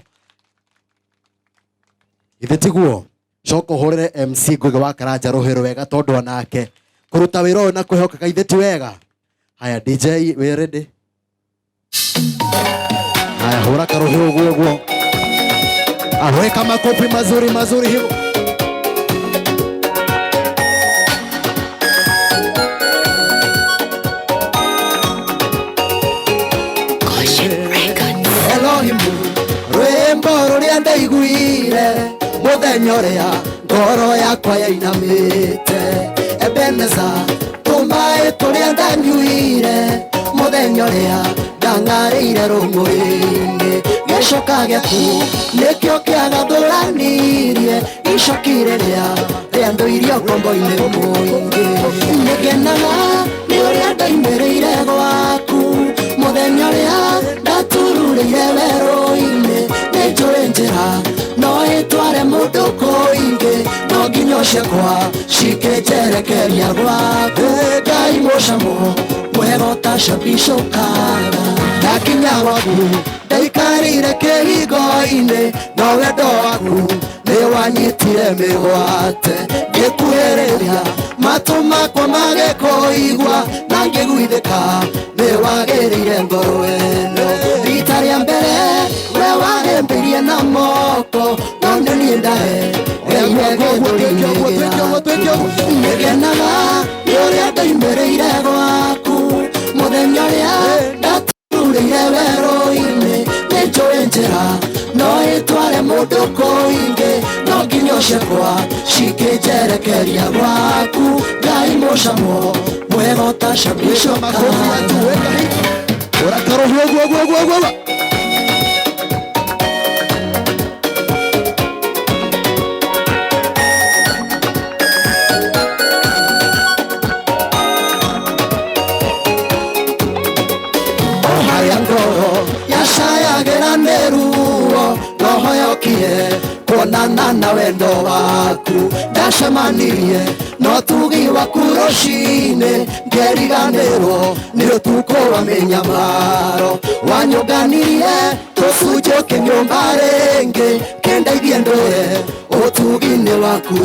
githĩ tiguo? Coka ũhũrĩre MC Ngugi wa Karanja rũhĩ rwega tondũ onake kũruta wĩra ũyũ na kwĩhoka githĩ ti wega? Haya DJ, wĩ ready? Haya, hũra karũhĩ ũguo ũguo, aweka makofi mazuri mazuri hivyo. Elohimu, rwĩmbo rũrĩa ndaiguire mũthenya ũrĩa ngoro yakwa yainamĩte. Ebeneza, tũmaĩ tũrĩa ndanyuire mũthenya ũrĩa ndang'arĩire rũng'ũrĩ-inĩ. Gĩcoka gĩaku nĩkĩo kĩagathũranirie icoki rĩrĩa rĩandũirio ngombo-inĩ mũingĩ. Nĩngenaga nĩ ũrĩa ndaimĩrĩire gwaku mũthenya ũrĩa ndatururĩire werũ-inĩ. Nĩ njũĩ njĩra no ĩtware mũndũ kũingĩ, no nginya ciakwa cikĩnjerekeria gwaku. Ngai mũcamo mwega ũtacabicũkaga, ndakinya gwaku ndaikarĩire kĩhingo-inĩ, no wendo waku nĩ wanyitire mĩgwate. Ngĩkuhĩrĩria matũ makwa magĩkũigua, na ngĩguithĩka nĩ wagĩrĩire ngoro ĩno. Rita rĩa mbere we wahĩmbĩirie na moko, no nĩ niĩ ndahe nĩngenaga nĩ ũrĩa ndaimĩrĩire gwaku mũthenya ũrĩa ndaturĩire werũ-inĩ. Nĩ njũĩ njĩra no ĩtware mũndũ kũingĩ, no nginya ciakwa cikĩnjerekeria gwaku. Ngai mũcamo mwega ũtacabicũkaga. Hũra karũhĩ ũguo ũguo ũguo ũguo. Harĩa ngoro yacayagĩra nĩ ruo, roho yokie kuonana na wendo waku. Ndacemanirie no tugi waku rũcinĩ, ngĩriganĩrwo nĩ ũtukũ wa mĩnyamaro. Wanyũnganirie tũcunjĩ ũkĩnyũmba rĩngĩ, kĩndeithie ndũre ũtugi-inĩ waku.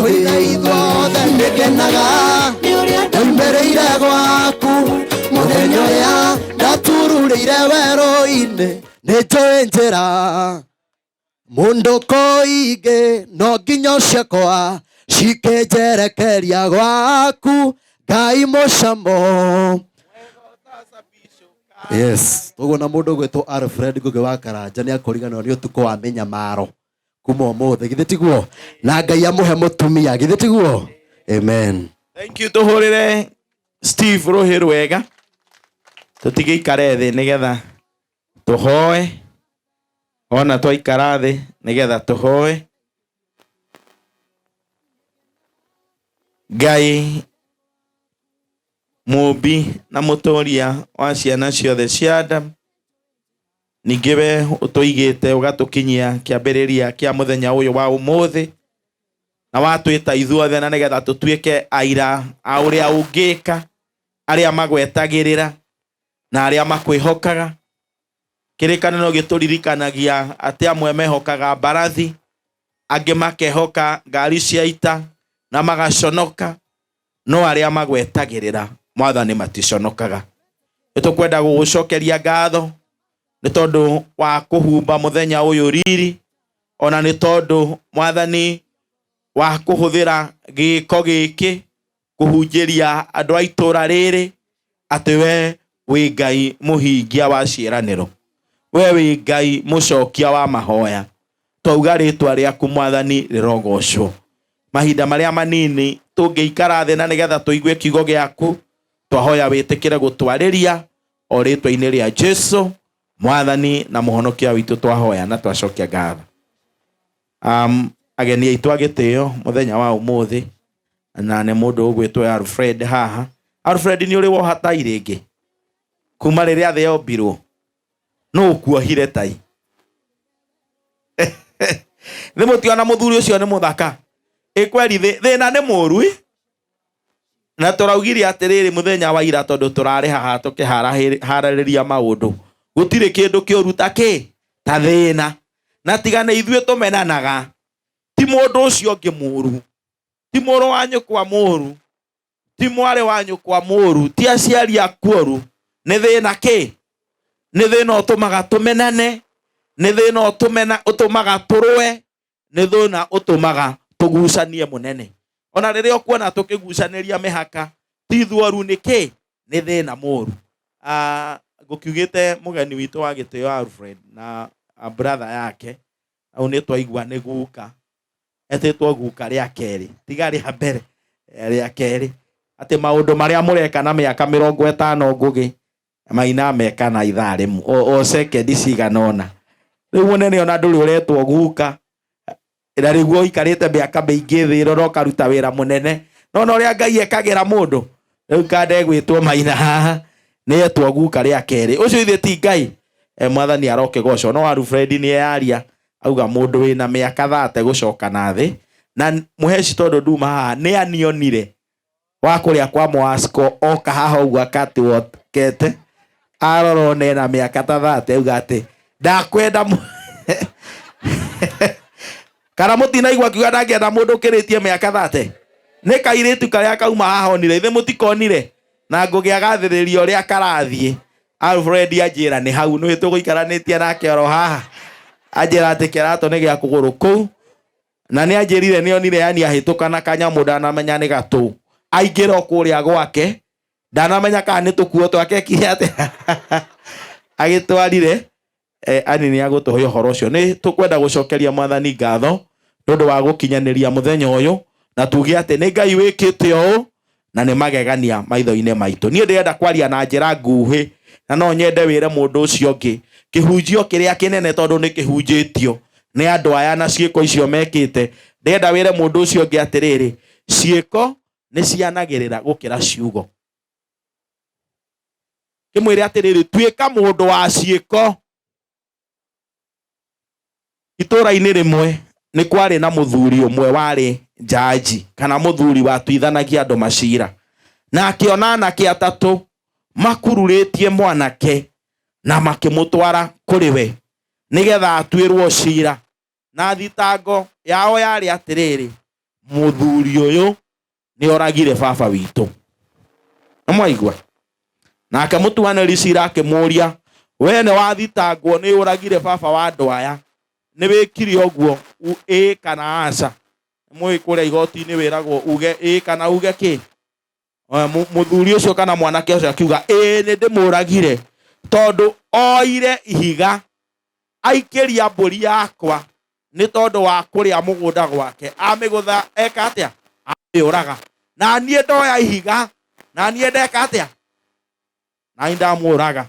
Nĩngenaga nĩ ũrĩa ndaimĩrĩire gwaku mũthenya ũrĩa ndatururĩire werũ-inĩ. Nĩ njũĩ njĩra mũndũ kũingĩ, no nginya ciakwa cikĩnjerekeria gwaku. Ngai mũcamo. Yes, toguo na mũndũ ũgwĩtwo Alfred Ngugi wa Karanja nĩ akũriganĩrwo nĩ ũtukũ wa mĩnyamaro kuma ũmũthĩ, githĩ tiguo? Na Ngai amũhe mũtumia, githĩ tiguo? Amen. Thank you, tũhũrĩre Steve rũhĩ rwega, tũtigĩikare thĩ nĩgetha tũhoe, ona twaikara thĩ nĩgetha tũhoe. Ngai mũmbi na mũtũria wa ciana ciothe cia Adam, ningĩ we ũtũigĩte ũgatũkinyia kĩambĩrĩria kĩa mũthenya ũyũ wa ũmũthĩ, na watwĩta ithuothe na nĩgetha tũtuĩke aira a ũrĩa ũngĩka. Arĩa magwetagĩrĩra na arĩa makwĩhokaga. Kĩrĩkanĩro gĩtũririkanagia atĩ amwe mehokaga mbarathi, angĩ makehoka ngari cia ita na magaconoka, no arĩa magwetagĩrĩra Mwathani maticonokaga. Nĩ tũkwenda gũgũcokeria ngatho nĩ tondũ wa kũhumba mũthenya ũyũ riri, ona nĩ tondũ Mwathani wa kũhũthĩra gĩko gĩkĩ kũhunjĩria andũ a itũũra rĩrĩ atĩ we wĩ Ngai mũhingia wa ciĩranĩro, we wĩ Ngai mũcokia wa mahoya. Twauga rĩtwa rĩaku Mwathani rĩrogocwo. Mahinda marĩa manini tũngĩikara thĩ na nĩgetha tũigue kiugo gĩaku, twahoya wĩtĩkĩre gũtwarĩria o rĩtwa-inĩ rĩa Jesu Mwathani na mũhonokia witũ, twahoya na twacokia ngatho. Ageni aitũ a gĩtĩo mũthenya wa ũmũthĩ na nĩ mũndũ ũgwĩtwo Alfred haha. Alfred, nĩ ũrĩ woha tai rĩngĩ kuma rĩrĩa thĩ yombirwo? Nũ ũkuohire tai? Nĩ mũtiona mũthuri ũcio nĩ mũthaka? Ĩ kweri thĩna nĩ mũru ĩ? Na tũraugire atĩrĩrĩ mũthenya wa ira, tondũ tũrarĩ haha tũkĩharĩrĩria maũndũ, gũtirĩ kĩndũ kĩũru ta kĩ ta thĩna. Na tiga nĩ ithuĩ tũmenanaga, ti mũndũ ũcio ũngĩ mũru, ti mũrũ wa nyũkwa mũru, ti mwarĩ wa nyũkwa mũru, ti aciari aku oru, nĩ thĩna kĩ? Nĩ thĩna ũtũmaga tũmenane, nĩ thĩna ũtũmaga tũrũe, nĩ thĩna ũtũmaga tũgucanie mũnene. Ona rĩrĩa ũkuona tũkĩgucanĩria mĩhaka, ti ithuoru, nĩ kĩ? Nĩ thĩna mũru. Ngũkiugĩte mũgeni witũ wa gĩtĩo Alfred na brother yake, hau nĩ twaigua nĩ guka, etĩtwo guka rĩa kerĩ, tiga rĩa mbere, rĩa kerĩ, atĩ maũndũ marĩa mũreka na mĩaka 50 Ngũgĩ Maina meka na ithaa rĩmwe o sekendi cigana ũna. Rĩu mũnene ona ndũrĩ ũretwo guka, na rĩu ũikarĩte mĩaka mĩingĩ thĩ ĩno na ũkaruta wĩra mũnene. No na ũrĩa Ngai ekagĩra mũndũ, rĩu kanda ĩgwĩtwo Maina haha nĩ etwo guka rĩa kerĩ. Ũcio ithe ti Ngai. Mwathani arokĩgocwo. No Alfred nĩ eyaria auga mũndũ wĩna mĩaka 30 gũcoka na thĩ, na mũheci tondũ nduma haha nĩ anionire wa kũrĩa kwa Mwasco oka haha ũguo akatiwokete arora one ena mĩaka ta 30 auga atĩ ndakwenda kana mũtinaigua akiuga ndangĩenda mũndũ ũkĩrĩtie mĩaka 30. Nĩ kairĩtu karĩa kauma haha onire, ithe mũtikonire na Ngũgĩ agathĩrĩria ũrĩa karathiĩ. Alfred anjĩra nĩ hau nĩ tũgũikaranĩtie nake oro haha, anjĩra atĩ kĩratũ nĩ gĩa kũgũrũ kũu, na nĩ anjĩrire nĩ onire yani ahĩtũka na kanyamũ ndanamenya nĩ gatũ, aingĩra o kũrĩa gwake ndanamenya kana nĩ tũkuo twake ekire atĩa agĩtwarire. Ani nĩ agũtũhe ũhoro ũcio. Nĩ tũkwenda gũcokeria Mwathani ngatho nĩ ũndũ wa gũkinyanĩria mũthenya ũyũ, na tuge atĩ nĩ Ngai wĩkĩte ũũ na nĩ magegania maitho-inĩ maitũ. Niĩ ndĩrenda kwaria na njĩra nguhĩ, na no nyende wĩre mũndũ ũcio ũngĩ kĩhunjio kĩrĩa kĩnene, tondũ nĩ kĩhunjĩtio nĩ andũ aya na ciĩko icio mekĩte. Ndĩrenda wĩre mũndũ ũcio ũngĩ atĩrĩrĩ, ciĩko nĩ cianagĩrĩra gũkĩra ciugo. Kĩmwĩre atĩrĩrĩ, tuĩka mũndũ wa ciĩko. Itũũra-inĩ rĩmwe nĩ kwarĩ na mũthuri ũmwe warĩ njanji, kana mũthuri watuithanagia andũ macira, na akĩona anake atatũ makururĩtie mwanake na makĩmũtwara kũrĩ we nĩgetha atuĩrwo cira. Na thitango yao yarĩ atĩrĩrĩ, mũthuri ũyũ nĩ oragire baba witũ. Nĩ mwaigua? Nake mũtuanĩri cira akĩmũũria, we nĩ wathitangwo nĩ ũragire baba wa andũ aya, nĩ wĩkire ũguo ĩĩ kana aca? Mũĩ kũrĩa igoti-inĩ wĩragwo uge ĩĩ kana uge kĩ? Mũthuri ũcio kana mwanake ũcio akiuga ĩĩ nĩ ndĩmũragire, tondũ oire ihiga aikĩria mbũri yakwa nĩ tondũ wa kũrĩa mũgũnda gwake, amĩgũtha eka atĩa? Amĩũraga. Na niĩ ndoya ihiga, na niĩ ndeka atĩa? Na niĩ ndamũraga.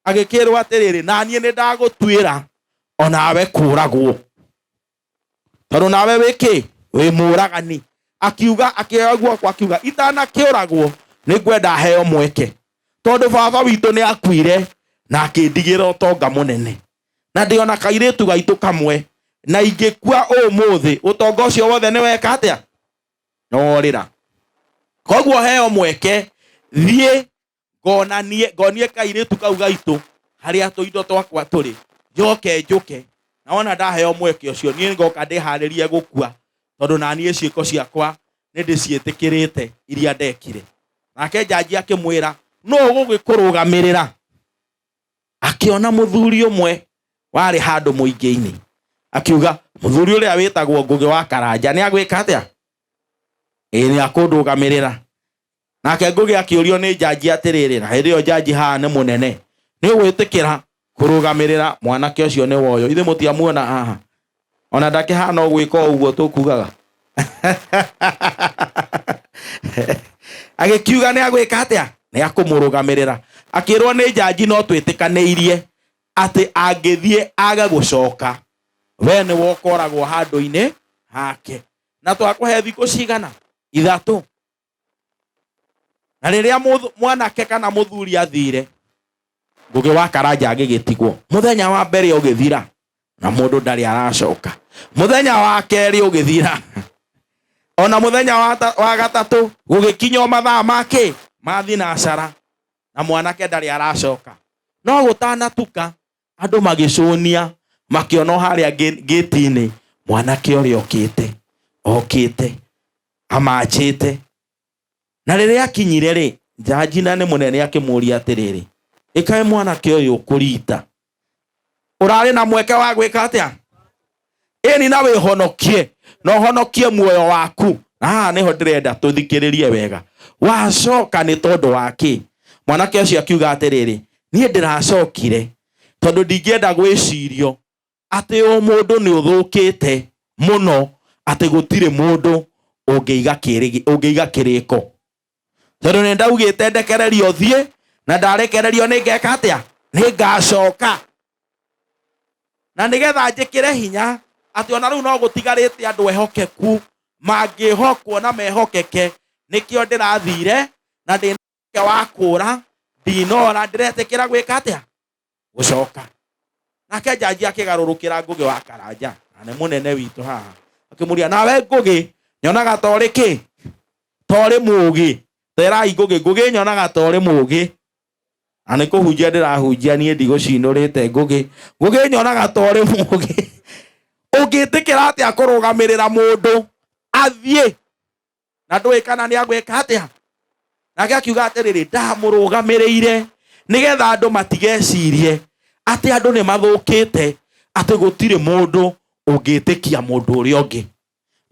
Agĩkĩrwo atĩrĩrĩ, na niĩ nĩ ndagũtuĩra onawe kũragwo, tondũ nawe wĩ kĩ? Wĩ mũragani. Akiuga, akĩoya guoko akiuga, itanakĩũragwo nĩ ngwenda heo mweke, tondũ baba witũ nĩ akuire na akĩndigĩra ũtonga mũnene, na ndĩ ona kairĩtu gaitũ kamwe, na ingĩkua ũmũthĩ ũtonga ũcio wothe nĩ weka atĩa? Nĩ worĩra. Koguo heo mweke Thiĩ ngonanie ngonie kairĩtu kau gaitũ harĩa tũindo twakwa tũrĩ, njoke njũke. Na wona ndaheo mweke ũcio, niĩ ngoka ndĩharĩrie gũkua, tondũ na niĩ ciĩko ciakwa nĩ ndĩciĩtĩkĩrĩte iria ndekire. Nake njanji akĩmwĩra, nũ ũgũgĩkũrũgamĩrĩra? Akĩona mũthuri ũmwe warĩ handũ mũingĩ-inĩ, akiuga, mũthuri ũrĩa wĩtagwo Ngũgĩ wa Karanja nĩ agwĩka atĩa? Ĩĩ, nĩ akũndũgamĩrĩra. Nake Ngũgĩ akĩũrio nĩ njanji atĩrĩrĩ, na hĩndĩ ĩyo njanji haha nĩ mũnene, nĩ ũgwĩtĩkĩra kũrũgamĩrĩra mwanake ũcio? Nĩ woyo ithe mũtiamuona haha, ona ndakĩhana ũgwĩka o ũguo tũkugaga. Agĩkiuga nĩ agwĩka atĩa? Nĩ akũmũrũgamĩrĩra. Akĩrwo nĩ njanji, no twĩtĩkanĩirie atĩ angĩthiĩ age gũcoka, we nĩ wokoragwo handũ-inĩ hake, na twakũhe thikũ cigana? 3. Na rĩrĩa mwanake kana mũthuri athire, Ngũgĩ wa Karanja agĩgĩtigwo. Mũthenya wa mbere ũgĩthira na mũndũ ndarĩ aracoka. Mũthenya wa kerĩ ũgĩthira, ona mũthenya wa gatatũ gũgĩkinya o mathaa make ma thinacara na mwanake ndarĩ aracoka. No gũtanatuka, andũ magĩcũnia, makĩona o harĩa gĩti-inĩ mwanake ũrĩa okĩte, okĩte amachĩte. Na rĩrĩa akinyire rĩ, njanji na nĩ mũnene akĩmũria atĩrĩrĩ, ĩkae mwanake ũyũ ũkũrita, ũrarĩ na mweke wa gwĩka atĩa? Ĩni na wĩhonokie na ũhonokie muoyo waku. Na haha nĩho ndĩrenda tũthikĩrĩrie wega. Wacoka nĩ tondũ wa kĩ? Mwanake ũcio akiuga atĩrĩrĩ, niĩ ndĩracokire tondũ ndingĩenda gwĩcirio atĩ o mũndũ nĩ ũthũkĩte mũno atĩ gũtirĩ mũndũ ũngĩiga ũngĩiga kĩrĩko, tondũ nĩ ndaugĩte ndekererio thiĩ, na ndarekererio nĩ ngeka atĩa? Nĩ ngacoka. Na nĩgetha njĩkĩre hinya atĩ ona rĩu no gũtigarĩte andũ ehokeku mangĩhokwo na mehokeke, nĩkĩo ndĩrathire na ndĩna wa kũra, ndinora, ndĩretĩkĩra gwĩka atĩa? Gũcoka. Nake njanji akĩgarũrũkĩra Ngũgĩ wa Karanja, na nĩ mũnene witũ haha, akĩmũria, nawe Ngũgĩ nyonaga ta ũrĩ kĩ? Ta ũrĩ mũũgĩ. Terai Ngũgĩ, Ngũgĩ nyonaga ta ũrĩ mũũgĩ. Na nĩ kũhunjia ndĩrahunjia niĩ ndigũcinũrĩte Ngũgĩ. Ngũgĩ nyonaga ta ũrĩ mũũgĩ. Ũngĩtĩkĩra atĩa kũrũgamĩrĩra mũndũ athiĩ na ndũĩ kana nĩ agwĩka atĩa? Nake akiuga atĩrĩrĩ, ndamũrũgamĩrĩire nĩgetha andũ matigecirie atĩ andũ nĩ mathũkĩte, atĩ gũtirĩ mũndũ ũngĩtĩkia mũndũ ũrĩa ũngĩ.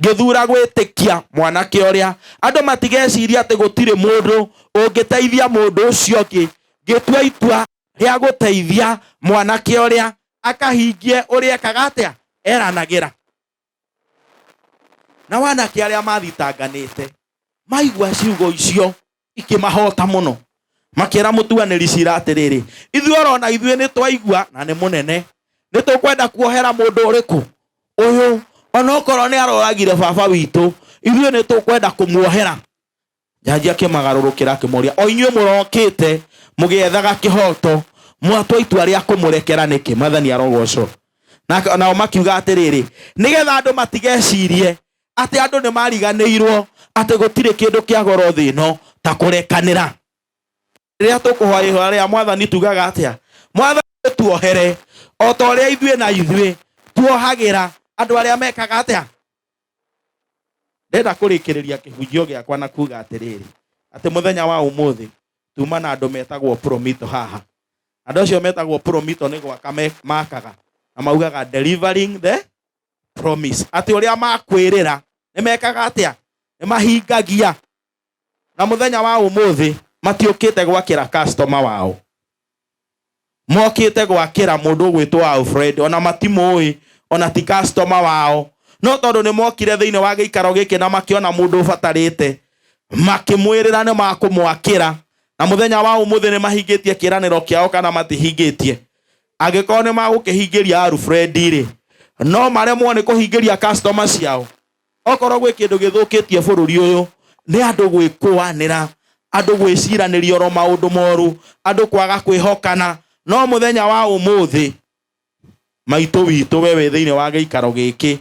Ngĩthura gwĩtĩkia mwanake ũrĩa, andũ matigecirie atĩ gũtirĩ mũndũ ũngĩteithia mũndũ ũcio ũngĩ. Ngĩtua itua rĩa gũteithia mwanake ũrĩa akahingie ũrĩa ekaga atĩa, eranagĩra. Na wanake arĩa mathitanganĩte maigua ciugo icio ikĩmahota mũno, makĩra mũtuanĩri cira atĩrĩrĩ, ithuĩ orona ithuĩ nĩ twaigua na nĩ mũnene, nĩ tũkwenda kuohera mũndũ ũrĩkũ ũyũ, onokorwo nĩ aroragire baba witũ, ithuĩ nĩ tũkwenda kũmuohera. Njanji akĩmagarũrũkĩra akĩmoria, o inyuĩ mũrokĩte mũgĩethaga kĩhoto, mwatua itua rĩa kũmũrekera nĩkĩ? Mwathani arogocwo. Nao makiuga atĩrĩrĩ, nĩgetha andũ matigecirie atĩ andũ nĩ mariganĩirwo atĩ gũtirĩ kĩndũ kĩa goro thĩ ĩno ta kũrekanĩra. Rĩrĩa tũkũhoya ihoya rĩa Mwathani tugaga atĩa? Mwathani tuohere o ta ũrĩa ithuĩ na ithuĩ tuohagĩra andũ arĩa mekaga atĩa? Ndĩrenda kũrĩkĩrĩria kĩhunjio gĩakwa na kuga atĩrĩrĩ, atĩ mũthenya wa ũmũthĩ tuma na andũ metagwo Promito haha. Andũ acio metagwo Promito nĩ gwaka makaga na maugaga delivering the promise, atĩ ũrĩa makwĩrĩra nĩ mekaga atĩa? Nĩ mahingagia. Na mũthenya wa ũmũthĩ matiũkĩte gwakĩra customer wao, mokĩte gwakĩra mũndũ ũgwĩtwo Alfred, ona matimũĩ, ona ti customer wao, no tondũ nĩ mokire thĩinĩ wa gĩikaro gĩkĩ na makĩona mũndũ ũbatarĩte, makĩmwĩrĩra nĩ makũmwakĩra. Na mũthenya wa ũmũthĩ nĩ mahingĩtie kĩĩranĩro kĩao kana matihingĩtie? Angĩkorwo nĩ magũkĩhingĩria Alfred rĩ, no maremwo nĩ kũhingĩria customer ciao? Okorwo gwĩ kĩndũ gĩthũkĩtie bũrũri ũyũ nĩ andũ gwĩkũanĩra, andũ gwĩciranĩria oro maũndũ moru, andũ kwaga kwĩhokana. No mũthenya wa ũmũthĩ, maitũ witũ, we wĩ thĩinĩ wa gĩikaro gĩkĩ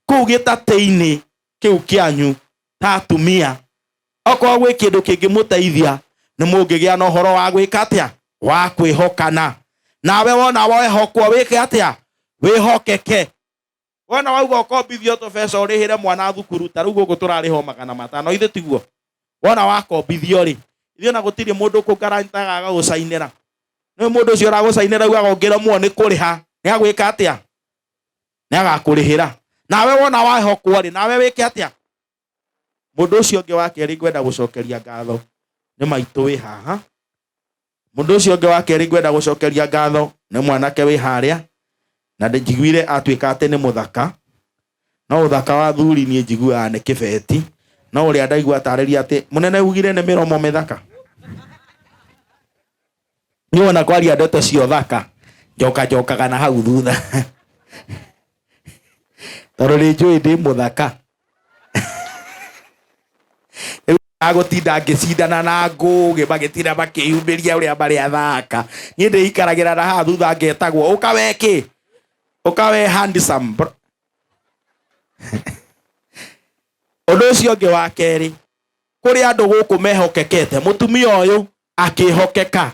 kũu gĩtatĩ-inĩ kĩu kĩanyu ta atumia, okorwo gwĩ kĩndũ kĩngĩmũteithia Nĩ mũngĩgĩa na ũhoro wa gwĩka atĩa? Wa kwĩhokana. Nawe wona wehokwo wĩke atĩa? Wĩhokeke. Wona wauga ũkombithio tũbeca ũrĩhĩre mwana thukuru, ta rĩu gũkũ tũrarĩhwo 500, ithuĩ tiguo? Wona wakombithio rĩ, ithuĩ ona gũtirĩ mũndũ ũkũngarantaga agagũcainĩra. Nĩ mũndũ ũcio ũragũcainĩra augaga ũngĩremwo nĩ kũrĩha, nĩ agwĩka atĩa? Nĩ agakũrĩhĩra. Nawe wona wehokwo rĩ, nawe wĩke atĩa? Mũndũ ũcio ũngĩ wa kerĩ ngwenda gũcokeria ngatho nĩ maitũ wĩ haha. Mũndũ ũcio ũngĩ wa kerĩ ngwenda gũcokeria ngatho nĩ mwanake wĩ harĩa, na njiguire atuĩka atĩ nĩ mũthaka. No ũthaka wa thuri niĩ njiguaga nĩ kĩbeti, no ũrĩa ndaigua atarĩria atĩ mũnene ugire nĩ mĩromo mĩthaka. Niĩ wona kwaria ndeto cia ũthaka njoka njokaga na hau thutha, tondũ nĩ njũĩ ndĩ mũthaka. Rĩu agũtinda ngĩcindana na ngũgĩ magĩtinda makĩyumĩria ũrĩa marĩ athaka, niĩ ndĩikaragĩra na haha thutha ngetagwo ũka we kĩ, ũka we handsome bro. Ũndũ ũcio ũngĩ wa kerĩ, kũrĩ andũ gũkũ mehokekete. Mũtumia ũyũ akĩhokeka,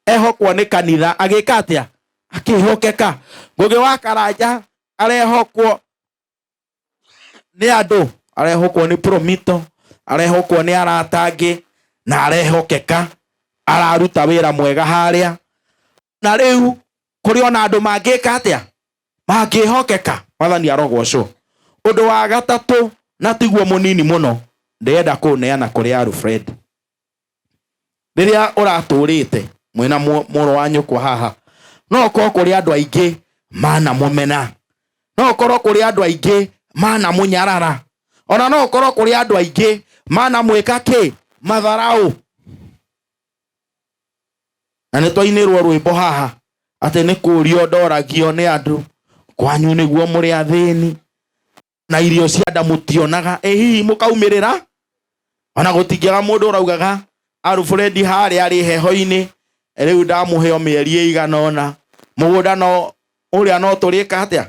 ehokwo nĩ kanitha, agĩka atĩa? Akĩhokeka. Ngũgĩ wa Karanja arehokwo nĩ andũ, arehokwo nĩ Promito, arehokwo nĩ arata angĩ, na arehokeka, araruta wĩra mwega harĩa. Na rĩu kũrĩ ona andũ mangĩka atĩa? Mangĩhokeka. Mwathani arogocwo. Ũndũ wa gatatũ, na tiguo mũnini mũno, ndĩrenda kũũneana kũrĩ Alfred. Rĩrĩa ũratũrĩte mwĩna mũrũ wa nyũkwa haha, no ũkorwo kũrĩ andũ aingĩ manamũmena, no ũkorwo kũrĩ andũ aingĩ manamũnyarara, ona no ũkorwo kũrĩ andũ aingĩ manamwĩka kĩ? Matharau. Na nĩ twainĩrwo rwĩmbo haha atĩ nĩ kũũrio ndoragio nĩ andũ, kwanyu nĩguo mũrĩ athĩni na irio cia nda mũtionaga, ĩ hihi mũkaumĩrĩra? Ona gũtingĩaga mũndũ ũraugaga Alfred harĩa arĩ heho-inĩ, rĩu ndamũhe o mĩeri ĩigana ũna, mũgũnda no ũrĩa no tũrĩka atĩa?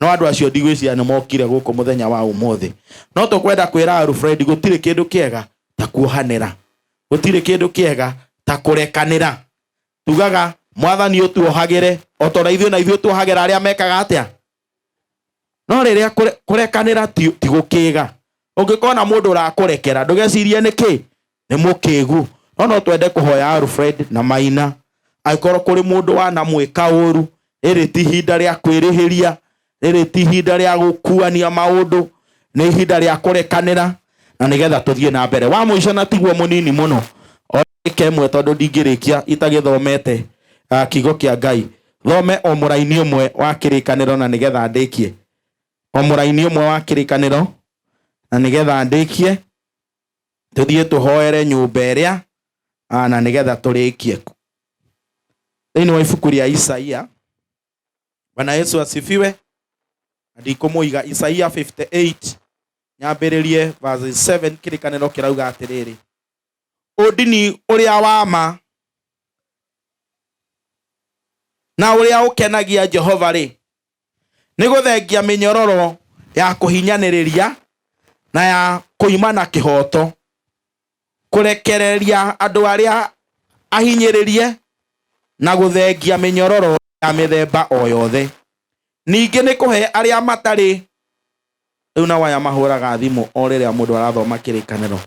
No andũ acio ndigwĩciria nĩ mokire gũkũ mũthenya wa ũmũthĩ. No tũkwenda kwĩra Alfred gũtirĩ kĩndũ kĩega ta kuohanĩra, gũtirĩ kĩndũ kĩega ta kũrekanĩra. Tugaga Mwathani ũtuohagĩre o ta ũrĩa ithuĩ na ithuĩ tuohagĩra arĩa mekaga atĩa? No rĩrĩa kũrekanĩra ti gũkĩga. Ũngĩkona mũndũ ũrakũrekera ndũgecirie nĩ kĩ, nĩ mũkĩgu. No no twende kũhoya Alfred na Maina, angĩkorwo kũrĩ mũndũ wanamwĩka ũru, rĩrĩ ti ihinda rĩa kwĩrĩhĩria, rĩrĩ ti ihinda rĩa gũkuania maũndũ, nĩ ihinda rĩa kũrekanĩra na nĩgetha tũthiĩ na mbere. Wa mũico na tiguo mũnini mũno, o ndagĩka ĩmwe tondũ ndingĩrĩkia itagĩthomete kiugo kĩa Ngai. Thome o mũraini ũmwe wa kĩrĩkanĩro na nĩgetha ndĩkie. O mũraini ũmwe wa kĩrĩkanĩro na nĩgetha ndĩkie, tũthiĩ tũhoere nyũmba ĩrĩa, na nĩgetha tũrĩkie. Thĩinĩ wa ibuku rĩa Isaia, Bwana Yesu asifiwe. Ndikũmũiga Isaia 58 nyambĩrĩrie verse 7, kĩrĩkanĩro kĩrauga atĩrĩrĩ, ũndini ũrĩa wa ma na ũrĩa ũkenagia Jehova rĩ, nĩ gũthengia mĩnyororo ya kũhinyanĩrĩria na ya kũimana kĩhooto, kũrekereria andũ arĩa ahinyĩrĩrie na gũthengia mĩnyororo ya mĩthemba o yothe. Ningĩ nĩ kũhe arĩa matarĩ rĩu na waya mahũraga thimũ o rĩrĩa mũndũ arathoma kĩrĩkanĩro.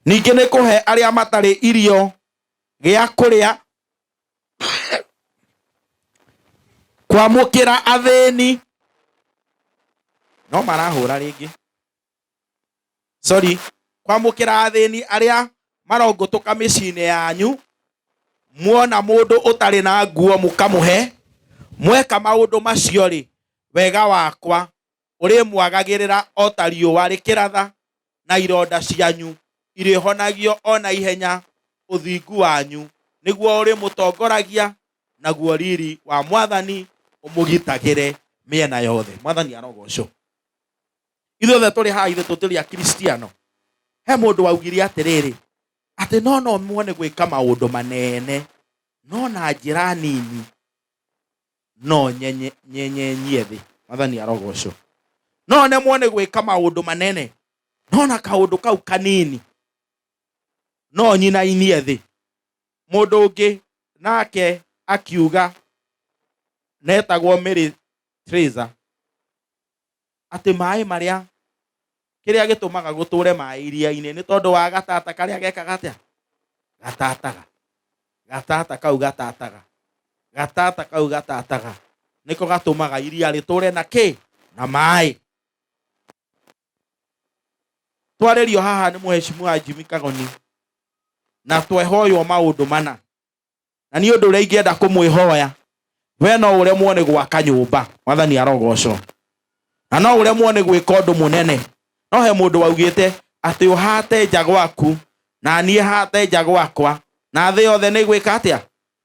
Ningĩ nĩ kũhe arĩa matarĩ irio gĩa kũrĩa, kwamũkĩra athĩni, no marahũra rĩngĩ, sorry, kwamũkĩra athĩni arĩa marongũtũka mĩciĩ-inĩ yanyu, muona mũndũ ũtarĩ na nguo mũkamũhe, mweka maũndũ macio rĩ, wega wakwa ũrĩmwagagĩrĩra o ta riũa rĩkĩratha, na ironda cianyu irĩhonagio o na ihenya, ũthingu wanyu nĩguo ũrĩmũtongoragia, naguo riri wa Mwathani ũmũgitagĩre mĩena yothe. Mwathani arogocwo. Ithuothe tũrĩ haha, ithuĩ tũtĩrĩ Akristiano. He mũndũ waugire atĩrĩrĩ, atĩ no no muone gwĩka maũndũ manene, no na njĩra nini no nyenyenyie thĩ. Mwathani arogocwo. No nemwo nĩ gwĩka maũndũ manene, no na kaũndũ kau kanini No nyinainie thĩ. Mũndũ ũngĩ nake akiuga, netagwo Mary Teresa, atĩ maĩ marĩa kĩrĩa gĩtũmaga gũtũre maĩ iria-inĩ nĩ tondũ wa gatata karĩa gekaga atĩa? Gatataga. Gatata kau gatataga. Gatata kau gatataga. Nĩko gatũmaga iria rĩtũre na kĩ? Na maĩ. Twarĩrio haha nĩ mũheshimiwa Jimmy Kagoni na twehoywo maũndũ mana, na nĩ ũndũ ũrĩa ingĩenda kũmwĩhoya, we no ũremwo nĩ gwaka nyũmba, mwathani arogocwo, na no ũremwo nĩ gwĩka ũndũ mũnene, no he mũndũ waugĩte atĩ ũhate nja gwaku na niĩ hate nja gwakwa, na thĩ yothe nĩ gwĩka atĩa?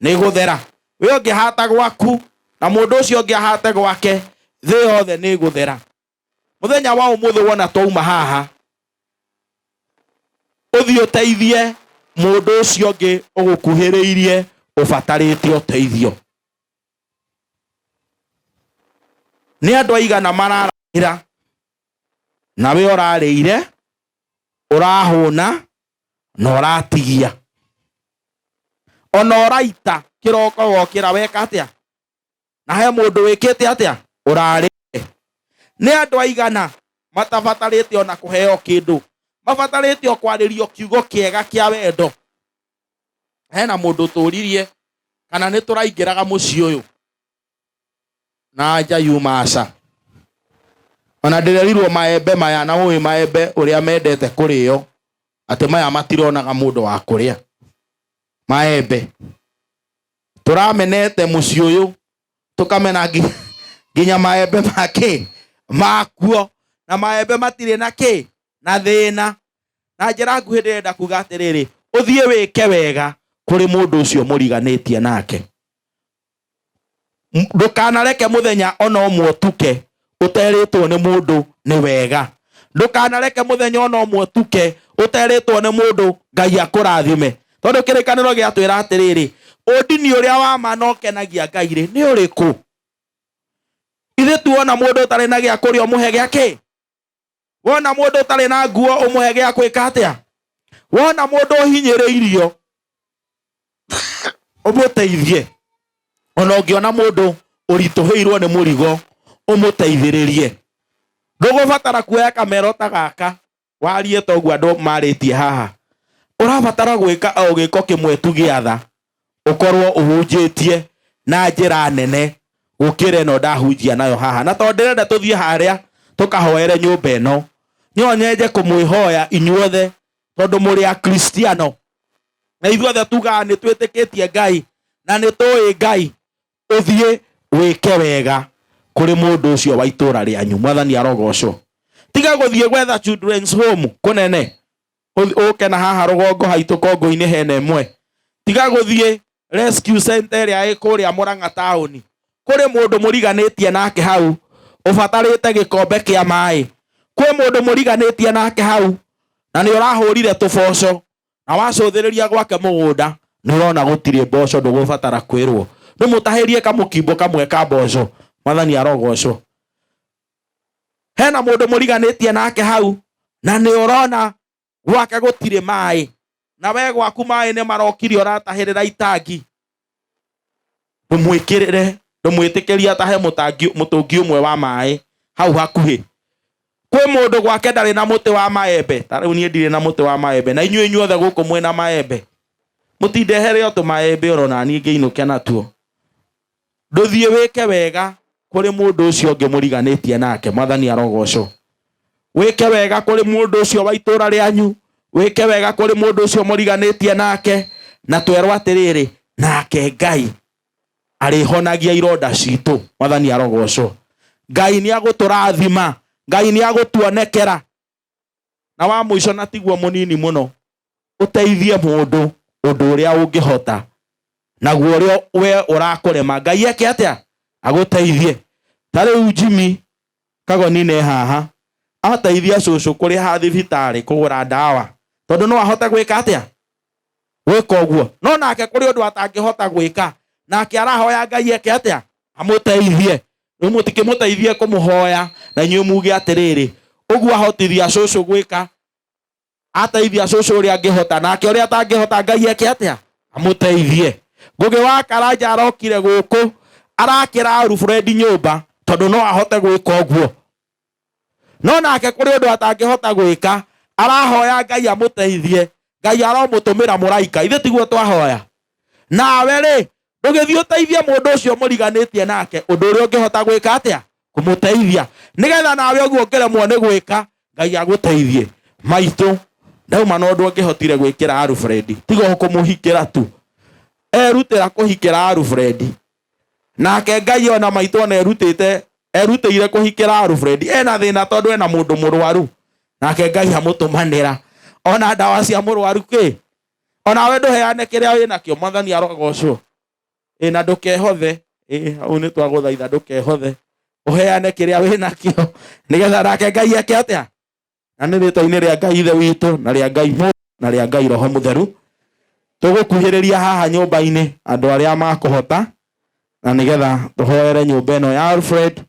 Nĩ gũthera. We ũngĩhata gwaku na mũndũ ũcio ũngĩ ahate gwake, thĩ yothe nĩ gũthera. Muthenya wa umuthi wona twauma haha, uthii uteithie mundu ucio ungi ugukuhiriirie ubatarite uteithio. Ni andu aigana mararahira nawe urariire, urahuna na uratigia, ona uraita kiroko wokira weka atia, na he mundu wikite atia urarire. Ni andu aigana matabatarite ona kuheo kindu, mabatarite o kwaririo kiugo kiega kia wendo. Hena mundu turirie kana ni turaingiraga mucii uyu na nja yuma aca, ona ndirerirwo maembe maya, na ui maembe uria mendete kurio, ati maya matironaga mundu wa kuria maembe. Turamenete mucii uyu tukamena nginya maembe make makuo, na maembe matirĩ na kĩ na thĩna. Na njĩra nguhĩ ndĩrenda kuga atĩrĩrĩ, ũthiĩ wĩke wega kũrĩ mũndũ ũcio mũriganĩtie nake. Ndũkanareke mũthenya ona ũmwe ũtuke ũterĩtwo nĩ mũndũ nĩ wega. Ndũkanareke mũthenya ona ũmwe ũtuke ũterĩtwo nĩ mũndũ Ngai akũrathime. Tondũ kĩrĩkanĩro gĩatwĩra atĩrĩrĩ, ũndini ũrĩa wa ma na ũkenagia Ngai rĩ, nĩ ũrĩkũ? Ithuĩ tuona mũndũ ũtarĩ na gĩa kũrĩa ũmũhe gĩa kĩ? Wona mũndũ ũtarĩ na nguo ũmũhe gĩa gwĩka atĩa? Wona mũndũ ũhinyĩrĩirio ũmũteithie. Ona ũngĩona mũndũ ũritũhĩirwo nĩ mũrigo ũmũteithĩrĩrie. Ndũgũbatara kuoya kamero ta gaka warie ta ũguo andũ marĩtie haha. Ũrabatara gwĩka o gĩko kĩmwe tu gĩa tha, ũkorwo ũhunjĩtie na njĩra nene gũkĩra ĩno ndahunjia nayo haha. Na tondũ ndĩrenda tũthiĩ harĩa tũkahoere nyũmba ĩno, no nyenje kũmwĩhoya inyuothe tondũ mũrĩ Akristiano na ithuothe tugaga nĩ twĩtĩkĩtie Ngai na nĩ tũĩ Ngai, ũthiĩ wĩke wega kũrĩ mũndũ ũcio wa itũra rĩanyu. Mwathani arogocwo. Tiga gũthiĩ gwetha children's home kũnene, ũke na haha rũgongo haitũ Kongo-inĩ hena ĩmwe. Tiga gũthiĩ rescue center ĩrĩa ĩ kũrĩa Murang'a taũni, kũrĩ mũndũ mũriganĩtie nake hau ũbatarĩte gĩkombe kĩa maĩ. Kwĩ mũndũ mũriganĩtie nake hau na nĩ ũrahũrire tũboco na wacũthĩrĩria gwake mũgũnda nĩ ũrona gũtirĩ mboco, ndũgũbatara kwĩrwo. Ndũmũtahĩrie kamũkimbo kamwe ka mboco. Mwathani arogocwo. Hena mũndũ mũriganĩtie nake hau na nĩ ũrona gwake gũtirĩ maĩ, na we gwaku maĩ nĩ marokire ũratahĩrĩra itangi. Ndũmwĩkĩrĩre, ndũmwĩtĩkĩrie atahe mũtũngi ũmwe wa maĩ hau hakuhĩ. Kwĩ mũndũ gwake ndarĩ na mũtĩ wa maembe, ta rĩu niĩ ndirĩ na mũtĩ wa maembe, na inyuĩ inyuothe gũkũ mwĩna maembe, mũtindehere o tũmaembe oro na niĩ ngĩinũke natuo. Ndũthiĩ wĩke wega kũrĩ mũndũ ũcio ũngĩ mũriganĩtie nake. Mwathani arogocwo. Wĩke wega kũrĩ mũndũ ũcio wa itũra rĩanyu, wĩke wega kũrĩ mũndũ ũcio mũriganĩtie nake, na twerwo atĩrĩrĩ, nake Ngai arĩhonagia ironda citũ. Mwathani arogocwo. Ngai nĩ agũtũrathima, Ngai nĩ agũtuonekera. Na wa mũico na tiguo mũnini mũno, ũteithie mũndũ ũndũ ũrĩa ũngĩhota, naguo ũrĩa we ũrakũrema Ngai eke atĩa? Agũteithie. Ta rĩu Jimmy Kagoni nĩ haha ateithia cũcũ kũrĩha thibitarĩ kũgũra ndawa, tondũ no ahote gwĩka atĩa? Gwĩka ũguo. No nake kũrĩ ũndũ atangĩhota gwĩka, nake arahoya Ngai eke atĩa? Amũteithie. Rĩu mũtikĩmũteithie kũmũhoya na inyuĩ muge atĩrĩrĩ, ũguo ahotithia cũcũ gwĩka, Ateithia cũcũ ũrĩa angĩhota, nake ũrĩa atangĩhota Ngai eke atĩa? Amũteithie. Ngũgĩ wa Karanja arokire gũkũ arakĩra Alfred nyũmba tondũ no ahote gwĩka ũguo, no nake kũrĩ ũndũ atangĩhota gwĩka, arahoya Ngai amũteithie. Ngai aromũtũmĩra mũraika. Ithuĩ tiguo twahoya? Nawe rĩ, ndũgĩthiĩ ũteithie mũndũ ũcio mũriganĩtie nake ũndũ ũrĩa ũngĩhota gwĩka atĩa? Kũmũteithia, nĩgetha nawe ũguo ũngĩremwo nĩ gwĩka, Ngai agũteithie. Maitũ ndauma na ũndũ ũngĩhotire gwĩkĩra Alfred, tiga o kũmũhikĩra tu. Erutĩra kũhikĩra Alfred, nake Ngai ona maitũ ona erutĩte erutĩire kũhikĩra Alfred. Ena thĩna tondũ ena mũndũ mũrwaru, nake Ngai amũtũmanĩra ona ndawa cia mũrwaru kĩ. Onawe ndũheane kĩrĩa wĩnakĩo. Mwathani arogocwo. Ĩ na ndũkehothe. Ĩ hau nĩ twagũthaitha, ndũkehothe, ũheane kĩrĩa wĩnakĩo nĩgetha nake Ngai eke atĩa? Na nĩ rĩtwa-inĩ rĩa Ngai Ithe witũ, na rĩa Ngai Mũrũ, na rĩa Ngai Roho Mũtheru, tũgũkuhĩrĩria haha nyũmba-inĩ andũ arĩa makũhota, na nĩgetha tũhoere nyũmba ĩno ya Alfred.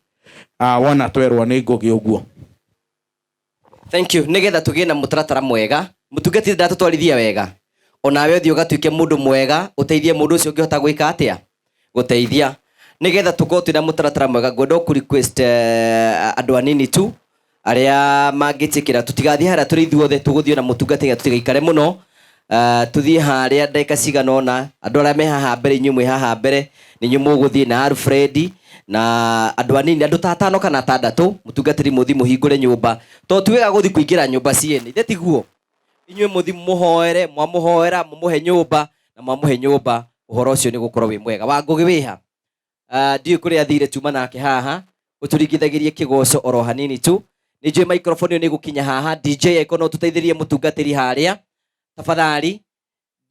Wona twerwo nĩ Ngũgĩ ũguo. Thank you. Nigetha tugie na mutaratara mwega, mutungati ndatutwarithia wega, onawe uthie ugatuike mundu mwega, uteithie mundu ucio ungihota gwika atia guteithia, nigetha tukorwo twina mutaratara mwega. Ngwenda ku request andu anini tu aria mangĩtĩkĩra tutigathiĩ harĩa tũrĩ ithuothe, tũgũthiĩ na mũtungati nĩgetha tũtigaikare mũno. Tuthiĩ harĩa ndagĩka cigana ũna. Andũ arĩa me haha mbere, inyuĩ mwĩ haha mbere nĩ inyuĩ mũgũthiĩ na Alfred na andũ anini, andũ ta atano kana atandatũ. Mũtungatĩri, mũthiĩ mũhingũre nyũmba, tondũ ti wega gũthiĩ kũingĩra nyũmba ciene, ithe tiguo? Inyuĩ mũthiĩ mũhoere, mwamũhoera mũmũhe nyũmba, na mwamũhe nyũmba ũhoro ũcio nĩ gũkorwo wĩ mwega. Wa Ngũgĩ wĩha? Ndiũĩ kũrĩa athire, tuma nake haha ũtũringithagĩrie kĩgoco oro hanini tu. Nĩ njũĩ microphone ĩyo nĩ ĩgũkinya haha. DJ eko no tũteithĩrie mũtungatĩri harĩa tafadhali.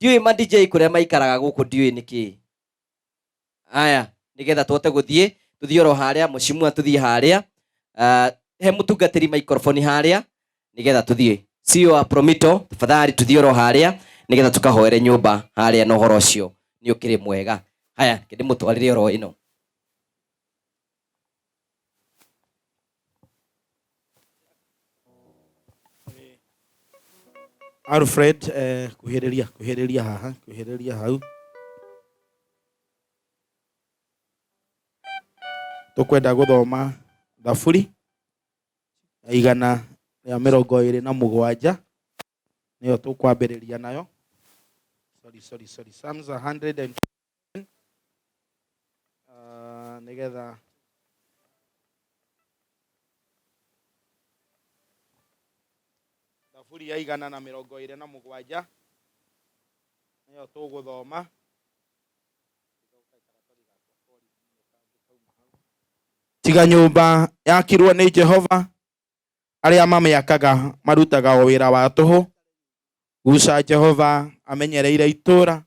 Ndiũĩ ma DJ kũrĩa maikaraga gũkũ, ndiũĩ nĩkĩ. Aya, nĩgetha tũhote gũthiĩ, tũthiĩ oro harĩa mũcimua, tũthiĩ harĩa. He mũtungatĩri microphone harĩa nĩgetha tũthiĩ. CEO wa Promito, tafadhali tũthiĩ oro harĩa nĩgetha tũkahoere nyũmba harĩa, na ũhoro ũcio nĩ ũkĩrĩ mwega. Haya, ndĩmũtwarĩre oro ĩno. Alfred, kuhĩrĩria, kuhĩrĩria haha, kuhĩrĩria hau. Tũkwenda gũthoma Thaburi ya 127, nĩyo tũkwambĩrĩria nayo. Sorry, sorry, sorry. Psalms 110, nĩgetha Thaburi ya 127 nĩyo tũgũthoma. Tiga nyũmba yakirwo nĩ Jehova, arĩa mamĩakaga marutaga o wĩra wa tũhũ. Guca Jehova amenyereire itũũra,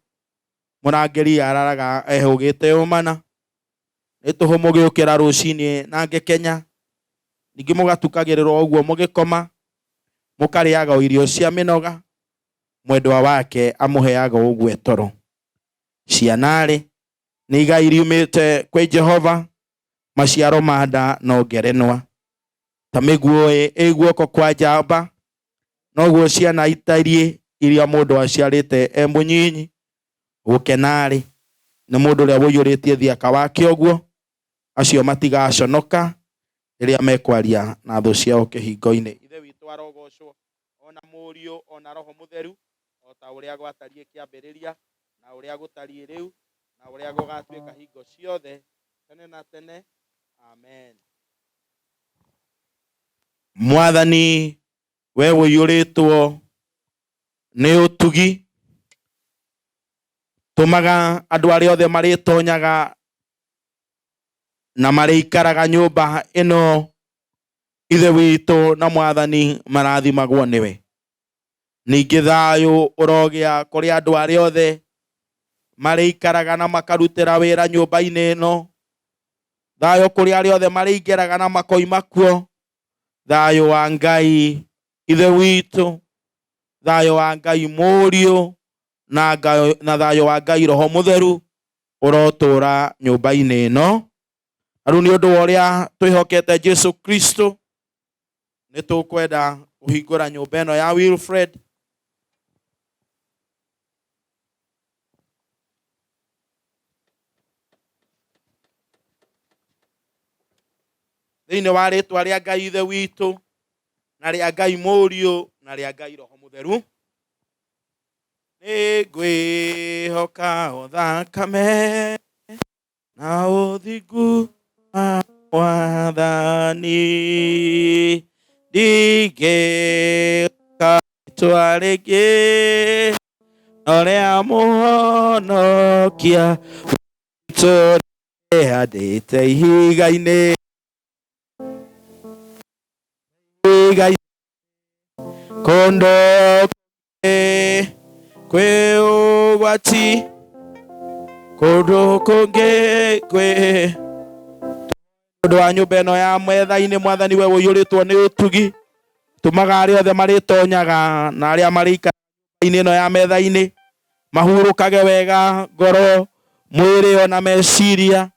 mũrangĩri araraga ehũgĩte ũmana. Nĩ tũhũ mũgĩũkĩra rũcinĩ na ngĩkenya, ningĩ mũgatukagĩrĩrwo ũguo mũgĩkoma, mũkarĩaga o irio cia mĩnoga, mwendwa wake amũheaga ũguo toro. Ciana-rĩ, nĩ igai riumĩte kwĩ Jehova, maciaro ma nda no ngerenwa. Ta mĩguĩ ĩ guoko kwa njamba, noguo ciana itariĩ iria mũndũ aciarĩte e mũnyinyi. Gũkena-rĩ, nĩ mũndũ ũrĩa ũiyũrĩtie thiaka wake ũguo, acio matigaconoka rĩrĩa mekwaria na thũ ciao kĩhingo-inĩ. Ithe witũ arogocwo, ona Mũriũ, ona Roho Mũtheru, o ta ũrĩa gwatariĩ kĩambĩrĩria, na ũrĩa gũtariĩ rĩu, na ũrĩa gũgatuĩka hingo ciothe, tene na tene. Amen. Mwathani, we ũiyũrĩtwo nĩ ũtugi, tũmaga andũ arĩa othe marĩtonyaga na marĩikaraga nyũmba ĩno, Ithe witũ na Mwathani, marathimagwo nĩwe. Ningĩ thayũ ũrogĩa kũrĩ andũ arĩa othe marĩikaraga na makarutĩra wĩra nyũmba-inĩ ĩno, thayũ kũrĩ arĩa othe marĩingĩraga na makoima kuo, thayũ wa Ngai Ithe witũ, thayũ wa Ngai Mũriũ, na thayũ wa Ngai Roho Mũtheru ũrotũũra nyũmba-inĩ ĩno. Na rĩu nĩ ũndũ wa ũrĩa twĩhokete Jesu Kristo, nĩ tũkwenda kũhingũra nyũmba ĩno ya Wilfred. Thĩinĩ wa rĩtwa rĩa Ngai Ithe witũ na rĩa Ngai Mũriũ na rĩa Ngai Roho Mũtheru. Nĩngwĩhoka o thakame na ũthingu wa Mwathani, ndingĩũka rĩtwa rĩngĩ no rĩa Mũhonokia witũ rĩhandĩte ihiga-inĩ ihiga-inĩ kũndũ kwĩ ũgwati kũndũ kũngĩ kwĩ ũndũ wa nyũmba ĩno ya metha-inĩ. Mwathani, we ũiyũrĩtwo nĩ ũtugi, tũmaga arĩa othe marĩtonyaga na arĩa marĩikara-inĩ ĩno ya metha-inĩ mahurũkage wega ngoro, mwĩrĩ ona meciria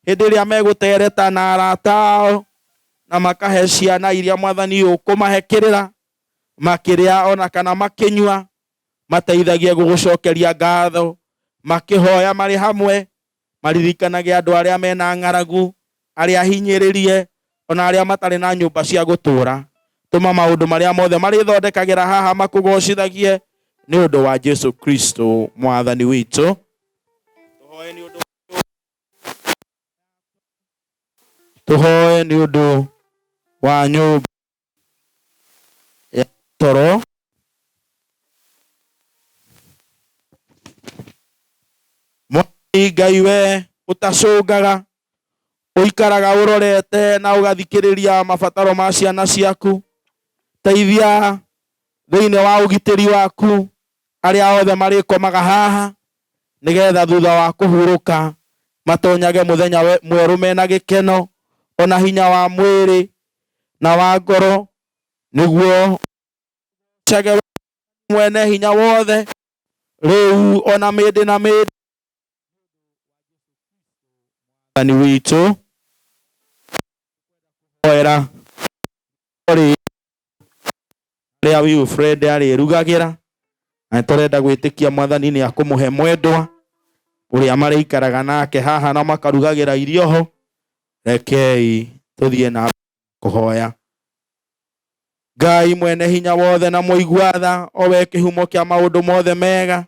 hĩndĩ ĩrĩa megũtereta na arata ao, na makahe ciana iria Mwathani ũkũmahe kĩrĩra makĩrĩa ona kana makĩnyua, mateithagie gũgũcokeria ngatho makĩhoya marĩ hamwe, maririkanage andũ arĩa mena ng'aragu, arĩa ahinyĩrĩrie, ona arĩa matarĩ na nyũmba cia gũtũũra. Tũma maũndũ marĩa mothe marĩthondekagĩra haha makũgocithagie nĩ ũndũ wa Jesu Kristo Mwathani witũ. Tũhoe nĩ ũndũ wa nyũmba ya toro. Mwathani Ngai, we ũtacũngaga, ũikaraga ũrorete na ũgathikĩrĩria mabataro ma ciana ciaku, teithia thĩinĩ wa ũgitĩri waku arĩa othe marĩkomaga haha, nĩgetha thutha wa kũhurũka matonyage mũthenya mwerũ mena gĩkeno ona hinya wa mwĩrĩ na wa ngoro, nĩguo cage mwene hinya wothe rĩu ona mĩndĩ na mĩndĩ. Mwathani witũ, hoera rĩa Wilfred arĩrugagĩra, na nĩtũrenda gwĩtĩkia Mwathani nĩ akũmũhe mwendwa ũrĩa marĩikaraga nake haha na makarugagĩra irio ho. Rekei tũthiĩ na kũhoya. Ngai mwene hinya wothe na mũigua tha, o we kĩhumo kĩa maũndũ mothe mega,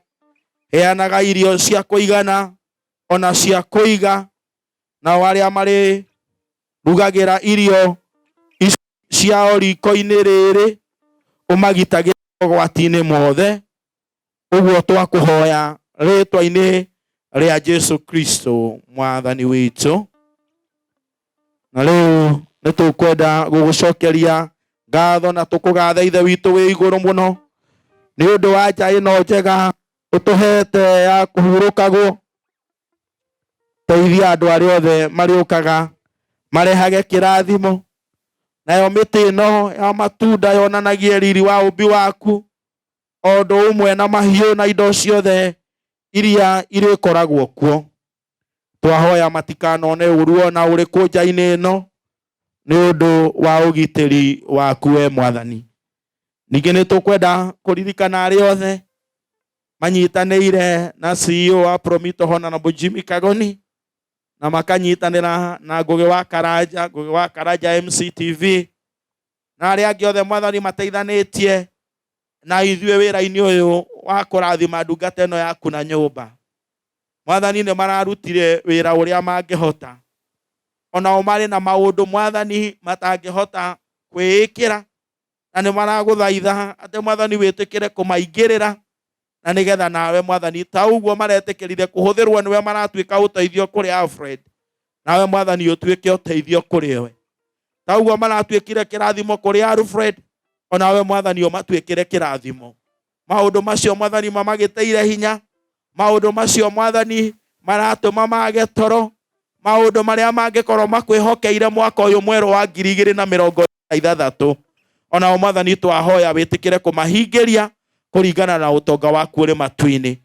heanaga irio cia kũigana ona cia kũiga, nao arĩa marĩrugagĩra irio ciao riko-inĩ rĩrĩ ũmagitagĩra ũgwati-inĩ mothe. Ũguo twakũhoya rĩtwa-inĩ rĩa Jesu Kristo Mwathani witũ. Na rĩu nĩ tũkwenda gũgũcokeria ngatho na tũkũgathe Ithe witũ wĩ igũrũ mũno nĩ ũndũ wa nja ĩno njega ũtũhete ya kũhurũkagwo. Teithia andũ arĩa othe marĩũkaga marehage kĩrathimo, nayo mĩtĩ ĩno ya matunda yonanagie riri wa ũmbi waku, o ũndũ ũmwe na mahiũ na indo ciothe iria irĩkoragwo kuo. Twahoya matikanone ũru ona ũrĩkũ nja-inĩ ĩno nĩ ũndũ wa ũgitĩri waku we Mwathani. Ningĩ nĩ tũkwenda kũririkana arĩa othe manyitanĩire na CEO wa Promito Honorable Jimmy Kagoni, na makanyitanĩra na Ngũgĩ wa Karanja, Ngũgĩ wa Karanja MCTV, na arĩa angĩ othe Mwathani mateithanĩtie na ithuĩ wĩra-inĩ ũyũ wa kũrathima ndungata ĩno yaku na nyũmba. Mwathani, nĩ mararutire wĩra ũrĩa mangĩhota, onao marĩ na maũndũ Mwathani matangĩhota kwĩĩkĩra, na nĩ maragũthaitha atĩ Mwathani wĩtĩkĩre kũmaingĩrĩra, na nĩgetha nawe Mwathani ta ũguo maretĩkĩrire kũhũthĩrwo nĩwe maratuĩka ũteithio kũrĩ Alfred, nawe Mwathani ũtuĩke ũteithio kũrĩ we. Ta ũguo maratuĩkire kĩrathimo kũrĩ Alfred, onawe Mwathani ũmatuĩkĩre kĩrathimo. Maũndũ macio Mwathani mamagĩteire hinya, maũndũ macio Mwathani maratũma mage toro, maũndũ marĩa mangĩkorwo makwĩhokeire mwaka ũyũ mwerũ wa 2026, onao Mwathani twahoya wĩtĩkĩre kũmahingĩria kũringana na ũtonga waku ũrĩ matu-inĩ.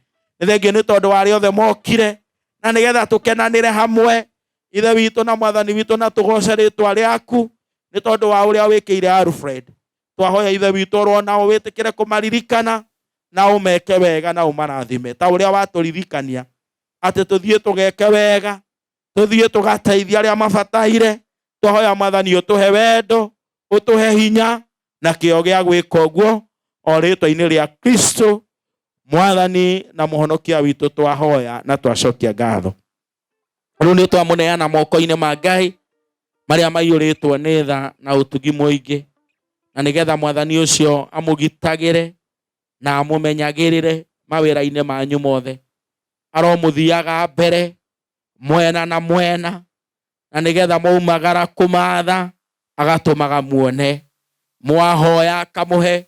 Nĩ thengio nĩ tondũ wa arĩa othe mokire, na nĩgetha tũkenanĩre hamwe Ithe witũ na Mwathani witũ, na tũgoce rĩtwa rĩaku nĩ tondũ wa ũrĩa wĩkĩire Alfred. Twahoya Ithe witũ oro nao wĩtĩkĩre kũmaririkana na ũmeke wega na ũmarathime ta ũrĩa watũririkania atĩ tũthiĩ tũgeke wega, tũthiĩ tũgateithia arĩa mabataire. Twahoya Mwathani ũtũhe wendo, ũtũhe hinya na kĩo gĩa gwĩka ũguo, o rĩtwa-inĩ rĩa Kristo Mwathani na Mũhonokia witũ twahoya na twacokia ngatho. Rĩu nĩ twamũneana moko-inĩ ma Ngai marĩa maiyũrĩtwo nĩ tha na ũtugi mũingĩ, na nĩgetha Mwathani ũcio amũgitagĩre na amũmenyagĩrĩre mawĩra-inĩ manyu mothe. Aromũthiaga mbere mwena na mwena, na nĩgetha mwaumagara kũmatha agatũmaga muone, mwahoya akamũhe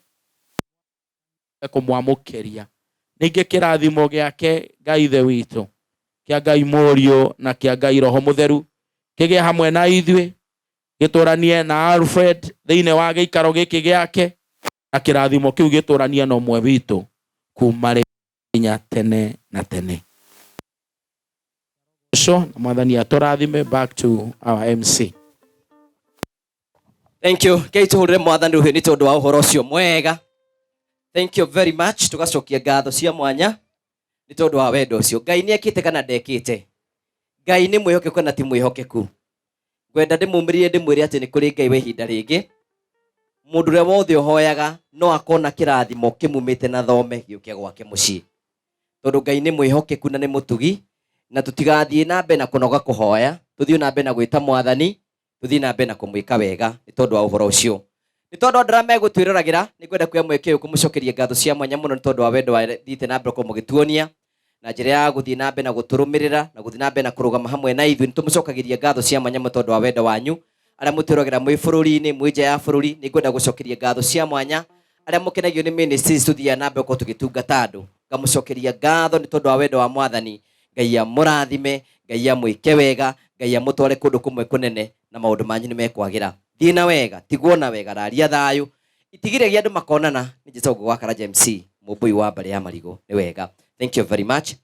kũmwamũkĩria. Ningĩ kĩrathimo gĩake Ngai Ithe witũ, kĩa Ngai Mũriũ na kĩa Ngai Roho Mũtheru kĩgĩe hamwe na ithuĩ, gĩtũranie na Alfred thĩinĩ wa gĩikaro gĩkĩ gĩake, na kĩrathimo kĩu gĩtũranie na ũmwe witũ kuma rĩu nginya tene na tene. Ũcio na Mwathani atũrathime. Back to our MC. Thank you. Kei tuhurire Mwathani rũhĩ nĩ tondũ wa ũhoro ũcio mwega. Thank you very much. Tugacokia ngatho cia mwanya nĩ tondũ wa wendo ũcio. Ngai nĩ ekĩte kana ndekĩte? Ngai nĩ mwĩhokeku kana ti mwĩhokeku? Ngwenda ndĩmumĩrĩrie ndĩmwĩre atĩ nĩ kũrĩ Ngai wa ihinda rĩngĩ. Mũndũ ũrĩa wothe ũhoyaga no akona kĩrathimo kĩmumĩte na thome gĩũke gwake mũciĩ. Tondũ Ngai nĩ mwĩhokeku na nĩ mũtugi, na tũtigathiĩ na mbere na kũnoga kũhoya, tũthiĩ na mbere na gwĩta Mwathani, tũthiĩ na mbere na kũmwĩka wega nĩ tondũ wa ũhoro ũcio. Nĩ tondũ andũ arĩa megũtwĩroragĩra, nĩ ngwenda kuoya mweke ũyũ kũmũcokeria ngatho cia mwanya mũno nĩ tondũ wa wendo wathiĩte na mbere gũkorwo mũgĩtuonia na njĩra ya gũthiĩ na mbere na gũtũrũmĩrĩra na gũthiĩ na mbere na kũrũgama hamwe na ithuĩ. Nĩ tũmũcokagĩria ngatho cia mwanya mũno tondũ wa wendo wanyu. Arĩa mũtwĩroragĩra mwĩ bũrũri-inĩ, mwĩ nja ya bũrũri, nĩ ngwenda gũcokeria ngatho cia mwanya. Arĩa mũkenagio nĩ ministries tũthiaga na mbere gũkorwo tũgĩtungata andũ, ngamũcokeria ngatho nĩ tondũ wa wendo wa Mwathani. Ngai amũrathime, Ngai amwĩke wega, Ngai amũtware kũndũ kũmwe kũnene, na maũndũ manyu nĩ mekwagĩra. Thiĩ na wega, tigwo na wega, raria thayũ, itigire andũ makonana. Nĩ Njĩtagwo Ngũgĩ wa Karanja MC, mũmbũi wa mbarĩ ya marigũ. Nĩ wega. Thank you very much.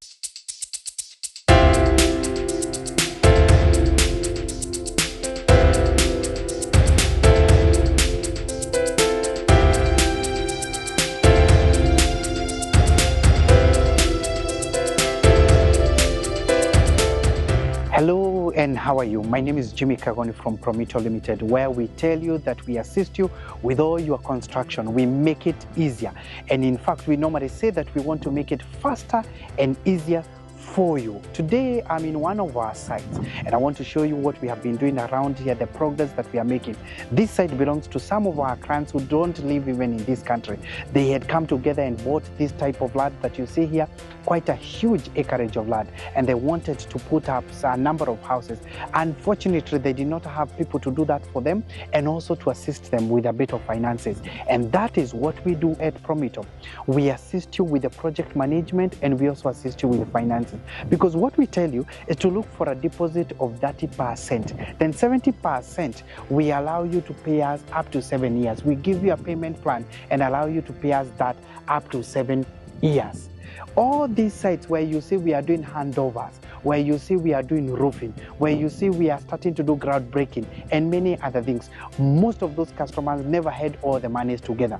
Hello and how are you? My name is Jimmy Kagoni from Promito Limited, where we tell you that we assist you with all your construction. We make it easier. And in fact, we normally say that we want to make it faster and easier for you. Today, I'm in one of our sites and I want to show you what we have been doing around here, the progress that we are making. This site belongs to some of our clients who don't live even in this country. They had come together and bought this type of land that you see here, quite a huge acreage of land, and they wanted to put up a number of houses. Unfortunately, they did not have people to do that for them and also to assist them with a bit of finances. And that is what we do at Promito. We assist you with the project management and we also assist you with the finances. Because what we tell you is to look for a deposit of 30%. Then 70% we allow you to pay us up to 7 years. We give you a payment plan and allow you to pay us that up to 7 years. All these sites where you see we are doing handovers, where you see we are doing roofing, where you see we are starting to do groundbreaking and many other things, most of those customers never had all the monies together.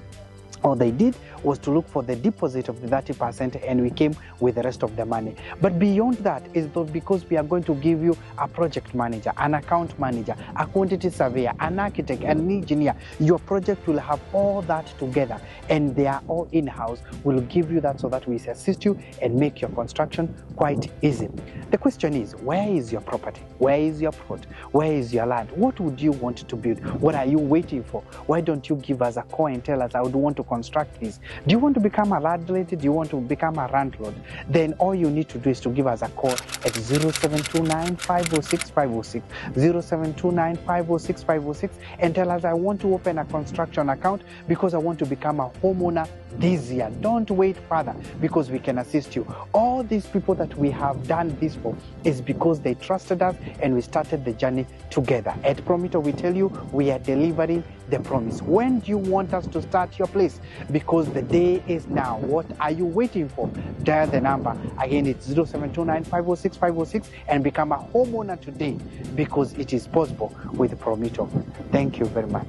All they did was to look for the deposit of the 30% and we came with the rest of the money. But beyond that is because we are going to give you a project manager, an account manager, a quantity surveyor, an architect, an engineer. Your project will have all that together and they are all in-house. We'll give you that so that we assist you and make your construction quite easy. The question is, where is your property? Where is your plot? Where is your land? What would you want to build? What are you waiting for? Why don't you give us a call and tell us, I would want to construct this? Do you want to become a landlady? Do you want to become a landlord? Then all you need to do is to give us a call at 0729 506 506, 0729 506 506, and tell us, I want to open a construction account because I want to become a homeowner this year. Don't wait further, because we can assist you. All these people that we have done this for is because they trusted us and we started the journey together. At Promito, we tell you we are delivering the promise. When do you want us to start your place? Because the day is now. What are you waiting for? Dial the number. Again, it's 0729 506 506 and become a homeowner today, because it is possible with Promito. Thank you very much.